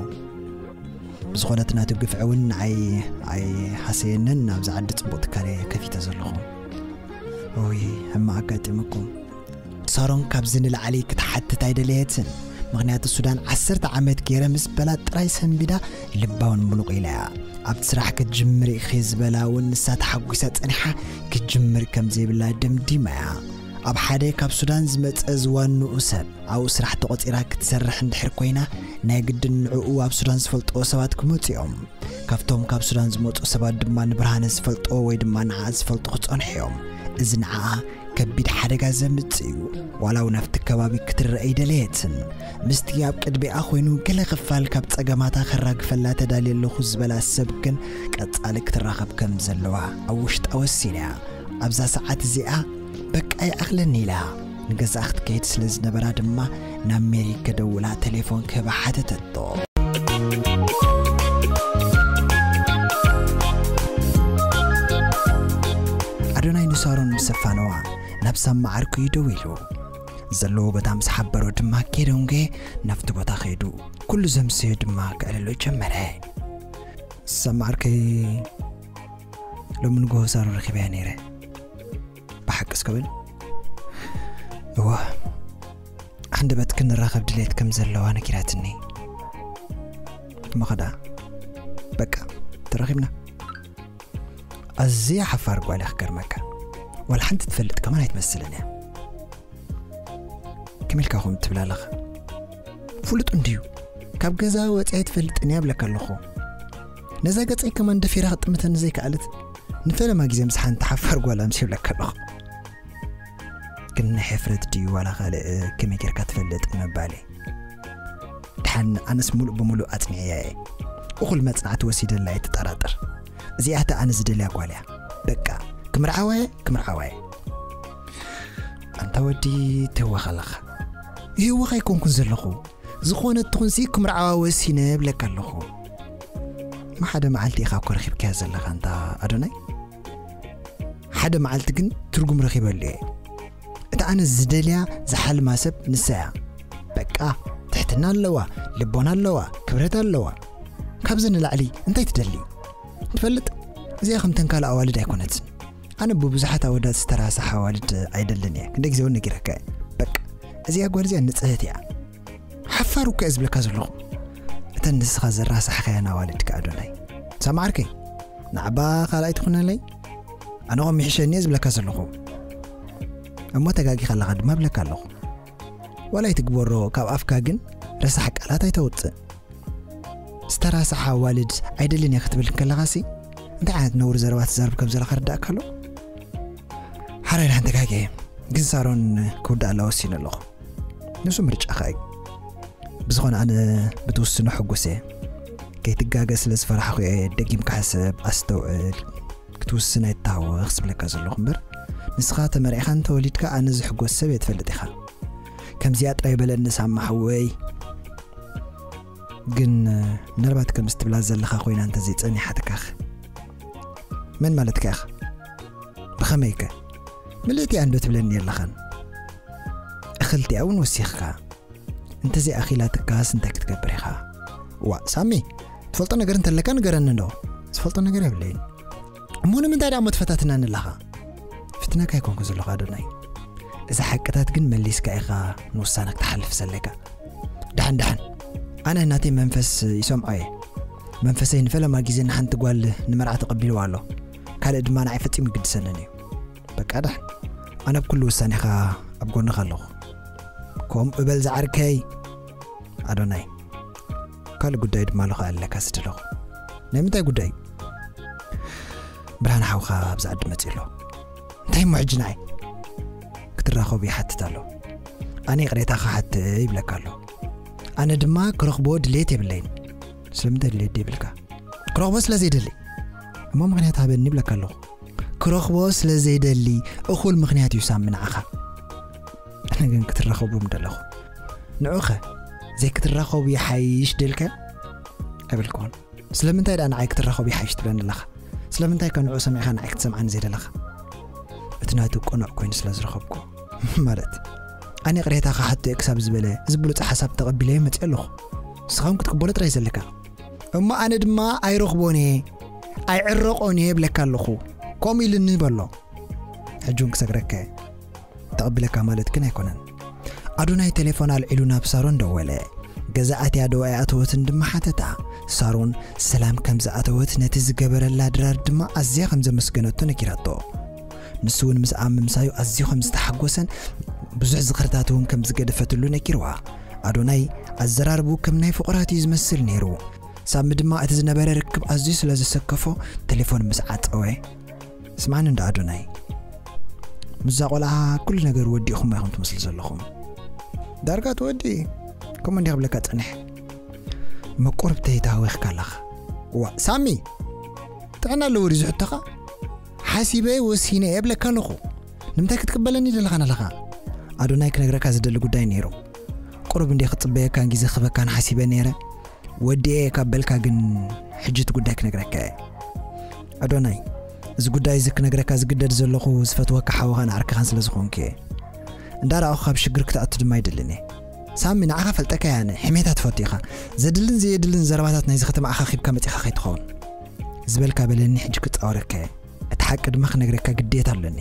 ብዝኾነ እቲ ናቱ ግፍዒ እውን ንዓይ ኣይሃሰየንን። ኣብዚ ዓዲ ጽቡቕ ትካል እየ ከፊተ ዘለኹ። ኦይ ሕማቕ ኣጋጢሙኩም። ሳሮን ካብዚ ንላዕሊ ክትሓትት ኣይደለየትን። ምኽንያቱ ሱዳን ዓሰርተ ዓመት ገይረ ምስ በላ ጥራይ ሰንቢዳ ልባውን ሙሉቕ ኢላ እያ። ኣብቲ ስራሕ ክትጅምር ኢኺ ዝበላ እውን ንሳ ተሓጒሳ ጸኒሓ ክትጅምር ከም ዘይብላ ደምዲማ እያ። ኣብ ሓደ ካብ ሱዳን ዝመጸ ዝዋንኡ ሰብ ኣብኡ ስራሕ ተቖጺራ ክትሰርሕ እንድሕር ኮይና ናይ ግድን ንዕኡ ኣብ ሱዳን ዝፈልጥዎ ሰባት ክመጹ እዮም። ካብቶም ካብ ሱዳን ዝመጹ ሰባት ድማ ንብርሃነ ዝፈልጥዎ ወይ ድማ ንዓ ዝፈልጡ ክጸንሑ እዮም። እዚ ንዓኣ ከቢድ ሓደጋ ዘምጽእ እዩ። ዋላ እውን ኣብቲ ከባቢ ክትረአ ኣይደለየትን። ምስቲ ኣብ ቅድሚኣ ኮይኑ ገለ ክፋል ካብ ጸገማታ ከራግፈላ ተዳልየ ኣለኹ ዝበላ ሰብ ግን ቀጻሊ ክትራኸብ ከም ዘለዋ ኣብ ውሽጣ ወሲና እያ። ኣብዛ ሰዓት እዚኣ በቃ ይኣኽለኒ ኢላ ንገዛኣ ክትከይድ ስለ ዝነበራ ድማ ናብ ሜሪ ከደውላ ቴሌፎን ክህባ ሓተተቶ። ኣዶናይ ንሳሮን ምስ ኣፋነዋ ናብ ሳማ ዓርኩ እዩ ደዊሉ። ዘለዎ ቦታ ምስ ሓበሮ ድማ ኬደንጌ ናብቲ ቦታ ከይዱ ኩሉ ዘምሰዮ ድማ ክዕልሎ ጀመረ። ሳማ ዓርከይ ሎሚ ንግሆ ሳሮን ረኺበያ ነይረ። ብሓቂ እስከ በል። እወ፣ ሃንደበት ክንራኸብ ድሌት ከም ዘለዋ ነጊራትኒ። እሞ ኸኣ በቃ ተራኺብና። ኣዝያ ሓፋር ጓል እያ ክገርመካ። ዋላ ሓንቲ ትፈልጥ ከማን ኣይትመስልን እያ። ከመይ ኢልካ ከምኡ ትብል ኣለኻ? ፍሉጥ እንድዩ። ካብ ገዛ ወጺኣ ኣይትፈልጥን እያ እብለካ ኣለኹ። ነዛ ገጸይ ከማን ደፊራ ክትጥምተኒ ዘይከኣለት ንፈለማ ግዜ ምስ ሓንቲ ሓፋር ጓል ኣምሲ ይብለካ ኣለኹ። ግን ናይ ሕፍረት ድዩ ዋላ ካልእ ከመይ ጌርካ ትፈልጥ ንምባለይ። ድሓን ኣነስ ሙሉእ ብሙሉእ ኣጽኒዐያ እየ። እኹል መጽናዕቲ ወሲደላ እየ፣ ትጠራጠር። እዚኣ እታ ኣነ ዝደልያ ጓል እያ። በቃ፣ ክምርዓዋ እየ፣ ክምርዓዋ እየ። ኣንታ ወዲ፣ ትህወኽ ኣለኻ። ይህወኽ ኣይኮንኩን ዘለኹ። ዝኾነት ትኹንሲ ክምርዓዋ ወሲነ እብለካ ኣለኹ። እሞ ሓደ መዓልቲ ኢኻ እኮ ረኺብካያ ዘለኻ፣ ኣንታ ኣዶናይ። ሓደ መዓልቲ ግን ትርጉም ረኺበሉ እየ። እታ ኣነ ዝደልያ ዝሓልማ ሰብ ንሳ እያ። በቃ፣ ትሕትና ኣለዋ፣ ልቦና ኣለዋ፣ ክብረት ኣለዋ። ካብዚ ንላዕሊ እንታይ ትደሊ? ትፈልጥ፣ እዚኣ ከምተን ካልእ ኣዋልድ ኣይኮነትን። ኣነ ብብዙሓት ኣወዳት ዝተራሳሕ ኣዋልድ ኣይደልን እየ። ክንደይ ግዜ እውን ነጊረካ እየ። በቃ፣ እዚኣ ጓል እዚኣ ንጽህት እያ። ሓፋር እኮ እየ ዝብለካ ዘለኹ። እተን ንስኻ ዘራሳሕካየን ኣዋልድ ከኣ ኣዶናይ። ሳማ ዓርከይ፣ ናዕባ ካልኣይ ትኹነለይ። ኣነ ኸም ይሕሸኒ እየ ዝብለካ ዘለኹ። እሞ ተጋጊኻ ኣለኻ ድማ እብለካ ኣለኹ። ዋላ ኣይትግበሮ፣ ካብ ኣፍካ ግን ረሳሕ ቃላት ኣይተውጽእ። ዝተራሳሕ ኣዋልድ ኣይደልን እየ ክትብል እንከለኻሲ፣ እንታይ ዓይነት ነውሪ ዘረባ ትዛረብ ከም ዘለኻ ርዳእካ ኣሎ? ሓራይ ደሓን ተጋግየ፣ ግን ሳሮን ክውዳእላ ወሲነ ኣለኹ። ንሱ ምርጫኻ እዩ። ብዝኾነ ኣነ ብትውስኖ ሕጉስ እየ። ከይትጋገ ስለ ዝፈራሕኹ እየ ደጊምካ ሕሰብ፣ ኣስተውዕል፣ ክትውስን ኣይትተሃወኽ ዝብለካ ዘለኹ እምበር፣ ንስኻ ተመርዒኻ እንተወሊድካ ኣነ ዝሕጎስ ሰብ እየ ትፈልጥ ኢኻ። ከምዚኣ ጥራይ በለኒ ሳማ ሓወይ። ግን ምናልባት ከምዚ ትብላ ዘለኻ ኮይና እንተዘይጸኒሓትካኸ? መን ማለትካ ኢኻ? ብኸመይከ? ምልእቲኣ እንዶ ትብለኒ የለኻን። እኽልቲኣ እውን ወሲኽካ። እንተዘይኣኺላትካስ እንታይ ክትገብር ኢኻ? ዋእ ሳሚ፣ ትፈልጦ ነገር እንተለካ ንገረኒ እንዶ። ዝፈልጦ ነገር የብለይን። እሞ ንምንታይ ደኣ እሞ ትፈታትናኒ ኣለኻ? ፍትነካ ኣይኮንኩ ዘለኹ ኣዶናይ። እዛ ሓቅታት ግን መሊስካ ኢኻ ንውሳነ ክትሓልፍ ዘለካ። ደሓን ደሓን፣ ኣነ ናተይ መንፈስ ይሰምዖ እየ። መንፈሰይ ንፈለማ ግዜ ንሓንቲ ጓል ንመርዓ ተቐቢልዋ ኣሎ። ካልእ ድማ ንዓይ ፈጺሙ ይግድሰንን እዩ። በቃ ደሓን፣ ኣነ ኣብ ኩሉ ውሳኔኻ ኣብ ጎንኻ ኣለኹ። ከምኡ በል ዝዓርከይ ኣዶናይ። ካልእ ጉዳይ ድማ ኣሎ ከኣ ኣለካ ስድለኹ። ናይ ምንታይ ጉዳይ? ብርሃን ሓውኻ ኣብዚ ዓዲ መጺኡ ኣሎ። እንታይ እሞ ሕጂ ንዓይ? ክትራኸቡ ይሓትት ኣሎ። ኣነ ይቕሬታ ክሓትት ይብለካ ኣሎ። ኣነ ድማ ክረኽቦ ድሌት የብለይን። ስለምንታይ ድሌት የብልካ? ክረኽቦ ስለ ዘይደሊ። እሞ ምኽንያት ሃበኒ ይብለካ ኣለኹ። ክረኽቦ ስለ ዘይደሊ እኹል ምኽንያት እዩ ሳሚ ንዓኻ። ኣነ ግን ክትራኸቡ ምደለኹ። ንዑኸ ዘይክትራኸቡ ይሓይሽ ደልካ? ኣይበልኩዎን። ስለምንታይ ደኣ ንዓይ ክትራኸቡ ይሓይሽ ትብለኒ ኣለኻ? ስለምንታይ ከ ንዑ ሰሚዕኻ ንዓይ ክትሰምዓኒ ዘይደለኻ? እቲ ናቱ ቅኑዕ ኮይኑ ስለ ዝረኸብኩ። ማለት፣ ኣነ ይቕሬታ ክሓቶ እየ ክሳብ ዝበለ፣ እዚ ብሉጽ ሓሳብ ተቐቢለዮ መጺአ ኣለኹ። ንስኻ እውን ክትቅበሎ ጥራይ ዘለካ። እሞ ኣነ ድማ ኣይረኽቦን እየ፣ ኣይዕረቖን እየ እብለካ ኣለኹ። ከምኡ ኢሉኒ በሎ። ሕጂ እውን ክሰግረካ እየ። ተቐቢለካ ማለት ግን ኣይኮነን። ኣዶናይ ቴሌፎን ኣልዒሉ ናብ ሳሮን ደወለ። ገዛ ኣትያ ዶ ኣይኣተወትን ድማ ሓተታ። ሳሮን ሰላም ከም ዝኣተወት ነቲ ዝገበረላ ድራር ድማ ኣዝያ ከም ዘመስገነቶ ነጊራቶ። ንሱ እውን ምስኣ ምምሳዩ ኣዝዩ ከም ዝተሓጎሰን ብዙሕ ዝኽርታት እውን ከም ዝገደፈትሉ ነጊርዋ። ኣዶናይ ኣዘራርቡ ከም ናይ ፍቑራት እዩ ዝመስል ነይሩ። ሳሚ ድማ እቲ ዝነበረ ርክብ ኣዝዩ ስለ ዘሰከፎ ቴሌፎን ምስ ዓጸወ፣ ስማዕኒ እንዳ ኣዶናይ፣ ምስዛ ቆልዓ ኩሉ ነገር ወዲእኹም ኢኹም ትመስሉ ዘለኹም። ዳርጋ ትወዲ፣ ከምኡ እንዲያ ክብለካ ጸኒሐ። መቁርብተይ ተሃዊኽካ ኣለኻ። ዋ፣ ሳሚ፣ ጥዕና ኣለዎ ድዩ ዝሕቶኻ? ሓሲበ ወሲነ እየ እብለካ ኣለኹ። ንምንታይ ክትቅበለኒ ደለኻን ኣለኻ? ኣዶናይ ክነግረካ ዝደሊ ጉዳይ ነይሩ። ቁሩብ እንድየ ክጽበየካን ግዜ ክህበካን ሓሲበ ነይረ። ወዲኤ ካብ በልካ ግን ሕጂ እቲ ጉዳይ ክነግረካ እየ። ኣዶናይ፣ እዚ ጉዳይ እዚ ክነግረካ ዝግደድ ዘለኹ ዝፈትወካ ሓውኻን ዓርክኻን ስለ ዝኾንኩ እየ። እንዳረኣኹ ካብ ሽግር ክትኣቱ ድማ ኣይደልን እየ። ሳሚ፣ ንዓኻ ፈልጠካ እየ ኣነ። ሕሜታ ትፈቱ ኢኻ። ዘድልን ዘየድልን ዘረባታት ናይዚ ከተማ ኣኻኺብካ መጺኻ ከይትኸውን። ዝበልካ በለኒ፣ ሕጂ ክጻወረካ እየ። እቲ ሓቂ ድማ ክነግረካ ግዴታ ኣሎኒ።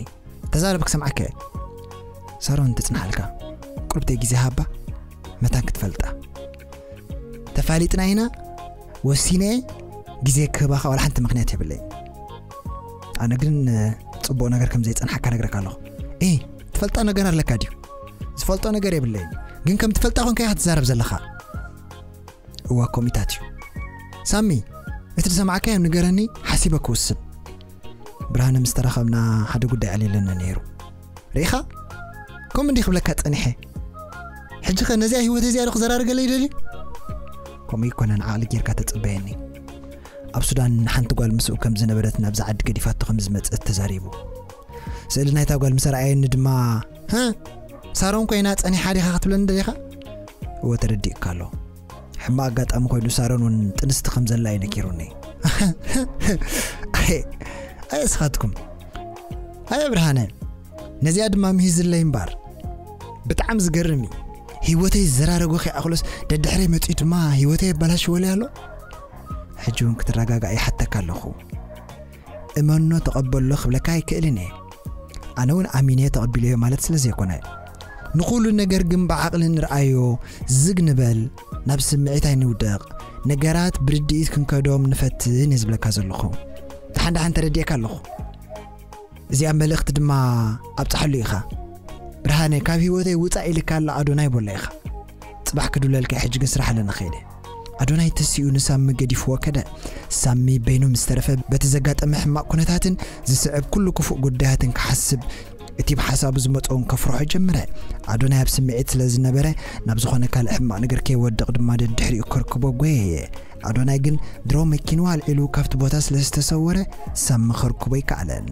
ተዛረብ ክሰምዓካ እየ። ሳሮን ትጽንሓልካ። ቁርብተይ ግዜ ሃባ፣ መታን ክትፈልጣ። ተፋሊጥና ኢና፣ ወሲነ እየ፣ ግዜ ክህባኻ ዋላ ሓንቲ ምኽንያት የብለይን። ኣነ ግን፣ እ፣ ጽቡቕ ነገር ከም ዘይጸንሓካ ነግረካ ኣለኹ። እ፣ ትፈልጣ ነገር ኣለካ ድዩ? ዝፈልጦ ነገር የብለይን። ግን ከም ትፈልጣ ኮንካ ኢኻ ትዛረብ ዘለኻ። እዋ፣ ኮሚታት እዩ። ሳሚ፣ እቲ ዝሰማዕካዮ ንገረኒ፣ ሓሲበ ክውስን። ብርሃነ ምስ ተራኸብና ሓደ ጉዳይ ኣልየለኒ ነይሩ። ርኢኻ? ከምኡ እንዲየ ክብለካ ጸኒሐ። ሕጂ ኸ ነዚኣ ህይወት እዚኣ ዶ ክዘራርገለይ ይደልዩ? ከምኡ ኣይኮነን፣ ዓቕሊ ጌርካ ተጽበየኒ። ኣብ ሱዳን ሓንቲ ጓል ምስኡ ከም ዝነበረት፣ ናብዛ ዓዲ ገዲፋቶ ከም ዝመጸት ተዛሪቡ። ስእሊ ናይታ ጓል ምስ ኣርኣየኒ ድማ፣ "ህ? ሳሮን ኮይና ጸኒሓ ዲኻ ክትብለኒ ደሊኻ?" እወ፣ ተረዲእካ ኣሎ። ሕማቕ ኣጋጣሚ ኮይኑ ሳሮን እውን ጥንስቲ ከም ዘላ እዩ ነጊሩኒ። ኣየ፣ ኣየ እስኻትኩም። ኣየ ብርሃነ፣ ነዚኣ ድማ ምሂዝለይ እምበር። ብጣዕሚ ዝገርም እዩ። ህይወተይ ዘራረጎ ከይኣኽሎስ ደድሕረይ መጺኡ ድማ ህይወተይ የበላሽወለይ ኣሎ። ሕጂ እውን ክትረጋጋእ ይሓተካ ኣለኹ። እመኖ ተቐበሎ ክብለካ ኣይክእልን እየ። ኣነ እውን ኣሚነ ተቐቢለዮ ማለት ስለ ዘይኮነ። ንኹሉ ነገር ግን ብዓቕሊ ንርኣዮ፣ ዝግ ንበል፣ ናብ ስምዒት ኣይንውደቕ፣ ነገራት ብርድኢት ክንከዶም ንፈትን እየ ዝብለካ ዘለኹ። ደሓን ደሓን ተረዲኤካ ኣለኹ። እዚኣ መልእኽቲ ድማ ኣብጽሓሉ ኢኻ። ብርሃነ፣ ካብ ህይወተይ ውጻእ ኢልካ ኣሎ ኣዶናይ በሎ ኢኻ። ጽባሕ ክድውለልካ፣ ሕጂ ግን ስራሕ ኣለና፣ ከይደ። ኣዶናይ ተሲኡ ንሳሚ ገዲፍዎ ከደ። ሳሚ በይኑ ምስ ተረፈ፣ በቲ ዘጋጠመ ሕማቕ ኩነታትን ዝስዕብ ኩሉ ክፉእ ጉዳያትን ክሓስብ፣ እቲ ብሓሳቡ ዝመጾ እውን ከፍርሖ ጀመረ። ኣዶናይ ኣብ ስምዒት ስለ ዝነበረ፣ ናብ ዝኾነ ካልእ ሕማቕ ነገር ከይወድቕ ድማ ደድሕሪኡ ከርክቦ ጎየየ። ኣዶናይ ግን ድሮ መኪንኡ ኣልዒሉ ካብቲ ቦታ ስለ ዝተሰወረ፣ ሳሚ ከርክቦ ኣይከኣለን።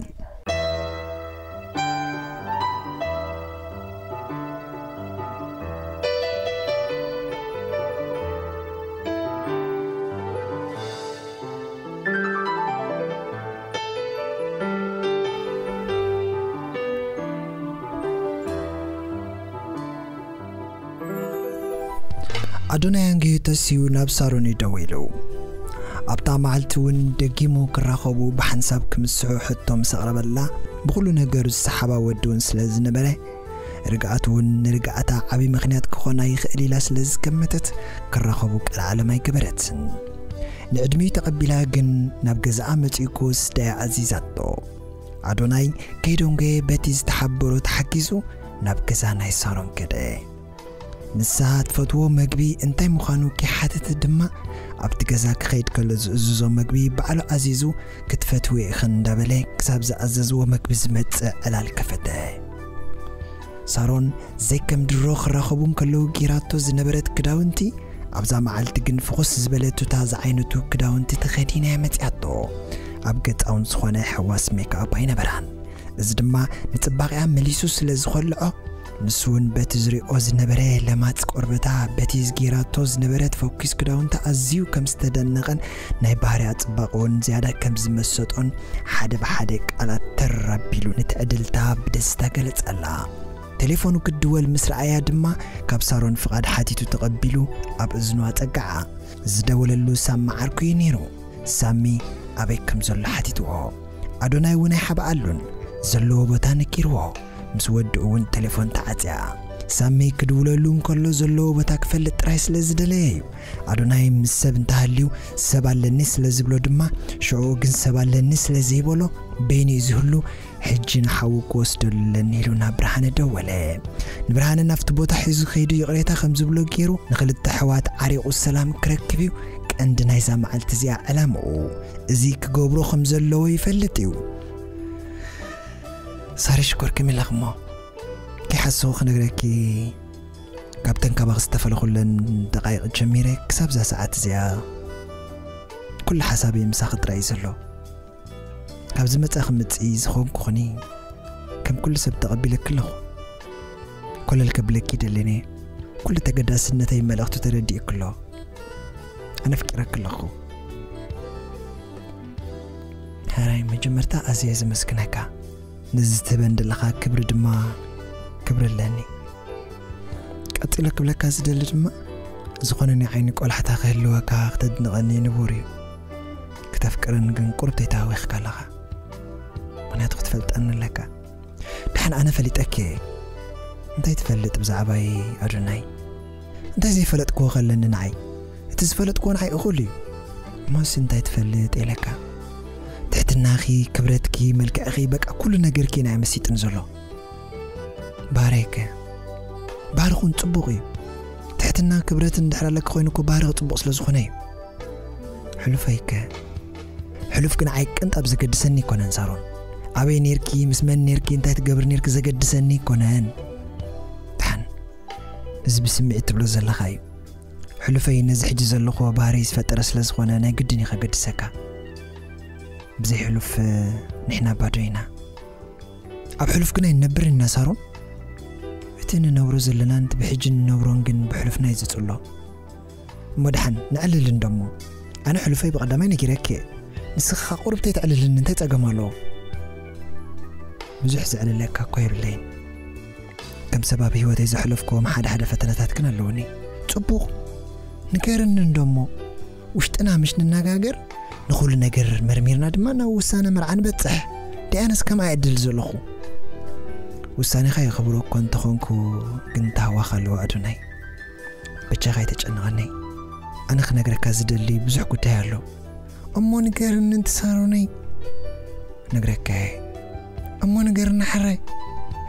ኣዶናይ ኣንጊሁ ተሲኡ ናብ ሳሮን እዩ ደዊሉ። ኣብታ መዓልቲ እውን ደጊሙ ክራኸቡ ብሓንሳብ ክምስሑ ሕቶ ምስ ኣቕረበላ፣ ብኹሉ ነገሩ ዝሰሓባ ወዲ እውን ስለ ዝነበረ፣ ርግኣት እውን ንርግኣታ ዓቢ ምኽንያት ክኾና ይኽእል ኢላ ስለ ዝገመተት፣ ክራኸቡ ቀልዓለም ኣይገበረትን። ንዕድሚኡ ተቐቢላ ግን ናብ ገዛኣ መጺኡ ክወስዳ እያ ኣዚዛቶ። ኣዶናይ ከይደንጎየ በቲ ዝተሓበሮ ተሓጊዙ ናብ ገዛ ናይ ሳሮን ከደ። ንሳ ትፈትዎ መግቢ እንታይ ምዃኑ ከይሓተተ ድማ ኣብቲ ገዛ ክኸይድ ከሎ ዝእዝዞ መግቢ ባዕሉ ኣዚዙ ክትፈትዊ ኢኽን እንዳበለ ክሳብ ዝኣዘዝዎ መግቢ ዝመጽእ ዕላል ከፈተ። ሳሮን ዘይከም ድሮ ክራኸቡ እንከለዉ ጌራቶ ዝነበረት ክዳውንቲ ኣብዛ መዓልቲ ግን ፍኹስ ዝበለ ቱታ ዝዓይነቱ ክዳውንቲ ተኸዲና እያ መጺኣቶ። ኣብ ገጻ እውን ዝኾነ ሕዋስ ሜክኣፕ ኣይነበራን። እዚ ድማ ንጽባቐኣ መሊሱ ስለ ዝኸልዖ፣ ንሱ እውን በቲ ዝሪኦ ዝነበረ ለማጽ ቆርበታ፣ በቲ ዝጌራቶ ዝነበረት ፈኲስ ክዳውንታ ኣዝዩ ከም ዝተደነቐን ናይ ባህሪኣ ጽባቐ እውን ዝያዳ ከም ዝመሰጦን ሓደ ብሓደ ቃላት ተር ኣቢሉ ንትዕድልታ ብደስታ ገለጸላ። ቴሌፎኑ ክድወል ምስ ረኣያ ድማ ካብ ሳሮን ፍቓድ ሓቲቱ ተቐቢሉ ኣብ እዝኑ ኣጸግዓ። ዝደወለሉ ሳሚ ዓርኩ እዩ ነይሩ። ሳሚ ኣበይ ከም ዘሎ ሓቲትዎ። ኣዶናይ እውን ኣይሓብኣሉን። ዘለዎ ቦታ ነጊርዎ። ምስ ወድኡ እውን ቴሌፎን ተዓጽያ። ሳሚ ክድውለሉ እንከሎ ዘለዎ ቦታ ክፈልጥ ጥራይ ስለ ዝደለየ እዩ። ኣዶናይ ምስ ሰብ እንተሃልዩ ሰብ ኣለኒ ስለ ዝብሎ ድማ፣ ሽዑ ግን ሰብ ኣለኒ ስለ ዘይበሎ በይኑ እዩ ዝህሉ። ሕጂ ንሓዉ ክወስደሉ ኣለኒ ኢሉ ናብ ብርሃነ ደወለ። ንብርሃነ ናብቲ ቦታ ሒዙ ከይዱ ይቕሬታ ከም ዝብሎ ገይሩ ንኽልተ ኣሕዋት ዓሪቑ ሰላም ክረክብ እዩ ቀንዲ ናይዛ መዓልቲ እዚኣ ዕላምኡ። እዚ ክገብሮ ከም ዘለዎ ይፈልጥ እዩ። ሳሪ ሽኮር ከመይ ኣለኺ እሞ? ከይሓሰኹ ክነግረኪ፣ ካብተን ካባኺ ዝተፈለኹለን ደቃይቕ ጀሚረ ክሳብ እዛ ሰዓት እዚኣ ኩሉ ሓሳበይ ምሳኺ ጥራይ እዩ ዘሎ። ካብ ዝመጻ ክምጽእ ዝኾንኩ ኹኒ ከም ኩሉ ሰብ ተቐቢለኪ ኣለኹ። ኮለል ከብለኪ ይደልን እየ። ኩሉ ተገዳስነተይ መልእኽቱ ተረዲእኪ ኣሎ። ኣነ ኣፍቂረኪ ኣለኹ። ሕራይ መጀመርታ ኣዝየ ዘመስግነካ። ነዚ ትህበን ዘለኻ ክብሪ ድማ ክብሪ ኣለኒ። ቀጺለ ክብለካ ዝደሊ ድማ፣ ዝኾነ ናይ ዓይኒ ቆላሕታ ክህልወካ ክተድንቐኒ ንቡር እዩ። ክተፍቅረኒ ግን ቁሩብ ተይተሃዊኽካ ኣለኻ። ምኽንያቱ ክትፈልጠኒ ኣለካ። ደሓን ኣነ ፈሊጠኪ እየ። እንታይ ትፈልጥ ብዛዕባይ ኣዶናይ? እንታይ ዘይፈለጥክዎ ከለኒ ንዓይ? እቲ ዝፈለጥክዎ ንዓይ እኹል እዩ። እሞስ እንታይ ትፈልጥ ኢለካ? ትሕትናኺ፣ ክብረትኪ፣ መልክዕኺ፣ በቃ ኩሉ ነገርኪ ናይ መሲጥን ዘሎ። ባህረይከ? ባህሪ ኹን ጽቡቕ እዩ። ትሕትና ክብረትን እንድሕር ኣለኪ ኮይኑ እኮ ባህርኺ ጽቡቕ ስለ ዝኾነ እዩ። ሕሉፈይከ? ሕሉፍ ግን ዓይ ቅንጣብ ዘገድሰኒ ኣይኮነን ሳሮን። ኣበይ ኔርኪ፣ ምስ መን ኔርኪ፣ እንታይ ትገብሪ ኔርኪ ዘገድሰኒ ኣይኮነን። ደሓን፣ እዚ ብስምዒት ትብሎ ዘለኻ እዩ። ሕሉፈይ ነዚ ሕጂ ዘለኹዎ ባህሪ ዝፈጠረ ስለ ዝኾነ ናይ ግድን እዩ ከገድሰካ። ብዘይ ሕሉፍ ንሕና ባዶ ኢና። ኣብ ሕሉፍ ግን ኣይንነብርን ኢና ሳሮን። እቲ ንነብሮ ዘለናን እቲ ብሕጂ ንነብሮን ግን ብሕሉፍና እዩ ዝጽሎ። እሞ ደሓን ንዕልል እንዶ እሞ። ኣነ ሕሉፈይ ብቐዳማይ ነጊረኪ እየ። ንስኺ ኸኣ ቁሩብ ተይተዕልልኒ እንታይ ጸገም ኣለዎ? ብዙሕ ዘዕልለካ እኮ የብለይን። ከም ሰብ ኣብ ህይወተይ ዘሕለፍክዎም ሓደ ሓደ ፈተነታት ግን ኣለውኒ። ጽቡቕ፣ ንገርኒ እንዶ እሞ። ውሽጥና ምሽ ንነጋገር፣ ንኹሉ ነገር መርሚርና ድማ ናብ ውሳነ መርዓ ንበጽሕ። ደኣነስ ከምኣ እየ ዕድል ዘለኹ። ውሳኔኻ የኽብሮ እኮ እንተኾንኩ ግን ታህዋኽ ኣለዎ ኣዶናይ። ብቻኻ ኣይተጨንቐኒ። ኣነ ክነግረካ ዝደሊ ብዙሕ ጉዳይ ኣሎ። እሞ ንገርኒ እንት ሳሮነይ። ነግረካ እየ። እሞ ንገርኒ ሓራይ።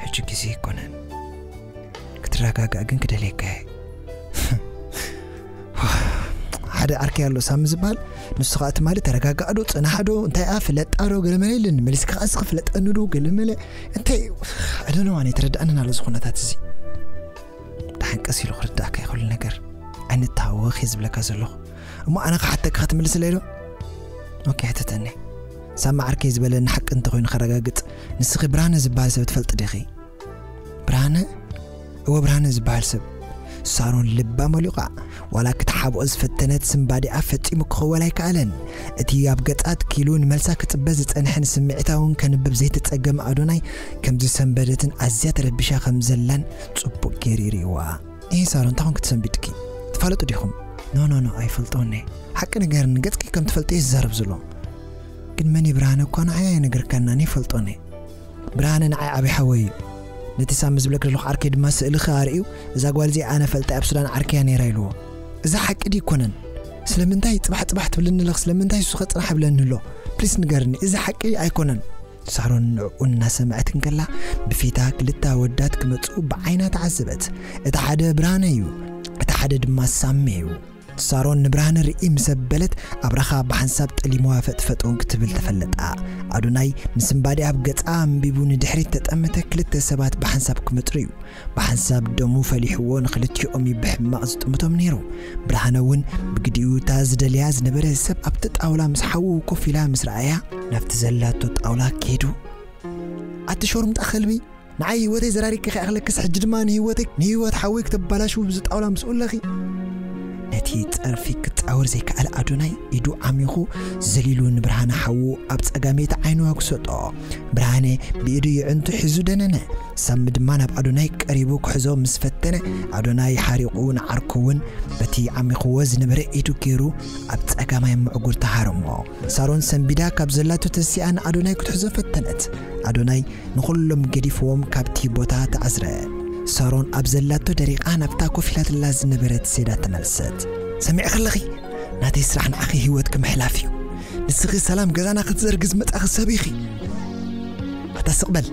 ሕጂ ግዜ ኣይኮነን። ክትረጋጋእ ግን ክደልየካ እየ። ሓደ ዓርከይ ኣሎ ሳሚ ዝበሃል። ንሱ ኸኣ ትማሊ ተረጋጋእ ዶ፣ ጽናሕ ዶ፣ እንታይ እያ፣ ፍለጣ ዶ፣ ገለመለ ኢሉኒ። መሊስካ ኸኣ እስኺ ፍለጠኒ ዶ፣ ገለመለ። እንታይ፣ I don't know፣ ኣነ ኣይተረድኣንን ኣሎ እዚ ኩነታት እዚ። ደሓን ቀስ ኢሉ ክርድኣካ እዩ ኩሉ ነገር። ኣይንተሃወኽ እየ ዝብለካ ዘለኹ። እሞ ኣነ ክሓተካ ክትምልስለይ ዶ? ኦኬ፣ ሕተተኒ። ሳሚ ዓርከይ ዝበለኒ ሓቂ እንተኾይኑ ከረጋግጽ፣ ንስኺ ብርሃነ ዝበሃል ሰብ ትፈልጢ ዲኺ? ብርሃነ? እወ፣ ብርሃነ ዝበሃል ሰብ። ሳሮን ልባ መሊቑ። ዋላ ክትሓብኦ ዝፈተነት ስምባዲኣ ፈጺሙ ክኽወል ኣይከኣለን። እቲ ኣብ ገጻ ትኪሉ ንመልሳ ክጽበ ዝጸንሐን ስምዒታ እውን ከንብብ ዘይተጸገመ ኣዶናይ ከምዚ ሰንበደትን ኣዝያ ተረቢሻ ከም ዘላን ጽቡቕ ገይሩ ይርእይዋ። እሂ ሳሮን፣ እንታይ ኮንኪ ተሰንቢድኪ? ትፋለጡ ዲኹም? ኖ፣ ኖ፣ ኖ፣ ኣይፈልጦን እየ። ሓቂ ንገርኒ፣ ገጽኪ ከም ትፈልጥዮ ዝዛረብ ዘሎ። ግን መን እዩ ብርሃነ እኳ ንዓይ ኣይነገርካናን፣ ኣይፈልጦን እየ። ብርሃነ ንዓይ ዓብዪ ሓወይ እዩ። ነቲ ሳሚ ዝብለኪ ዘለኹ ዓርከይ ድማ ስእልኺ ኣርእዩ፣ "እዛ ጓል እዚኣ ኣነ ፈልጣ፣ ኣብ ሱዳን ዓርከያ ነይራ" ኢልዎ። እዚ ሓቂ ድዩ ኣይኮነን? ስለምንታይ ጽባሕ ጽባሕ ትብልኒ ኣለኺ? ስለምንታይ እሱ ኸ ጽናሕ ይብለኒ ኣሎ? ፕሊስ ንገርኒ፣ እዚ ሓቂ ኣይኮነን። ሳሮን ንዕኡ እናሰምዐት እንከላ፣ ብፊታ ክልተ ኣወዳት ክመጹ ብዓይና ተዓዘበት። እቲ ሓደ ብርሃነ እዩ፣ እቲ ሓደ ድማ ሳሚ እዩ። ሳሮን ንብርሃነ ርኢ ምስ ኣበለት፣ ኣብራኻ ብሓንሳብ ጠሊምዋ ፈጥፈጥ እውን ክትብል ተፈለጣ። ኣዶናይ ንስምባዴ ኣብ ገጻ ኣንቢቡ ንድሕሪት ተጠመተ፣ ክልተ ሰባት ብሓንሳብ ክመጽሩ እዩ። ብሓንሳብ ደሙ ፈሊሕዎ ንክልቲኦም እዩ ብሕማቕ ዝጥምቶም ነይሩ። ብርሃነ እውን ብግዲኡ እታ ዝደልያ ዝነበረ ሰብ ኣብቲ ጣውላ ምስ ሓዉ ኮፍ ኢላ ምስ ረኣያ፣ ናብቲ ዘላቶ ጣውላ ከይዱ፣ "ኣቲ ሾርምጣ ከልቢ፣ ንዓይ ህይወተይ ዘራሪግኪ ከይኣኽለክስ፣ ሕጂ ድማ ንህይወተይ፣ ንህይወት ሓወይ ክተባላሽው ብዚ ጣውላ ምስኡ ኣለኺ?" ነቲ ጸርፊ ክጻወር ዘይከኣለ ኣዶናይ ኢዱ ዓሚኹ ዘሊሉ ንብርሃነ ሓዉ ኣብ ጸጋመይቲ ዓይኑ ኣጉሰጦ። ብርሃነ ብኢዱ የዕንቱ ሒዙ ደነነ። ሳሚ ድማ ናብ ኣዶናይ ቀሪቡ ክሕዞ ምስ ፈተነ፣ ኣዶናይ ሓሪቑ ንዓርኩ እውን በቲ ዓሚኽዎ ዝነበረ ኢዱ ገይሩ ኣብ ጸጋማይ ምዕጉር ተሃረሞ። ሳሮን ሰንቢዳ ካብ ዘላቶ ተሲኣ ንኣዶናይ ክትሕዞ ፈተነት። ኣዶናይ ንኹሎም ገዲፍዎም ካብቲ ቦታ ተዓዝረ። ሳሮን ኣብ ዘላቶ ደሪቓ ናብታ ኮፍ ኢላትላ ዝነበረት ሴዳ ተመልሰት። "ሰሚዕኺ ኣለኺ? ናተይ ስራሕ ንዓኺ ህይወትኪ ምሕላፍ እዩ። ንስኺ ሰላም ገዛና ክትዘርጊ ዝመጻኺ ሰብ ኢኺ። ኣታ ስቕ በል።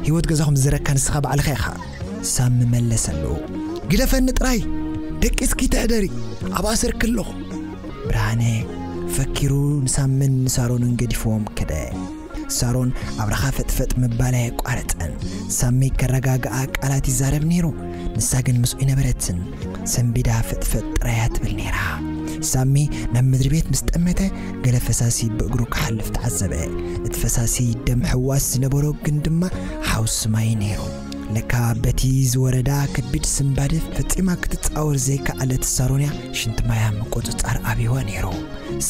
ህይወት ገዛኹም ዝዘረግካ ንስኻ ባዕልኻ ኢኻ." ሳሚ መለሰሉ። "ግደፈኒ ጥራይ፣ ደቂስኪ ትሕደሪ፣ ኣብ ኣሰርኪ ኣለኹ።" ብርሃነ ፈኪሩ ንሳምን ንሳሮንን ገዲፍዎም ከደ። ሳሮን ኣብራኻ ፈጥፈጥ ምባል ኣየቋረጸን። ሳሚ ከረጋግኣ ቃላት ይዛረብ ነይሩ። ንሳ ግን ምስኡ ኣይነበረትን። ሰንቢዳ ፈጥፈጥ ጥራይ እያ ትብል ነይራ። ሳሚ ናብ ምድሪ ቤት ምስ ጠመተ፣ ገለ ፈሳሲ ብእግሩ ክሓልፍ ተዓዘበ። እቲ ፈሳሲ ደም ሕዋስ ዝነበሮ ግን ድማ ሓውሲ ማይ ነይሩ። ለካ በቲ ዝወረዳ ከቢድ ስንባደ ፈጺማ ክትጻወር ዘይከኣለት ሳሮን እያ ሽንቲ ማያ ምቁጽጻር ኣብይዋ ነይሩ።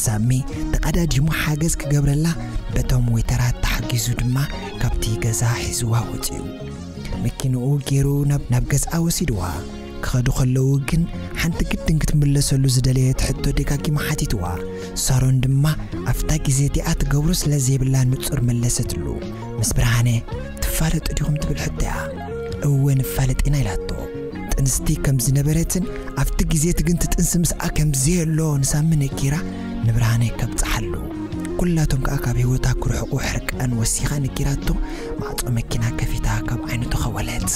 ሳሚ ተቐዳዲሙ ሓገዝ ክገብረላ በቶም ዌተራት ተሓጊዙ ድማ ካብቲ ገዛ ሒዝዋ ወጺኡ። መኪንኡ ገይሩ ናብ፣ ናብ ገዝኣ ወሲድዋ። ክኸዱ ከለዉ ግን ሓንቲ ግድን ክትምለሰሉ ዝደለየት ሕቶ ደጋጊማ ሓቲትዋ። ሳሮን ድማ ኣብታ ግዜ እቲኣ ትገብሮ ስለ ዘይብላ ንጹር መለሰትሉ። ምስ ብርሃነ ትፋለጡ ዲኹም ትብል ሕቶ እያ። እወ ንፋለጥ ኢና ኢላቶ። ጥንስቲ ከም ዝነበረትን ኣብቲ ግዜ እቲ ግን ትጥንሲ ምስኣ ከም ዘየሎ ንሳሚ ነጊራ ንብርሃነ ከብጽሓሉ። ኩላቶም ከኣ ካብ ህይወታ ክርሕቑ ሕርቃን ወሲኻ ነጊራቶ፣ ማዕጾ መኪና ከፊታ ካብ ዓይኑ ተኸወለት።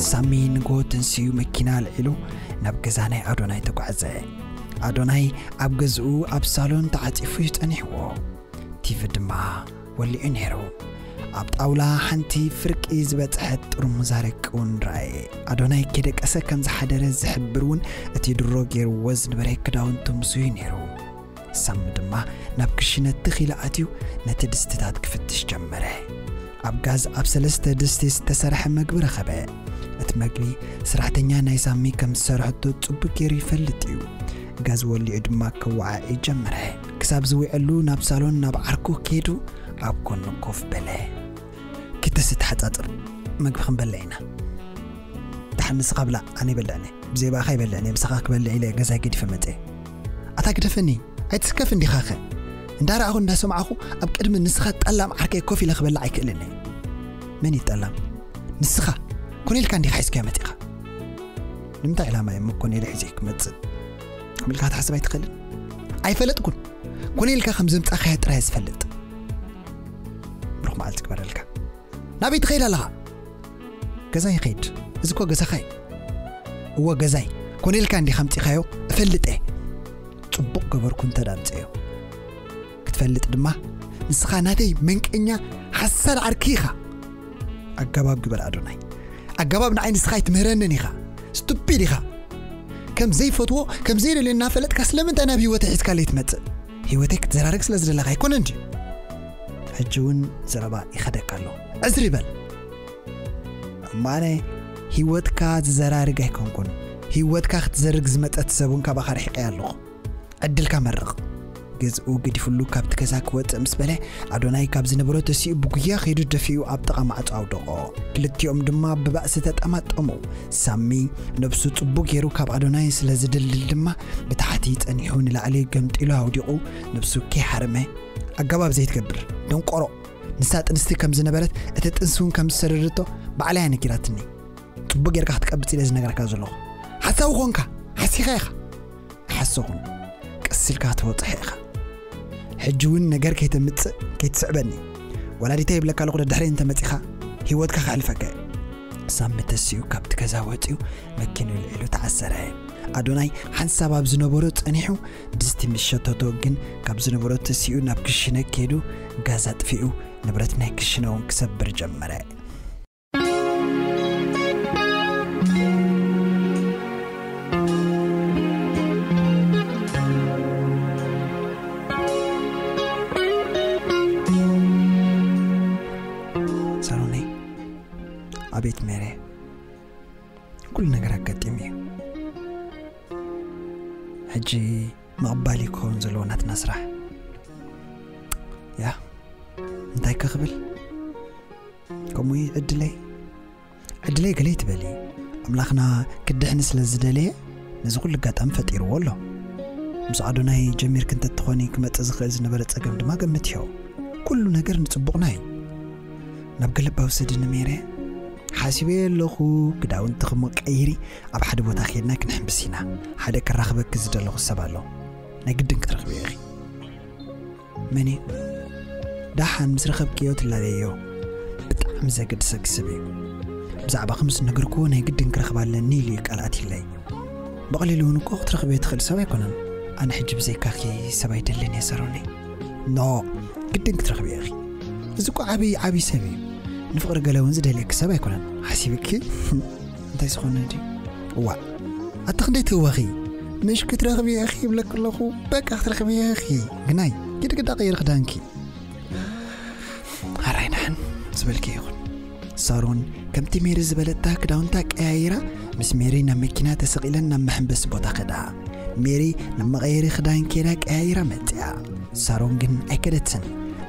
ሳሚ ንግሆ ተንሲኡ መኪና ኣልዒሉ ናብ ገዛ ናይ ኣዶናይ ተጓዕዘ። ኣዶናይ ኣብ ገዝኡ ኣብ ሳሎን ተዓጺፉ እዩ ጸኒሕዎ። ቲቪ ድማ ወሊዑ ነይሩ። ኣብ ጣውላ ሓንቲ ፍርቂ ዝበጽሐት ጥርሙዝ ኣረቂ እውን ረኣየ። ኣዶናይ ከይደቀሰ ከም ዝሓደረ ዝሕብር እውን እቲ ድሮ ገይርዎ ዝነበረ ክዳውንቱ ምስኡ እዩ ነይሩ። ሳሚ ድማ ናብ ክሽነ ትኽ ኢሉ ኣትዩ ነቲ ድስትታት ክፍትሽ ጀመረ። ኣብ ጋዝ ኣብ ሰለስተ ድስቲ ዝተሰርሐ መግቢ ረኸበ። እቲ መግቢ ሰራሕተኛ ናይ ሳሚ ከም ዝሰርሐቶ ጽቡቅ ገይሩ ይፈልጥ እዩ። ጋዝ ወሊዑ ድማ ከወዓኢ ጀመረ። ክሳብ ዝውዕሉ ናብ ሳሎን ናብ ዓርኩ ከይዱ ኣብ ጎኑ ኮፍ በለ። ኪተስ ተሓጻጽብ፣ መግቢ ክንበልዕ ኢና። ደሓን ንስኻ ብላዕ፣ ኣነ ይበልዕኒ። ብዘይ ብኣኻ ይበልዕኒ፣ ምሳኻ ክበልዕ ኢለ ገዛይ ገዲፈ መጸ። ኣታ ግደፈኒ፣ ኣይትስከፍ እንዲኻኸ። እንዳረኣኹ እንዳሰማዕኹ ኣብ ቅድሚ ንስኻ ጠላም ዓርከይ ኮፍ ኢለ ክበልዕ ኣይክእልን እየ። መን እዩ ጠላም? ንስኻ። ኮነ ኢልካ እንዲኻ ሒዝካዮ መጺኻ። ንምንታይ ዕላማ እዮም ኮነ ኢለ ሒዘ ክመጽእ? ከምኡ ኢልካ ክትሓስብ ኣይትኽእልን? ኣይፈለጥኩን። ኮነ ኢልካ ከም ዘምጻኻዮ ጥራይ ዝፈልጥ። ብሩኽ መዓልቲ ክበረልካ። ናበይ ትኸይድ ኣለኻ? ገዛይ ይኸይድ። እዚ እኮ ገዛኻ እዩ። እወ ገዛይ። ኮነ ኢልካ እንዲኻ ኣምጺኻዮ እፈልጥ እየ። ጽቡቕ ገበርኩ እንተ ደኣ ኣምጸዮ። ክትፈልጥ ድማ ንስኻ ናተይ መንቀኛ ሓሳድ ዓርኪ ኢኻ። ኣገባብ ግበር ኣዶናይ። ኣገባብ ንዓይ ንስኻ ኣይትምህረንን ኢኻ። ስቱፒድ ኢኻ። ከም ዘይፈትዎ፣ ከም ዘይደልዮ እናፈለጥካ ስለምንታይ ናብ ህይወተይ ሒዝካለይ ትመጽእ? ህይወተይ ክትዘራርግ ስለ ዝደለኻ ኣይኮነን ድዩ? ሕጂ እውን ዘረባ ይኸደካ ኣሎ። ዕዝር ይበል። እማነ፣ ህይወትካ ዝዘራርግ ኣይኮንኩን። ህይወትካ ክትዘርግ ዝመጸት ሰብ እውን ካባኻ ርሒቐያ ኣለኹ። ዕድልካ መርቕ። ገዝኡ ገዲፍሉ ካብቲ ገዛ ክወጽእ ምስ በለ፣ ኣዶናይ ካብ ዝነበሮ ተሲኡ ብጉያ ከይዱ ደፊኡ ኣብ ጥቓ ማዕጾ ኣውደቖ። ክልቲኦም ድማ ብባእሲ ተጠማጠሙ። ሳሚ ነብሱ ጽቡቕ ገይሩ ካብ ኣዶናይ ስለ ዝድልድል ድማ ብታሕቲ ጸኒሑ ንላዕሊ ገምጢሉ ኣውዲቑ ነብሱ ከይሓረመ፣ ኣገባብ ዘይትገብር ደንቆሮ፣ ንሳ ጥንስቲ ከም ዝነበረት እቲ ጥንሲ እውን ከም ዝሰደደቶ ባዕላ እያ ነጊራትኒ። ጽቡቕ ጌርካ ክትቀብጽ ኢለ ዝነገርካ ዘለኹ። ሓሳዊ ኾንካ፣ ሓሲኻ ኢኻ። ኣይሓሰኹን። ቀስ ኢልካ ክትወጽሖ ኢኻ። ሕጂ እውን ነገር ከይተምጽእ፣ ከይትስዕበኒ። ወላዲተይ ይብለካ ኣለኹ፣ ደድሕረይ እንተመጺኻ፣ ህይወትካ ከሕልፈካ እየ። ሳሚ ተሲኡ ካብቲ ገዛ ወጺኡ መኪንኡ ልዒሉ ተዓሰረ። ኣዶናይ ሓንሳብ ኣብ ዝነበሮ ጸኒሑ፣ ድስቲ ምስ ሸተቶ ግን ካብ ዝነበሮ ተሲኡ ናብ ክሽነ ከይዱ ጋዝ ኣጥፊኡ፣ ንብረት ናይ ክሽነ እውን ክሰብር ጀመረ። ሳሮነይ፣ ኣቤት ሜሬ፣ ኩሉ ነገር ኣጋጢሙ እዩ። ሕጂ ምቕባል እዩ ክኸውን ዘለዎ ናትና ስራሕ። ያ፣ እንታይ ከ ክብል? ከምኡ እዩ ዕድለይ። ዕድለይ ገለ ይትበሊ። ኣምላኽና ክድሕኒ ስለ ዝደለየ ነዚ ኩሉ ኣጋጣሚ ፈጢርዎ ኣሎ። ምስ ኣዶናይ ጀሚርኪ እንተትኾኒ ክመጽእ ዝኽእል ዝነበረ ጸገም ድማ ገምትዮ። ኩሉ ነገር ንጽቡቕና እዩ። ናብ ገለባ ውሰድኒ ሜሬ። ሓሲበዮ ኣለኹ፣ ክዳውንቲ ክምቀይሪ ኣብ ሓደ ቦታ ኬድና ክንሕምብስ ኢና። ሓደ ከራኽበኪ ዝደለኹ ሰብ ኣሎ። ናይ ግድን ክትረኽብዮ ኢኺ። መን እዩ? ደሓን ምስ ረኸብክዮ ትላለዮ። ብጣዕሚ ዘገድሰኪ ሰብ እዩ። ብዛዕባኺ ምስ ነገርክዎ ናይ ግድን ክረኽባ ኣለኒ ኢሉ እዩ ቃል ኣትዩለይ። ብቐሊሉ እውን እኮ ክትረኽብዮ ትኽእል ሰብ ኣይኮነን። ኣነ ሕጂ ብዘይካኺ ሰብ ኣይደልን እየ ሰሮኒ። ኖ፣ ግድን ክትረኽብዮ ኢኺ። እዚ እኮ ዓብዪ ዓብዪ ሰብ እዩ። ንፍቕሪ ገለ እውን ዝደልየኪ ሰብ ኣይኮነን። ሓሲብኪ? እንታይ ዝኾነ ድዩ? እዋእ፣ ኣታ ክንደይ ትህወኺ? ምሽ ክትረኽብዮ ኢኺ ይብለኪ ኣለኹ። በቃ ክትረኽብዮ ኢኺ። ግናይ፣ ኪዲ ግዳ ቀይሪ ክዳንኪ። ኣራይ ደሓን ዝበልኪ ይኹን። ሳሮን ከምቲ ሜሪ ዝበለታ ክዳውንታ ቀያይራ ምስ ሜሪ ናብ መኪና ተሰቒለን ናብ መሐንበሲ ቦታ ከዳ። ሜሪ ናብ መቐየሪ ክዳን ከይዳ ቀያይራ መጽያ። ሳሮን ግን ኣይከደትን።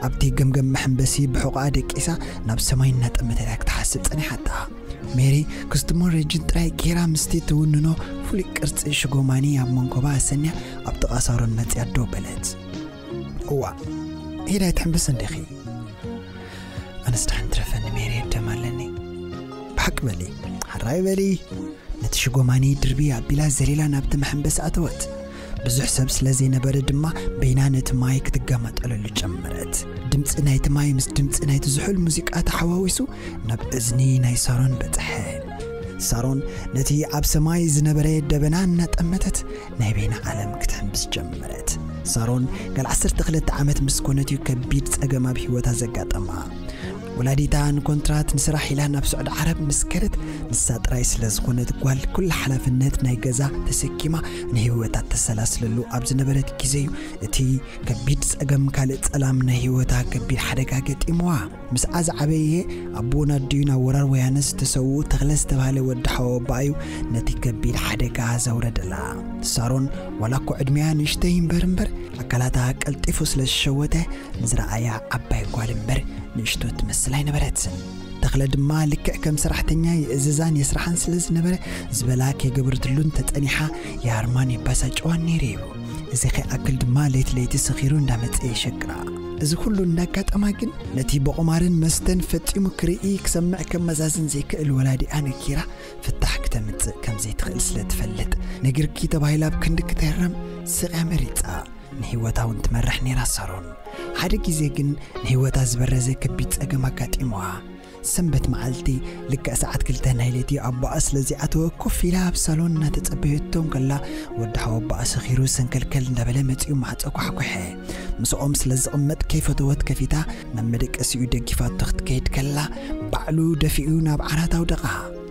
ኣብቲ ገምገም መሐንበሲ ብሕቖኣ ደቂሳ ናብ ሰማይ እናጠመተት ክትሓስብ ጸኒሓታ። ሜሪ ክስትሞን ረጅን ጥራይ ገይራ ምስቲ ትውንኖ ፍሉይ ቅርጺ ሽጎማኒ ኣብ መንኮባ ኣሰንያ ኣብ ጥቓ ሳሮን መጽያ ደው በለት። እዋ፣ ሄዳ ኣይትሕንብስ እንዲኺ? ኣነስ ደሓን ትረፈኒ ሜሪ፣ ደም ኣለኒ። ብሓቂ በሊ፣ ሕራይ በሊ። ነቲ ሽጎማኒ ድርቢ ኣቢላ ዘሊላ ናብቲ መሐንበሲ ኣተወት። ብዙሕ ሰብ ስለ ዘይነበረ ድማ በይና ነቲ ማይ ክትገማጠለሉ ጀመረት። ድምጺ ናይቲ ማይ ምስ ድምጺ ናይቲ ዝሑል ሙዚቃ ተሓዋዊሱ ናብ እዝኒ ናይ ሳሮን በጽሐ። ሳሮን ነቲ ኣብ ሰማይ ዝነበረ ደበና እናጠመተት ናይ በይና ዓለም ክትሕምብስ ጀመረት። ሳሮን ገል ዓሰርተ ክልተ ዓመት ምስ ኮነት እዩ ከቢድ ጸገም ኣብ ህይወታ ዘጋጠማ። ወላዲታ ንኮንትራት ንስራሕ ኢላ ናብ ስዑዲ ዓረብ ምስ ከደት፣ ንሳ ጥራይ ስለ ዝኾነት ጓል ኩሉ ሓላፍነት ናይ ገዛ ተሰኪማ ንህይወታ ተሰላስለሉ ኣብ ዝነበረት ግዜ እዩ እቲ ከቢድ ጸገም ካልእ ጸላም ናይ ህይወታ ከቢድ ሓደጋ ገጢምዋ። ምስኣ ዝዓበየ ኣቦኡን ኣዲኡን ኣብ ወራር ወያነ ዝተሰውኡ ተኽለ ዝተባህለ ወዲ ሓወቦኣ እዩ ነቲ ከቢድ ሓደጋ ዘውረደላ። ሳሮን ዋላ እኮ ዕድሚኣ ንእሽተይ እምበር እምበር ኣካላታ ቀልጢፉ ስለ ዝሸወተ ንዝረኣያ ዓባይ ጓል እምበር ንእሽቶ ትመስል ኣይነበረትን። ተኽለ ድማ ልክዕ ከም ሰራሕተኛ የእዝዛን የስርሓን ስለ ዝነበረ ዝበላ ከይገበረትሉን ተጸኒሓ የሃርማን የባሳጨዋን ነይሩ እዩ። እዚ ከይኣክል ድማ ለይቲ ለይቲ ሰኺሩ እንዳመጸ የሸግራ። እዚ ኩሉ እንዳጋጠማ ግን ነቲ ብቑማርን መስተን ፈጺሙ ክርኢ ክሰምዕ ከመዛዝን ዘይክእል ወላዲኣ ነኪራ ፍታሕ ክተምጽእ ከም ዘይትኽእል ስለ ትፈልጥ ነጊርኪ ተባሂላ ኣብ ክንዲ ክትህረም ስቕ እያ መሪጻ። ንህይወታ እውን ትመርሕ ነይራ ሳሮን። ሓደ ግዜ ግን ንህይወታ ዝበረዘ ከቢድ ጸገም ኣጋጢምዋ። ሰንበት መዓልቲ ልክዕ ሰዓት ክልተ ናይ ለይቲ ኣቦኣ ስለ ዘይኣተወ ኮፍ ኢላ ኣብ ሳሎን እናተጸበየቶም ከላ ወዲ ሓወቦኣ ሰኺሩ ሰንከልከል እንዳበለ መጺኡ ማዕጾ ኳሕኩሐ። ምስኦም ስለ ዝቕመጥ ከይፈተወት ከፊታ ናብ መደቀሲኡ ደጊፋቶ ክትከይድ ከላ ባዕሉ ደፊኡ ናብ ዓራት ኣውደቓ።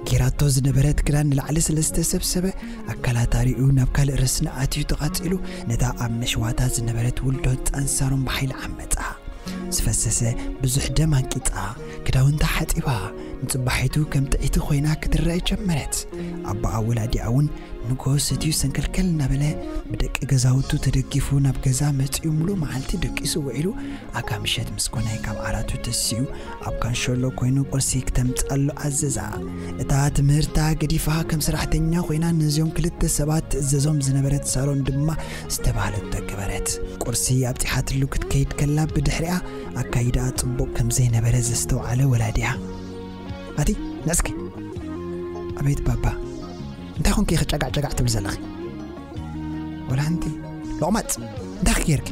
ጌራቶ ዝነበረት ክዳን ንላዕሊ ስለ ዝተሰብሰበ ኣካላታ ሪኡ ናብ ካልእ ረስኒ ኣትዩ ተቓጺሉ ነታ ኣብ መሽዋታ ዝነበረት ውልዶ ህጻን ሳሮን ብሓይሊ ዓመጻ። ዝፈሰሰ ብዙሕ ደም ኣንቂጻ፣ ክዳውንታ ሓጺባ፣ ንጽባሒቱ ከም ጥዕይቲ ኮይና ክትረአ ጀመረት። ኣቦኣ ወላዲኣ እውን ንጎ ሰትዩ ሰንከልከል እናበለ ብደቂ ገዛውቱ ተደጊፉ ናብ ገዛ መጺኡ ምሉእ መዓልቲ ደቂሱ ውዒሉ ኣጋ ምሸት ምስ ኮነ ካብ ዓራቱ ተሲኡ ኣብ ካንሸሎ ኮይኑ ቁርሲ ክተምጻሉ ኣዘዛ። እታ ትምህርታ ገዲፋ ከም ሰራሕተኛ ኮይና ነዚኦም ክልተ ሰባት ትእዘዞም ዝነበረት ሳሮን ድማ ዝተባህለቶ ገበረት። ቁርሲ ኣብጺሓትሉ ክትከይድ ከላ ብድሕሪኣ ኣካይዳኣ ጽቡቕ ከም ዘይነበረ ዘስተውዓለ ወላዲኣ፣ ኣቲ ነስኪ ኣቤት ባባ እንታይ ኮንኪ ኢኺ ጨጋዕ ጨጋዕ ትብል ዘለኺ? ወላ ሓንቲ ሎቕማጽ እንታይ ጌርኪ?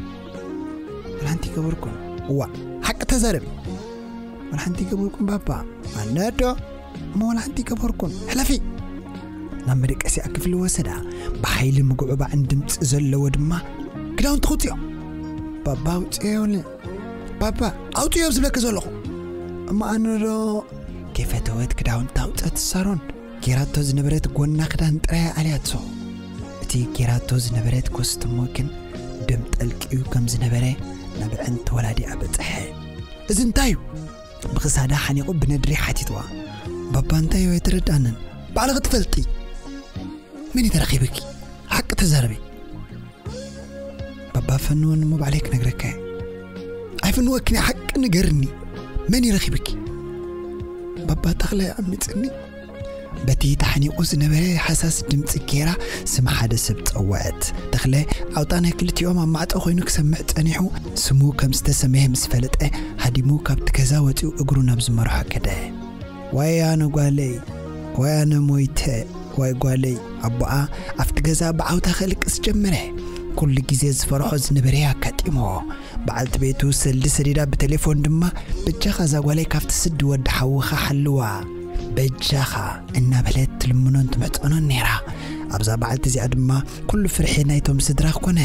ወላ ሓንቲ ገበርኩን። እዋ ሓቂ ተዛረቢ። ወላ ሓንቲ ገበርኩን ባባ። ኣነዶ እሞ ወላ ሓንቲ ገበርኩን። ሕለፊ። ናብ መደቀሲኣ ክፍሊ ወሰዳ። ብሓይሊ ምጉዕባዕን ድምፂ ዘለዎ ድማ ክዳውንቲ ክውፅዮ። ባባ ኣውፅዮ ይብለ። ባባ ኣውፅዮ ዝብለኪ ዘለኹ። እሞ ኣነዶ ከይፈተወት ክዳውንቲ ኣውፀት ሳሮን። ጌራቶ ዝነበረት ጎና ክዳን ጥራይ ኣልያቶ። እቲ ጌራቶ ዝነበረት ኮስትሞ ግን ደም ጠልቂዩ ከም ዝነበረ ናብ ኣዕንቲ ወላዲኣ በጽሐ። እዚ እንታይ እዩ? ብኽሳዳ ሓኒቑ ብነድሪ ሓቲትዋ። ባባ እንታይ እዩ ኣይተረድኣንን። ባዕልኺ ትፈልጢ። መን እዩ ተረኺብኪ? ሓቂ ተዛረቢ። ባባ ፈንወኒ እሞ ባዕለይ ክነግረካ እየ። ኣይፍንወክን እየ፣ ሓቂ ንገርኒ። መን እዩ ረኺብኪ? ባባ ተኽለ ኣሚፅኒ። በቲ ተሓኒቑ ዝነበረ ሃሳስ ድምፂ ጌራ ስም ሓደ ሰብ ፀወዐት። ተኽለ ዓውጣ ናይ ክልቲኦም ኣብ ማዕፆ ኮይኑ ክሰምዕ ፀኒሑ ስሙ ከም ዝተሰመየ ምስ ፈለጠ ሃዲሙ ካብቲ ገዛ ወፂኡ እግሩ ናብ ዝመርሖ ከደ። ዋይ ኣነ ጓለይ፣ ዋይ ኣነ ሞይተ፣ ዋይ ጓለይ። ኣቦኣ ኣብቲ ገዛ ብዓውታ ከልቅስ ጀመረ። ኩሉ ግዜ ዝፈርሖ ዝነበረ ኣጋጢምዎ። በዓልቲ ቤቱ ሰልዲ ሰዲዳ ብቴሌፎን ድማ በጃኻ እዛ ጓለይ ካብቲ ስዲ ወዲ ሓውኻ ሓልዋ በጃኻ እናበለት ትልምኖን ትምሕጸኖን ነይራ። ኣብዛ በዓልቲ እዚኣ ድማ ኩሉ ፍርሒ ናይቶም ስድራ ኮነ።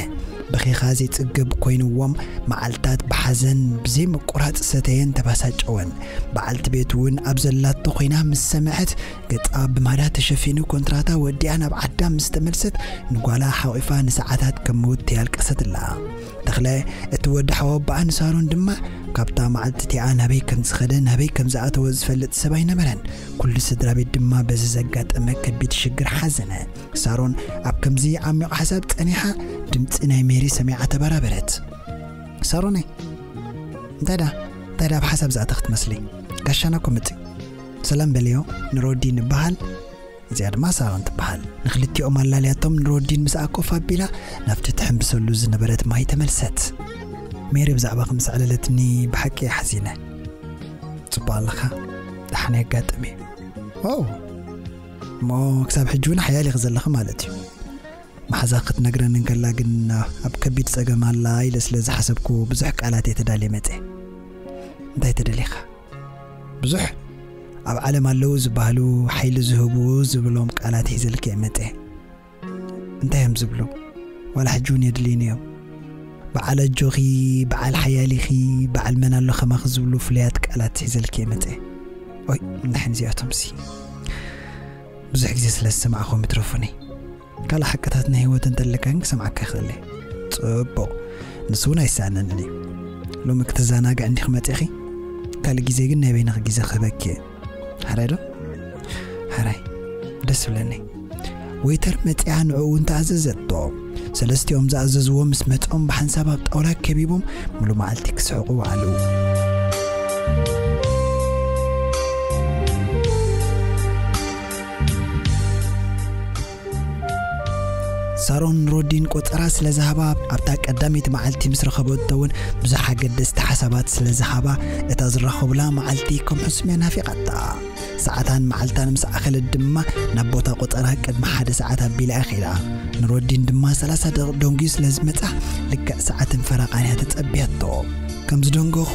በኺኻ ዘይጽገብ ኮይንዎም መዓልታት ብሓዘን ብዘይ ምቁራጽ ሰተየን ተባሳጨወን። በዓልቲ ቤቱ እውን ኣብ ዘላቶ ኮይና ምስ ሰምዐት ገጻ ብማዳ ተሸፊኑ ኮንትራታ ወዲኣ ናብ ዓዳ ምስ ተመልሰት ንጓላ ሓቒፋ ንሰዓታት ከም ምውት ያልቀሰትላ። ተኽለ እቲ ወዲ ሓወቦኣ ንሳሮን ድማ ካብታ መዓልቲ እቲኣ ናበይ ከም ዝኸደ ናበይ ከም ዝኣተወ ዝፈልጥ ሰብ ኣይነበረን። ኩሉ ስድራ ቤት ድማ በዚ ዘጋጠመ ከቢድ ሽግር ሓዘነ። ሳሮን ኣብ ከምዚ ዓሚቕ ሓሳብ ጸኒሓ ድምጺ ናይ ሜሪ ሰሚዓ ተበራበረት። ሳሮነይ እንታይ ዳ እንታይ ዳ ኣብ ሓሳብ ዝኣተኽ ትመስሊ? ጋሻና እኮ መጺኡ። ሰላም በልዮ ንሮዲ ንበሃል። እዚኣ ድማ ሳሮን ትበሃል። ንክልቲኦም ኣላልያቶም ንሮዲን ምስኣ ኮፍ ኣቢላ ናብቲ ትሕምብሰሉ ዝነበረት ማይ ተመልሰት። ሜሪ ብዛዕባ ከም ዘዕለለትኒ ብሓቂ እየ ሓዚነ። ጽቡቕ ኣለኻ። ደሓን የጋጥም እዩ። ዋው! እሞ ክሳብ ሕጂ እውን ሓያል ኢኺ ዘለኺ ማለት እዩ። መሓዛ ክትነግረኒ እንከላ ግን ኣብ ከቢድ ጸገም ኣላ ኢለ ስለ ዝሓሰብኩ ብዙሕ ቃላት እየ ተዳልየ መጸ። እንታይ ተደሊኻ? ብዙሕ ኣብ ዓለም ኣለዉ ዝበሃሉ ሓይሊ ዝህቡ ዝብሎም ቃላት ሒዘልኪ እየ መጸ። እንታይ እዮም ዝብሉ? ዋላ ሕጂ እውን የድልዩኒ እዮም። በዓል ኣጆኺ፣ በዓል ሓያሊኺ፣ በዓል መን ኣሎ ከማኺ ዝብሉ ፍሉያት ቃላት ሒዘልኪ እየ መፅአ። ኦይ፣ እንድሕን እዚኣቶም ሲ ብዙሕ ግዜ ስለ ዝሰማዕኹም ይትረፉኒ። ካልእ ሓቅታት ናይ ህይወት እንተለካ ግን ክሰምዓካ ይኽእል እየ። ፅቡቕ፣ ንሱ እውን ኣይሰኣነንን እዩ። ሎሚ ክትዘናግዕ እንዲኺ መፂእኺ፣ ካልእ ግዜ ግን ናይ በይንኺ ግዜ ክህበኪ እየ። ሕራይ ዶ? ሕራይ፣ ደስ ይብለኒ። ወይተር መፂኣ ንዕኡ እውን ተኣዘዘቶ። ሰለስቲኦም ዝኣዘዝዎ ምስ መፅኦም ብሓንሳብ ኣብ ጣውላ ከቢቦም ሙሉ መዓልቲ ክስሕቑ ውዓሉ። ሳሮን ሮዲን ቆጸራ ስለ ዝሃባ፣ ኣብታ ቀዳመይቲ መዓልቲ ምስ ረኸበቶ እውን ብዙሕ ኣገደስቲ ሓሳባት ስለ ዝሃባ፣ እታ ዝራኸቡላ መዓልቲ ከም ሕሱም እያ ናፊቓታ። ሰዓታን መዓልታን ምስ ኣኸለት ድማ፣ ናብ ቦታ ቆጸራ ቅድሚ ሓደ ሰዓት ኣቢላ እያ ኸይዳ። ንሮዲን ድማ ሰላሳ ደቂቕ ደንጉዩ ስለ ዝመጻ፣ ልክዕ ሰዓትን ፈረቓን እያ ተጸብያቶ። ከም ዝደንጎኹ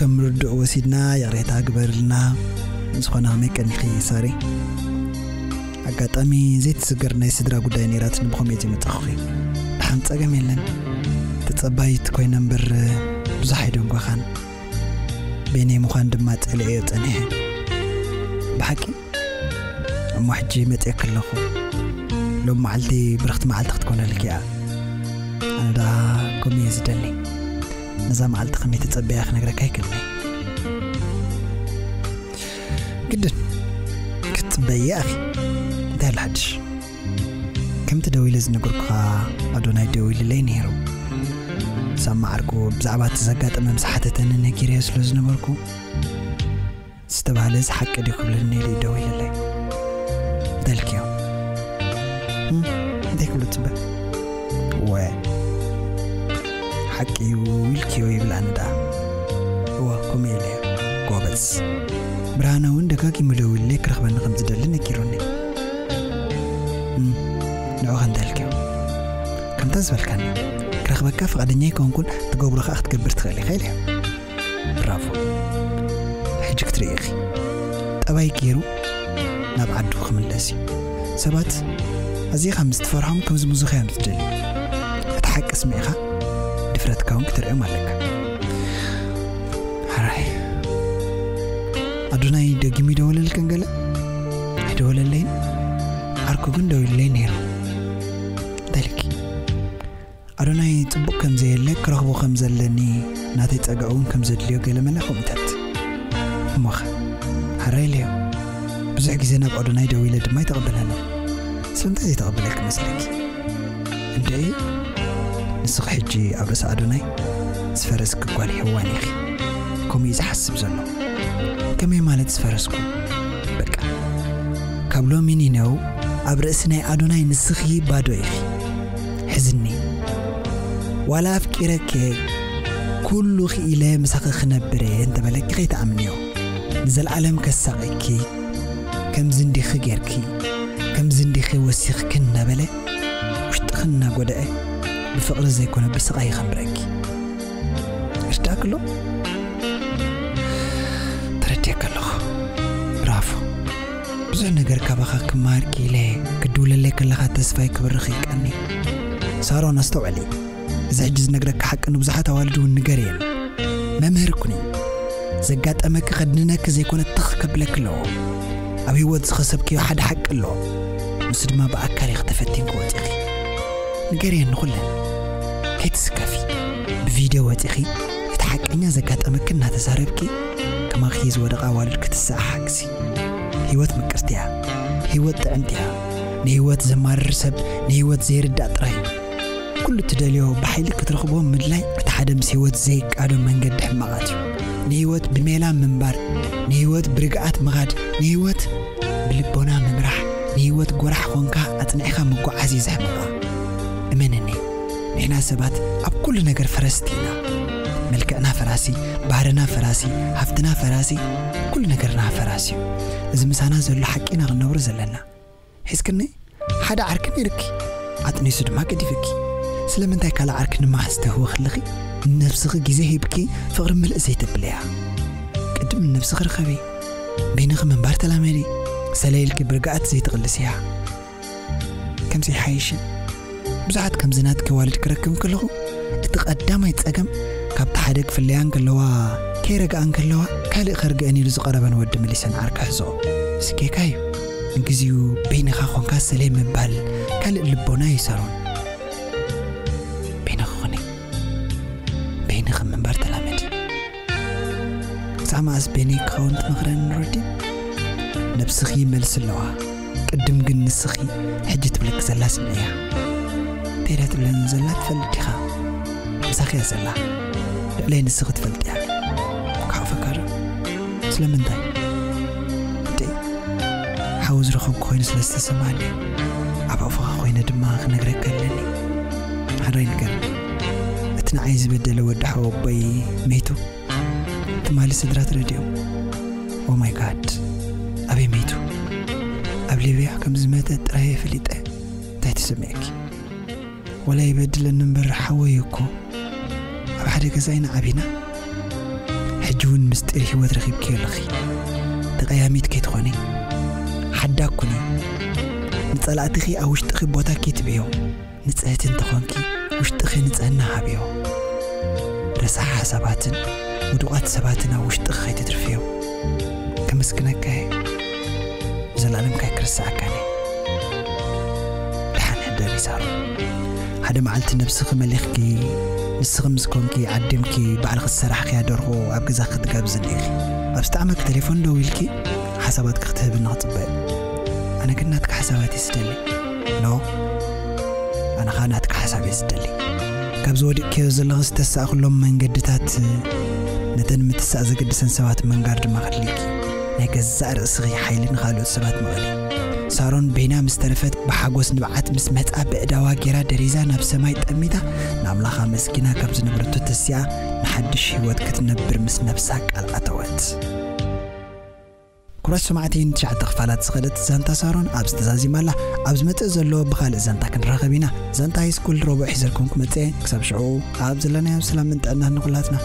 ከም ርዱእ ወሲድና፣ ይቕሬታ ግበርልና። ዝኾነ ከመይ ቀኒኺ ሳሪ? ኣጋጣሚ ዘይትስገር ናይ ስድራ ጉዳይ ነይራትኒ፣ ብኸመይ ዘይመጻኹኺ? ደሓን፣ ጸገም የለን። ተጸባይት ኮይነ እምበር ብዙሕ ኣይደንጎኻን። በይነይ ምዃን ድማ ጸሊኤዮ ጸኒሐ። ብሓቂ? እሞ ሕጂ መጺኤኪ ኣለኹ። ሎም መዓልቲ ብርኽቲ መዓልቲ ክትኮነልኪ እያ። ኣነ ደኣ ከምኡ እየ ዝደሊ። ነዛ መዓልቲ ከመይ ተጸበያ ክነግረካ ኣይክእልን እየ። ግድን ክትጽበዪ ኢኺ። እንታይ ኣሎ ሓድሽ? ከምቲ ደዊለ ዝነገርኩኻ፣ ኣዶናይ ደዊሉለይ ነይሩ። ሳማ ዓርኩ ብዛዕባ እቲ ዘጋጠመ ምስ ሓተተኒ ነጊረዮ ስለ ዝነበርኩ፣ ዝተባህለ እዚ ሓቂ ድዩ ክብለኒ ኢሉ እዩ ደዊሉለይ። እንታይ ኢልክዮ? እም፣ እንታይ ክብሎ ትጽበ? ወ፣ ሓቂ እዩ ኢልክዮ ይብላኒ ደኣ። እወ፣ ከምኡ ኢለዮ። ጎበዝ። ብርሃነ እውን ደጋጊሙ ደዊሉለይ ክረኽበኒ ከም ዝደሊ ነጊሩኒ። እም፣ ንዑ ከ እንታይ ኢልክዮ? ከምታ ዝበልካኒ፣ ክረኽበካ ፍቓደኛ ኣይኮንኩን፣ ትገብሮ ከኣ ክትገብር ትኽእል ኢኻ ኢለዮ። ብራቮ። ሕጂ ክትርኢ ኢኺ። ጠባይ ገይሩ ናብ ዓዱ ክምለስ እዩ። ሰባት ኣዚኻ ምስ ትፈርሖም ከም ዝምዙኻ እዮም ዝደልዩ። እቲ ሓቂ ስሚዕኻ ድፍረትካ እውን ክተርእዮም ኣለካ። ሕራይ። ኣዶናይ ደጊሙ ይደወለልክን ገለ? ኣይደወለለይን። ዓርኩ ግን ደዊሉለይ ነይሩ። እንታይ ኢልኪ? ኣዶናይ ጽቡቕ ከም ዘየለ፣ ክረኽቦ ከም ዘለኒ፣ ናተይ ጸጋ እውን ከም ዘድልዮ ገለ መለ ከምኡታት። እሞኸ? ሕራይ ኢለዮ። ብዙሕ ግዜ ናብ ኣዶናይ ደዊለ ድማ ኣይተቐበለንን። ስለምንታይ ዘይተቐበለኪ መስለኪ? እንድዒ፣ ንስኺ ሕጂ ኣብ ርእሲ ኣዶናይ ዝፈረስኪ ጓል ሄዋን ኢኺ። ከምኡ እዩ ዝሓስብ ዘሎ። ከመይ ማለት ዝፈረስኩ? በቃ፣ ካብ ሎሚ ኒነው ኣብ ርእሲ ናይ ኣዶናይ ንስኺ ባዶ ኢኺ። ሕዝኒ። ዋላ ኣፍቂረኪ እየ፣ ኩሉ ክኢለ ምሳኺ ክነብር እየ እንተበለኪ ከይትኣምንዮ። ንዘለኣለም ከሳቒኪ፣ ከምዚ እንዲኺ ጌርኪ፣ ከምዚ እንዲኺ ወሲኽኪ እናበለ፣ ውሽጥኺ እናጎድአ፣ ብፍቕሪ ዘይኮነ ብስቓይ ይኸምረኪ። ይርዳእኪ ኣሎ? ተረዲኤኪ ኣለኹ። ብራቮ። ብዙሕ ነገር ካባኻ ክመሃር ክኢለ፣ ክትድውለለይ ከለኻ ተስፋይ ክበርኽ ይቀኒ። ሳሮን፣ ኣስተውዕሊ። እዚ ሕጂ ዝነግረኪ ሓቂ ንብዙሓት ኣዋልድ እውን ንገርየን። መምህር ኩኒ። ዘጋጠመኪ ከድንነኪ ዘይኮነ ትኽ ከብለኪ ኣለዎ። ኣብ ህይወት ዝኸሰብክዮ ሓደ ሓቂ ኣሎ። ንሱ ድማ ብኣካል ኢኺ ተፈቲንኪ ወፂኺ። ንገርየን ንኹለን። ከይትስከፊ። ብቪድዮ ወፂኺ እቲ ሓቀኛ ዘጋጠመኪ እናተዛረብኪ፣ ከማኺ ዝወደቓ ኣዋልድ ክትስኣ ሓግዚ። ህይወት ምቅርቲ እያ። ህይወት ጥዕምቲ እያ። ንህይወት ዘማርር ሰብ ንህይወት ዘይርዳእ ጥራይ እዩ። ኩሉ እትደልዮ ብሓይሊ ክትረኽቦ ምድላይ፣ እቲ ሓደ ምስ ህይወት ዘይቃዶ መንገዲ ሕማቓት እዩ። ንህይወት ብሜላ ምንባር፣ ንህይወት ብርግኣት ምኻድ፣ ንህይወት ብልቦና ምምራሕ፣ ንህይወት ጎራሕ ኾንካ ኣጽኒዕኻ ምጓዓዝ እዩ ዘሕምቓ። እመነኒ፣ ንሕና ሰባት ኣብ ኩሉ ነገር ፈረስቲ ኢና። መልክዕና ፈራሲ፣ ባህርና ፈራሲ፣ ሃፍትና ፈራሲ፣ ኩሉ ነገርና ፈራሲ እዩ። እዚ ምሳና ዘሎ ሓቂ ኢና ክንነብሮ ዘለና። ሒዝክኒ ሓደ ዓርኪ ነይርኪ፣ ኣጥኒሱ ድማ ገዲፍኪ። ስለምንታይ ካልእ ዓርኪ ንምሓዝ ተህዊ ከለኺ፣ ንነብስኺ ግዜ ሂብኪ ፍቕሪ ምልእ ዘይተብልያ? ቅድም ንነብስኺ ርኸቢ፣ በይንኺ ምንባር ተላመዲ። ሰለይ ኢልኪ ብርግኣት ዘይትቕልስያ። ከምዚ ይሓይሽን። ብዙሓት ከምዚ ናትኪ ዋልድ ክረክብ ከለኹ፣ እቲ እቲ ቀዳማይ ጸገም፣ ካብቲ ሓደ ክፍለያ እንከለዋ፣ ከይረግኣ እንከለዋ፣ ካልእ ከርግአን ኢሉ ዝቐረበን ወዲ መሊሰን ዓርኪ ሕዞ። ስኬካ እዩ። ንግዚኡ በይንኻ ኾንካ ሰለይ ምባል ካልእ ልቦና እዩ ሳሮን። በይንኺ ኹኒ። በይንኺ ምንባር ተላመዲ። ክሳዕ መኣስ በይነይ ክኸውን ትመኽረኒ ሮዲ? ነብስኺ መልሲ ኣለዋ። ቅድም ግን ንስኺ ሕጂ ትብለኪ ዘላ ስምዕያ። እንታይ እያ ትብለኒ ዘላ ትፈልጥ ዲኻ? ምሳኺ እያ ዘላ። ልዕለይ ንስኺ ትፈልጥያ። ክሓፈካ ዶ? ስለምንታይ? እንዴ፣ ሓዊ ዝረኸብኩ ኮይኑ ስለ ዝተሰማኒ፣ ኣብ ሕቑፍኻ ኮይነ ድማ ክነግረካ ኣለኒ። ሓራይ ንገርኒ። እቲ ንዓይ ዝበደለ ወዲ ሓወቦይ መይቱ? ትማሊ ስድራ ተረዲኦም። ኦ ማይ ጋድ። ኣበይ መይቱ? ኣብ ሊብያ ከም ዝመተ ጥራይ እየ ፈሊጠ። እንታይ ተሰሚዕኪ? ወላ ይበድለኒ እምበር ሓወይ እኮ። ኣብ ሓደ ገዛ ኢና ዓቢና። ሕጂ እውን ምስጢር ህይወት ረኺብኪ ኣለኺ። ተቐያሚት ከይትኾኒ። ሓዳግ ኩኒ። ንጸላእትኺ ኣብ ውሽጥኺ ቦታ ከይትብዮ። ንጽህቲ እንተኾንኪ፣ ውሽጥኺ ንጽህና ሃብዮ። ረሳሕ ሓሳባትን ውዱቓት ሰባትን ኣብ ውሽጥኺ ከይተትርፍዮ። ከመስግነካ እየ። ዘላለምካ ኣይክርስዓካን እየ። ደሓን ሕደሪ ሳሮን። ሓደ መዓልቲ ነብስኺ መሊኽኪ፣ ንስኺ ምስ ኮንኪ ዓዲምኪ፣ ባዕልኺ ዝሰራሕኽያ ደርሆ ኣብ ገዛኺ ክትጋብዝኒ ኢኺ። ኣብ ዝጠዓመኪ ቴሌፎን ደዊልኪ ሓሳባትኪ ክትህብኒ ክጽበ እየ። ኣነ ግን ናትኪ ሓሳባት እየ ዝደሊ። ኖ፣ ኣነ ኸኣ ናትኪ ሓሳብ እየ ዝደሊ። ካብዚ ወዲቕክዮ ዘለኺ ዝተሳእኽሎም መንገድታት፣ ነተን ምትሳእ ዘገድሰን ሰባት ምንጋር ድማ ከድልየኪ። ናይ ገዛእ ርእስኺ ሓይሊ ንኻልኦት ሰባት ምቐሊ። ሳሮን በይና ምስ ተረፈት፣ ብሓጎስ ንብዓት ምስ መጻ፣ ብእዳዋ ጌራ ደሪዛ ናብ ሰማይ ጠሚታ፣ ንኣምላኻ ኣመስጊና ካብ ዝነበረቶ ተሲኣ፣ ንሓድሽ ህይወት ክትነብር ምስ ነብሳ ቃል ኣተወት። ክቡራት ሰማዕቲ፣ ንትሽዓተ ክፋላት ዝኸደት ዛንታ ሳሮን ኣብዚ ተዛዚማ ኣላ። ኣብ ዝመጽእ ዘሎ ብኻልእ ዛንታ ክንራኸብ ኢና። ዛንታ ሃይስኩል ረቡዕ ሒዘልኩም ክመጽእ እየ። ክሳብ ሽዑ፣ ኣብ ዘለናዮ ሰላምን ጥዕናን ንኹላትና።